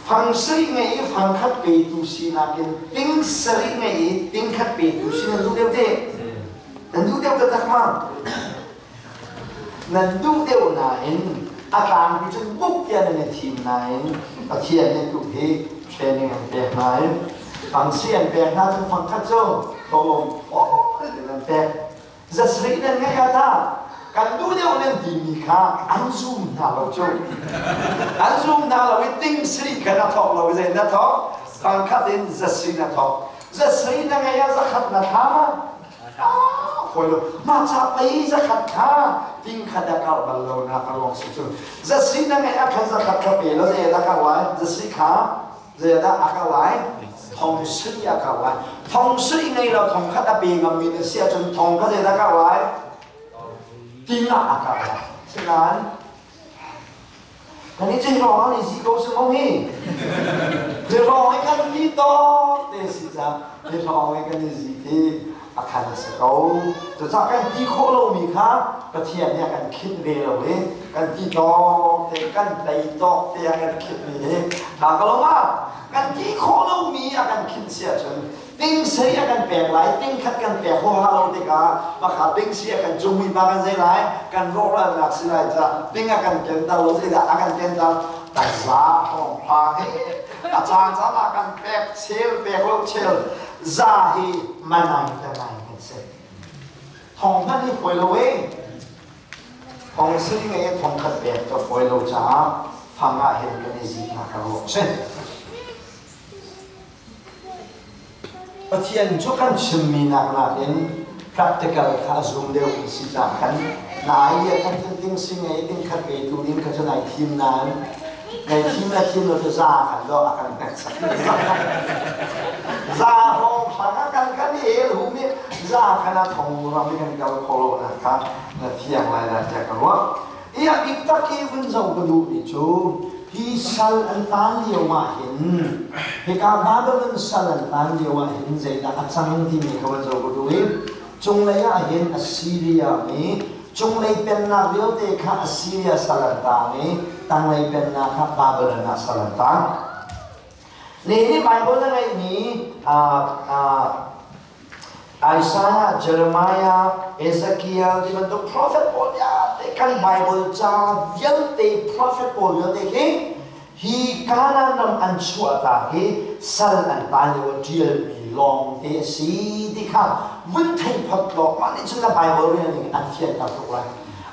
Fang sarih ngei i fang khat petu sinak in ting sarih ngei i ting khat petu si nan duh deuh te? Nan duh deuh taktak ma? Nan duh deuh nain a tlangpi cun buk tiah nan i thim nain Pathian nih tu hi training an pek nain fang si an pek hna cun fang khat cu thawlawm in an pek. Zasarih nan ngeih ah tah kan duh deuh nan timi kha an zum hna lo cu. An zum hna lo i ting sarih kha na thawk lo i zei na thawk? Fangkhat in zasarih na thawk. Zasarih na ngeih ah zakhat na thla ma? Ah, fawi lo. Mah ca pei zakhat kha ting khat a karh bal lo nak a ruang si cu. Zasarih na ngeih ah khan zakhat kha pe lo zei dah karh lai? Zasarih kha Zeidah a kal lai? Thong sui a kal lai. Thong sui ngei lo thong khat a pe ngammi na si ahcun thong kha zeidah kal lai? Tingah a kal lai. Sinain kan i cin rong an i zi ko si mong hi. Hi rong i kan ti tawk te si ca hi rong i kan i zi ti a khan a si ko. Cucaah kan ti khawh lomi kha Pathian nih a kan khinh ve lo i kan ti tawk te kan tei tawk te a kan khinhmi hi hna ka lo ma kan ti khawh lomi a kan khinh si ahcun ting sei a kan pek lai ting khat kan pek huaha lo tikah pakhat ting si a kan cungmi pa kan zei lai kan rawhralnak si lai ca ting a kan ken ta lo zeidah a kan ken ta taza thawng pha he a caan caan ah kan pek chel pek lo chel za hi manai tanai kan si thong hmanh hi fawi lo e thong si nge thong khat pek ka fawi lo caah fang ah hin kan i zik na ka ruak si Pathian cu kan chimmi nak nakin practical kha a zum deuh mi si caah khan na idea khan thil ting si ngei ding khat pe tu ding kha cu nai thim nain. Ngai thim le thim lo cu za kan do a kan hneksak. Za hong hrang a kan kan i el hum i za khan a thong ram i kan kal kho lo nak kha na thiang lai dah tiah ka ruah. I a bik tak i vun zoh ka duhmi cu hi sal an taan lio ah hin hika Babylon sal an taan lio ah hin zeidah a cang timi kha vun zoh ka duh i cunglei ah hin Assyria mi cunglei pennak vialte kha Assyria sal an taang i tanglei pennak kha Babylon ah sal an taang. Ne nih Bible na ngeihmi Isaiah, Jeremiah, Ezekiel ti bantuk prophet pawl vialte kan Bible ca vialte prophet pawl vialte hi hi Kanaan ram an chuahtak hi sal an tan lio ṭialmi lawngte a si ti kha vun thei phot law mah nih cun na Bible rian ning an fianter tuk lai.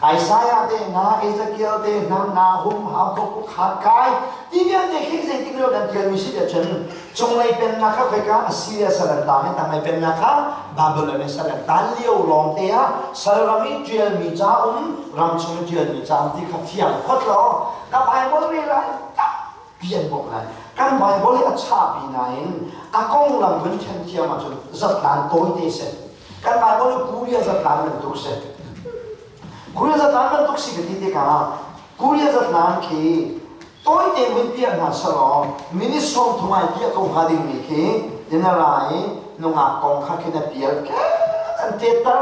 Isaiah te hna, Ezekiel te hna, Nahum, Habakkuk, Haggai ti vialte khi zeitik lio nan ṭialmi si tiah cun cunglei pennak kha khoika Assyria sal an tang i tanglei pennak kha Babylon i sal an tan lio lawngte ah sal ram i ṭialmi ca um, ram chung i ṭialmi ca um ti kha fiang phot law na Bible rel ah tampi an bawmh lai. Kan Bible hi a chahpi nain a konglam vun ṭhen thiam ahcun zatlan tawite si. Kan Bible hi Korea zatlan bantuk si. Korea zatlan bantuk si ka ti tikah Korea zatlan khi tawite vun piah hna selaw minute 30 ai piah ko hnga dingmi khi dinara i nungak kong kha khi na pial an tetter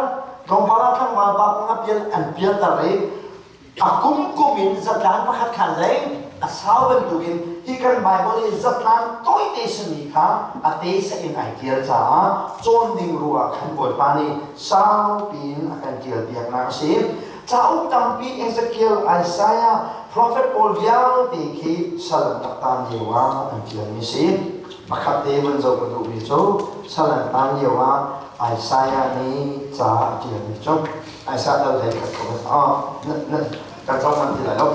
tlawmpal ah tlangval pa kong a pial an pialter i a kumkum in zatlang pakhat khan lei a sau bantukin hi kan Bible i zatlang tawite simi kha a te sa in ai tial caah cawn ding ruah khan Bawipa nih saupi in a kan tial piaknak a si. Cauk tampi Ezekiel, Isaiah, prophet pawl vialte khi sal an rak tan lio ah an tialmi si. Pakhat te van zoh ka duhmi cu sal an tan lio ah Isaiah nih ca a tialmi cu Isaiah dal hlei khat ko kan zoh manh ti lai lo.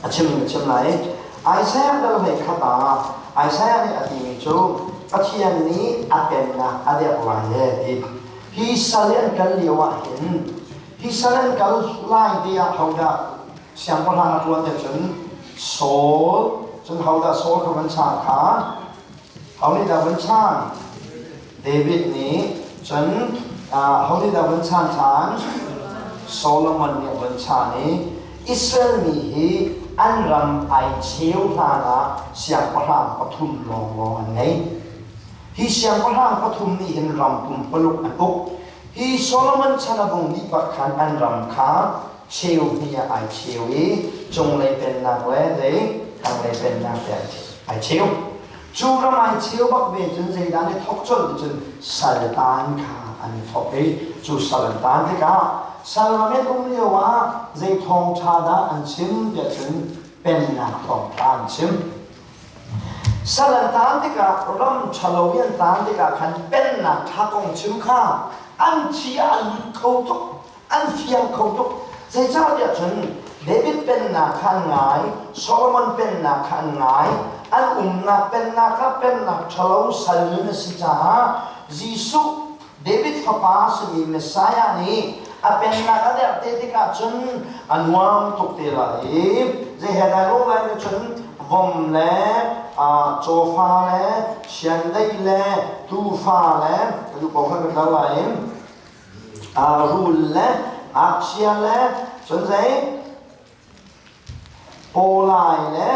A chim in a chim lai. Isaiah dal hlei khat ah Isaiah nih a timi cu Pathian nih a pennak a derh lai e ti. Hi sal i an kal lio ah hin hi sal an kal lai te ah hodah siangpahrang a ṭuan te cun Saul cun hodah Saul kha van chan kha ho nih dah van chan David nih cun ho nih dah van chan ṭhan Solomon nih a van chan i Israel mi hi an ram ai cheu hlan ah siangpahrang pathum lawnglawng an ngei. Hi siangpahrang pathum nih hin ram pumpaluk an uk. Hi Solomon chan a hung dih bak khan an ram kha cheu hnih ah ai cheu i cunglei pennak le lei tanglei pennak te ai cheu. Cu ram ai cheu bak ve cun zeidah an i thawk colh ti cun saltan kha an i thawk i cu sal an tan tikah sal ram in um lio ah zei thawngṭha dah an chim tiah cun pennak thawngṭha an chim. Sal an taan tikah ram ṭhalo i an taan tikah khan pennak ṭha kong chim kha an thi ah an lut kho tuk, an fiang kho tuk. Zeicahtiah cun David pennak kha an ngai, Solomon pennak kha an ngai, an umnak pennak kha pennak ṭhalo sal nun a si caah Jesuh David fapa simi Messiah nih a pennak a derh te tikah cun a nuam tuk te lai i zei he dah lawh lai cun vom le cawfa le chiandeih le tuufa le ka duh paoh khan ka tlar lai rul le ngakchia le cun zei pawlai le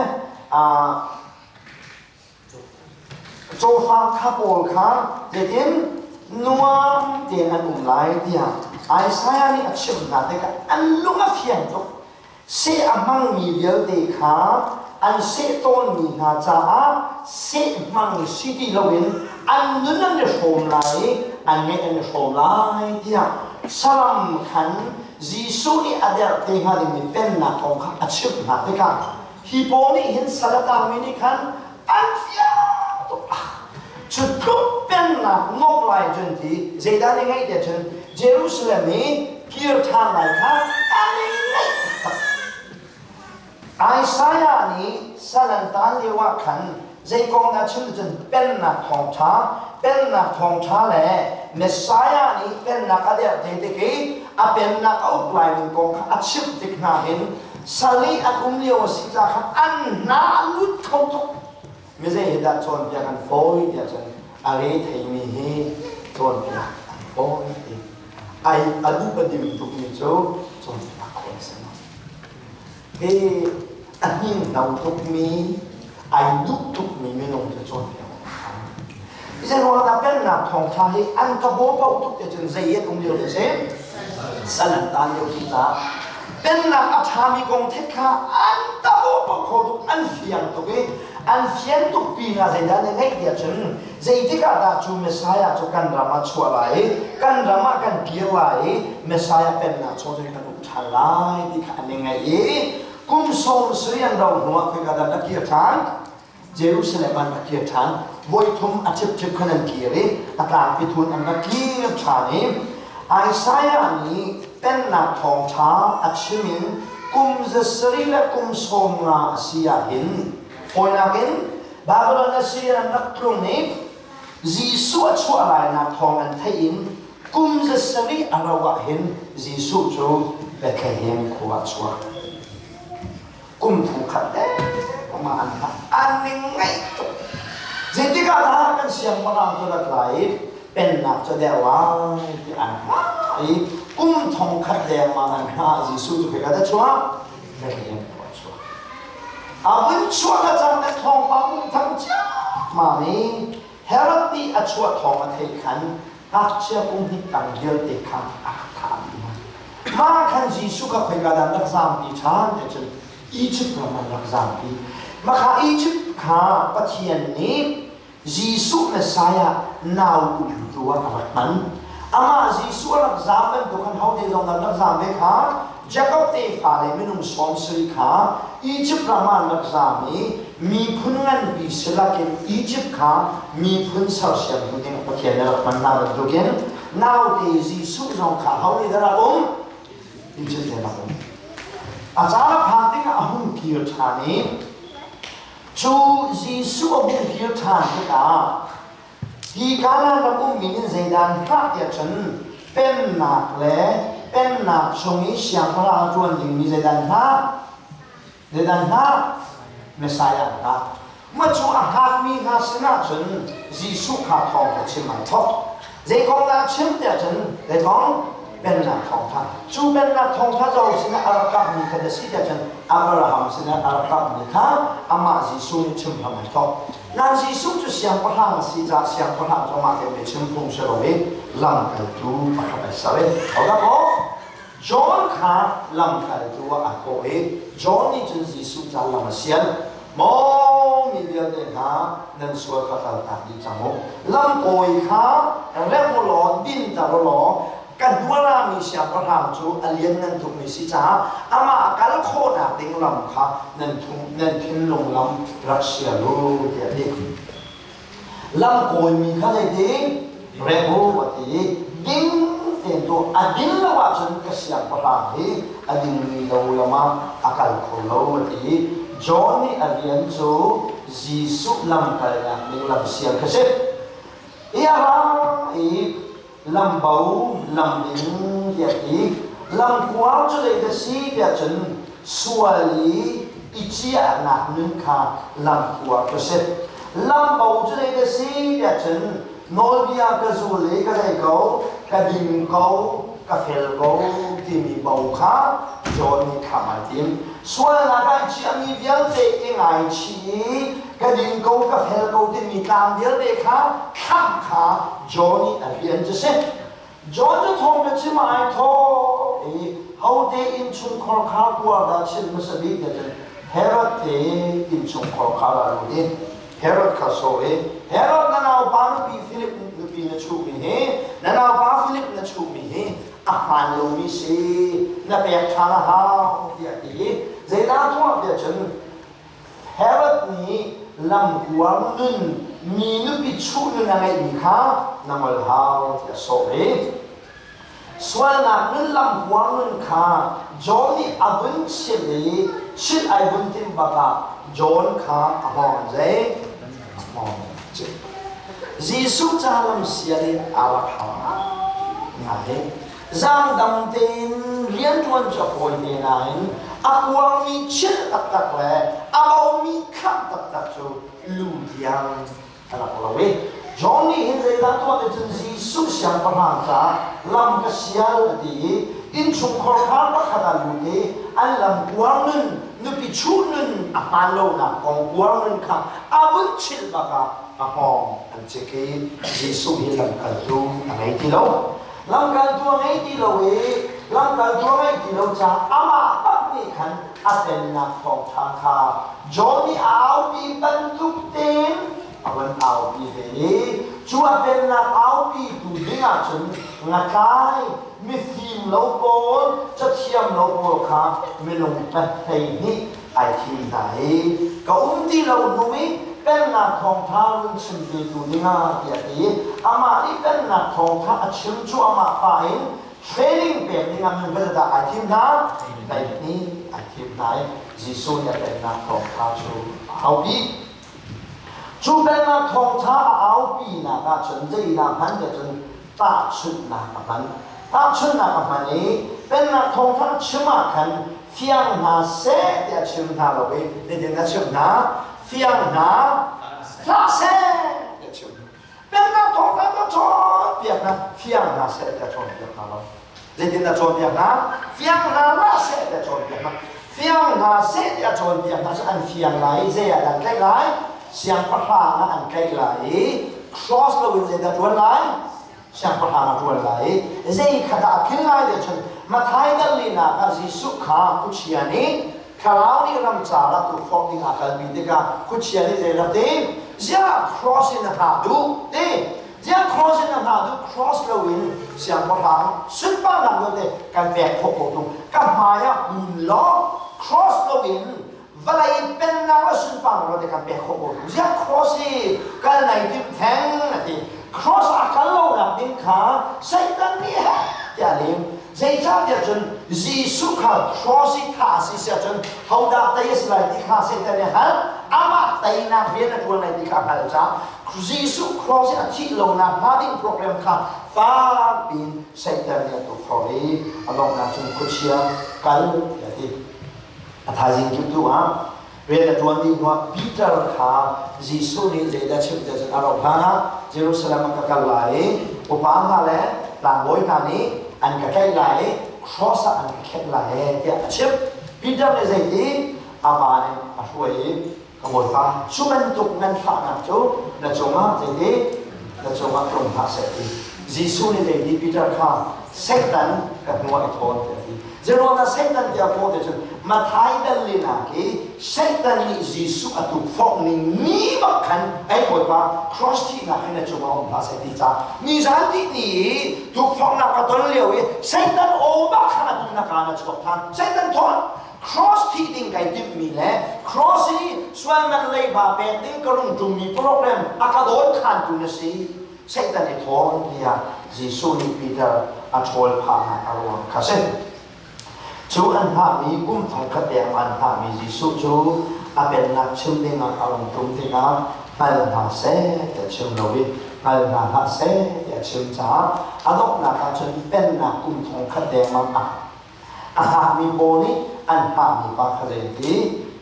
Cawfa kha pawl kha zeitin nuam tein an um lai tiah Isaiah nih a chimh hna tikah an lung a fiang tuk. Seh a hmangmi vialte kha an seh tawnmi hna caah seh hmang si ti loin an nun an i hrawm lai i an ngeih an i hrawm lai tiah saram khan Jesuh nih a derh te hnga dingmi pennak kong kha a chimh hna tikah Hi pawl nih hin sal a tangmi nih khan an fiang tuk. Cu tluk pennak ngok lai cun ti zeidah nih ngaih tiah cun Jerusalem i kir ṭhan lai kha an i ngaih taktak. Isaiah nih sal an tan lio ah khan zei kong dah chim cun pennak thawngṭha, pennak thawngṭha le Messiah nih pennak a derh te tik i a pennak a uk lai ning kong kha a chimh tik hna hin. Sal i an um lio a si ca khan an hna a lut kho tuk. Mizei hi dah cawnpiak an fawi tiah cun a re theimi hi cawnpiak an fawi ti. Ai a duh a dim tukmi cu cawnpiak khawh a si lo. Hi a hninghno tukmi, ai duh tukmi minung cu cawnpiak awk a har. Zeiruangah pennak thawngṭha hi an ka baw paoh tuk te cun zei an um lio te si? Sal an taan lio ti caah pennak a ṭhami kong theih kha an ta baw paoh kho tuk, an fiang tuk i an fian tuk pinah zeidah an i ngeih tiah cun zeitik ah dah cu Messiah cu kan ram ah chuah lai i kan ram ah kan kir lai i Messiah pennak chung cun kan uk ṭhan lai ti kha an i ngaih i kum 70 an rauh hnuah khika dah a kir ṭhan? Jerusalem ah an rak kir ṭhan. Voithum a ṭhipṭhip khan an kir i a tlangpi thun an rak kir ṭhan i Isaiah nih pennak thawngṭha a chim in kum 7 le kum 50 a si ah hin fawinak in Babylon Assyria an rak tlung i Jesuh a chuah lainak thawng an theih in kum 7 a rauh ah hin Jesuh cu Bethlehem khua ah chuak. Kum thong khat te mah an hlah. An ning ngaih tuk. Zeitik ah dah kan siangpahrang cu rat lai i pennak cu deuh lai ti an hngah i kum thong khat lengmang an hngah. Jesuh cu khika dah chuak? Bethlehem khua chuak. A vun chuah le cang le thawngpang um thang ciammam i Herod nih a chuah thawng a theih khan ngakchia kum hnih tang vialte kha a rak thah dih hna. Mah khan Jesuh kha khoika dah an rak zampi ṭhan ti cun Egypt ram an rak zampi. Mah kha Egypt kha Pathian nih Jesuh Messiah nau umtu ah a rak hman. Amah Jesuh a rak zaam bantuk khan hote zong an rak zaam ve kha Jakob tefa le minung 70 kha Egypt ram ah an rak zaam i miphun nganpi si lakin Egypt kha miphun sersiamtu ding Pathian nih a rak hman hna bantukin naute Jesuh zong kha ho nih dah rak um? Egypt nih rak um. A caan a phak tikah a hung kir ṭhan i Cu Jesuh a hung kir ṭhan tikah hi Kanaan ram ummi nih zeidah an hngah tiah cun pennak le pennak chung i siangpahrang a ṭuan dingmi zeidah an hngah? Zeidah an hngah? Messiah an hngah. Mah cu a hngakmi hna sinah cun Jesuh kha thawngṭha chim ai thawk. Zei kong dah a chim tiah cun zei kong? Pennak thawngṭha. Cu pennak thawngṭha cu sinah a rak kapmi kha na si tiah cun Abraham sinah a rak kapmi kha amah Jesuh nih chim hram ai thawk. Nan Jesuh cu siangpahrang a si caah siangpahrang cu amah te chim phung si lo i lamkaltu pakhat ai ser i hodah maw John kha lamkaltu ah a kawh i John nih cun Jesuh ca lam a sial. Maw mi vialte hna nan sual kha kaltak dih cang u. Lamkawi kha remh u law dinter u law ka hnuarami siangpahrang cu a lianngan tukmi si caah amah kal khawhnak ding lam kha nan nan thinlung lam rak sial u tiah a ti. Lamkawimi kha zeitin remh u a ti i ding tein tuah a din lo ahcun ka siangpahrang hi a dingmi lo lam ah a kal kho lo a ti i John nih a rian cu Jesuh lamkalnak ding lam sial kha si. I a ra i lambo lamding tiah ti lamkuang cu zei dah si tiah cun sual i i ciahnak nun kha lamkuang cu si. Lambo cu zei dah si tiah cun nawlbia ka zul i ka zei ko ka ding ko ka fel ko timi bo kha John nih kham ai tim. Sualnak ai ciahmi vialte i ngaichih i ka ding ko ka fel ko timi tlang vialte kha thlah kha John nih a rian cu si. John cu thawng na chim ai thawh i hote innchungkhar kha kuar dah chim hmasa bik ti cun Herod te innchungkhar kha ra lut i Herod kha sawh i Herod na naupa nupi Philip nupi na chuhmi hi na naupa Philip na chuhmi hi a hmaan lomi si na pek ṭhan a hau tiah ti i zeidah tuah tiah cun Herod nih lamkuang nun mi nupi chuh nun a ngeihmi kha na ngol hau tiah a sawh i sualnak nun lamkuang nun kha John nih a vun chimh i chimh ai vun timh bak ah John kha a hngawng an zei a hngawng cik Jesuh ca lam sial i a rak hau ngai. Zaangdam tein rianṭuan cu a fawi te nain A kuangmi chilh taktak le a bomi khamh taktak cu lu tiang a rak lo i John nih hin zeidah tuah ti cun Jesuh siangpahrang caah lam ka sial a ti i innchungkhar khar pakhat ah lut i an lam kuar nun nupi chuh nun a hmaan lonak kong kuar nun kha a vun chilh bak ah a hngawng an cik i Jesuh hi lamkaltu a ngei ti lo. Lamkaltu a ngei ti lo i lamkaltu a ngeih ti lo caah amah bak nih khan a pennak thawngṭha kha John nih a aupi bantuk tein a van aupi ve i cu a pennak aupi tu ding ahcun ngatlai mifim lo pawl cathiam lo pawl kha minung 12 ai thim hna i ka um ti lo hnu i pennak thawngṭha run chim tu dingah tiah ti amah nih pennak thawngṭha a chim cu amah pa in training pek dingah min va dah ai thim hna? 12 ai thim hna i Jesuh nih a pennak thawngṭha cu a aupi. Cu pennak thawngṭha a aupinak ah cun zeidah hman tiah cun tahchunhnak a hman. Tahchunhnak a hman i pennak thawngṭha a chim ah khan fiang hna seh tiah a chim hna lo i zeitin a chimh hna? Fiang hna hlah seh tiah a chim hna. Pennak thawngṭha cu cawnpiak hna, fiang hna seh tiah cawnpiak hna lo. Zeitin a cawnpiak hna? Fiang hna hlah seh tiah cawnpiak hna. Fiang hna seh tiah cawnpiak hna cu an fiang lai i zei ah dah an tlaih lai? Siangpahrang ah an tlaih lai i cross loin zeidah ṭuan lai? Siangpahrang a ṭuan lai i zei kha dah a phil lai tiah cun Matthai dal linak ah Jesuh kha khuachia nih thlarau nih ramcar ah tukforh ding aa kalpi tikah khuachia nih zei rak ti? Ziah cross in a hngah duh ti? Ziah cross in a hngah duh? Cross loin siangpahrang sunparnak vialte kan pek khawh ko tung. Ka hmai ah kun law cross loin vawlei pennak le sunparnak vialte kan pek khawh ko tung. Ziah cross hi kal nai timh theng a ti. Cross a kal lonak ding kha Satan nih heh tiah a lim. Zeicahtiah cun Jesuh kha cross i thah a si siah cun hodah tei a si lai ti kha Satan nih a hngalh. Amah teinak rian a ṭuan lai ti kha a hngalh caah Jesuh cross i a thih lonak hnga ding program kha fak piin Satan nih a tukforh i a donghnak cun khuachia kal tiah a ti. A thaizing kip tu ah rian a ṭuan dih hnuah Peter kha Jesuh nih zeidah chimh tiah cun a rauh hlanah Jerusalem ah ka kal lai i upa hna le tlangbawi hna nih an ka tlaih lai i cross ah an ka khenh lai ee tiah a chimh. Peter nih zeiti a va nih a hruai i ka bawipa cu bantuk nganfahnak cu na cungah zeiti na cungah tlung hlah seh ti. Jesuh nih zeiti Peter kha Satan ka hnuah i thawn tiah a ti. Zeiruangah Satan tiah kawh ti cun Matthai dal linak i Satan nih Jesuh a tukforh ning ni bak khan ei Bawipa cross thihnak hin na cungah um hlah seh ti ca nizan ti ni i tukforhnak ka ton lio i Satan aw bak khan a tum na kaa na chuak than Satan thawn cross thih ding kai timhmi le cross i sualman leiba pek ding ka rung ṭummi program a ka dawn khantu na si Satan i thawn tiah Jesuh nih Peter a ṭhawl phahnak a ruang kha si. Cu an hngahmi kum thongkhat deng an hngahmi Jesuh cu a pennak chim dingah a rung ṭum tikah hngal hna seh tiah chim lo i hngal hna hlah seh tiah chim caah a donghnak ah cun pennak kum thongkhat dengmang a a hngakmi pawl nih an hngahmi pa kha zeiti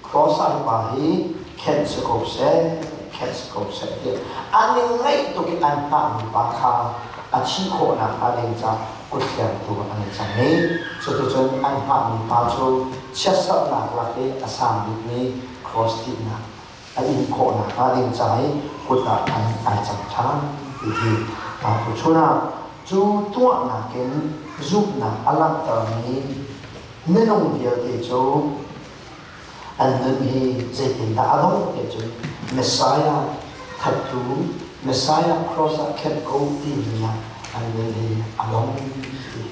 cross ah hi pa hi khenh si ko seh khenh si ko seh tiah an i ngaih tuk i an hngahmi pa kha a thih khawh nakhnga ding ca kuthlengtu an i cang i cuticun an hngahmi pa cu chiatserhnak lak i a sang bikmi cross thihnak a in khawh nakhnga ding ca i kut ah khan ai cang ṭhan ti hi tuchun ah cu tuahnak in zumhnak a langhtermi minung vialte cu an nun hi zeitindah a dongh ti cun Messiah thattu Messiah cross ah khenh ko timi ah an nun hi a dong ti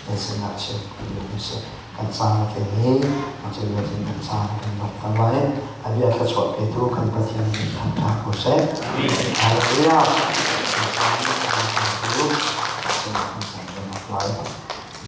nan sinah chim kan duh mi si. Kan caan a tling i machin machin kan caan kan dong kan lai. A bia thluachuah petu kan Pathian nih thangṭhat ko seh. Hallelujah.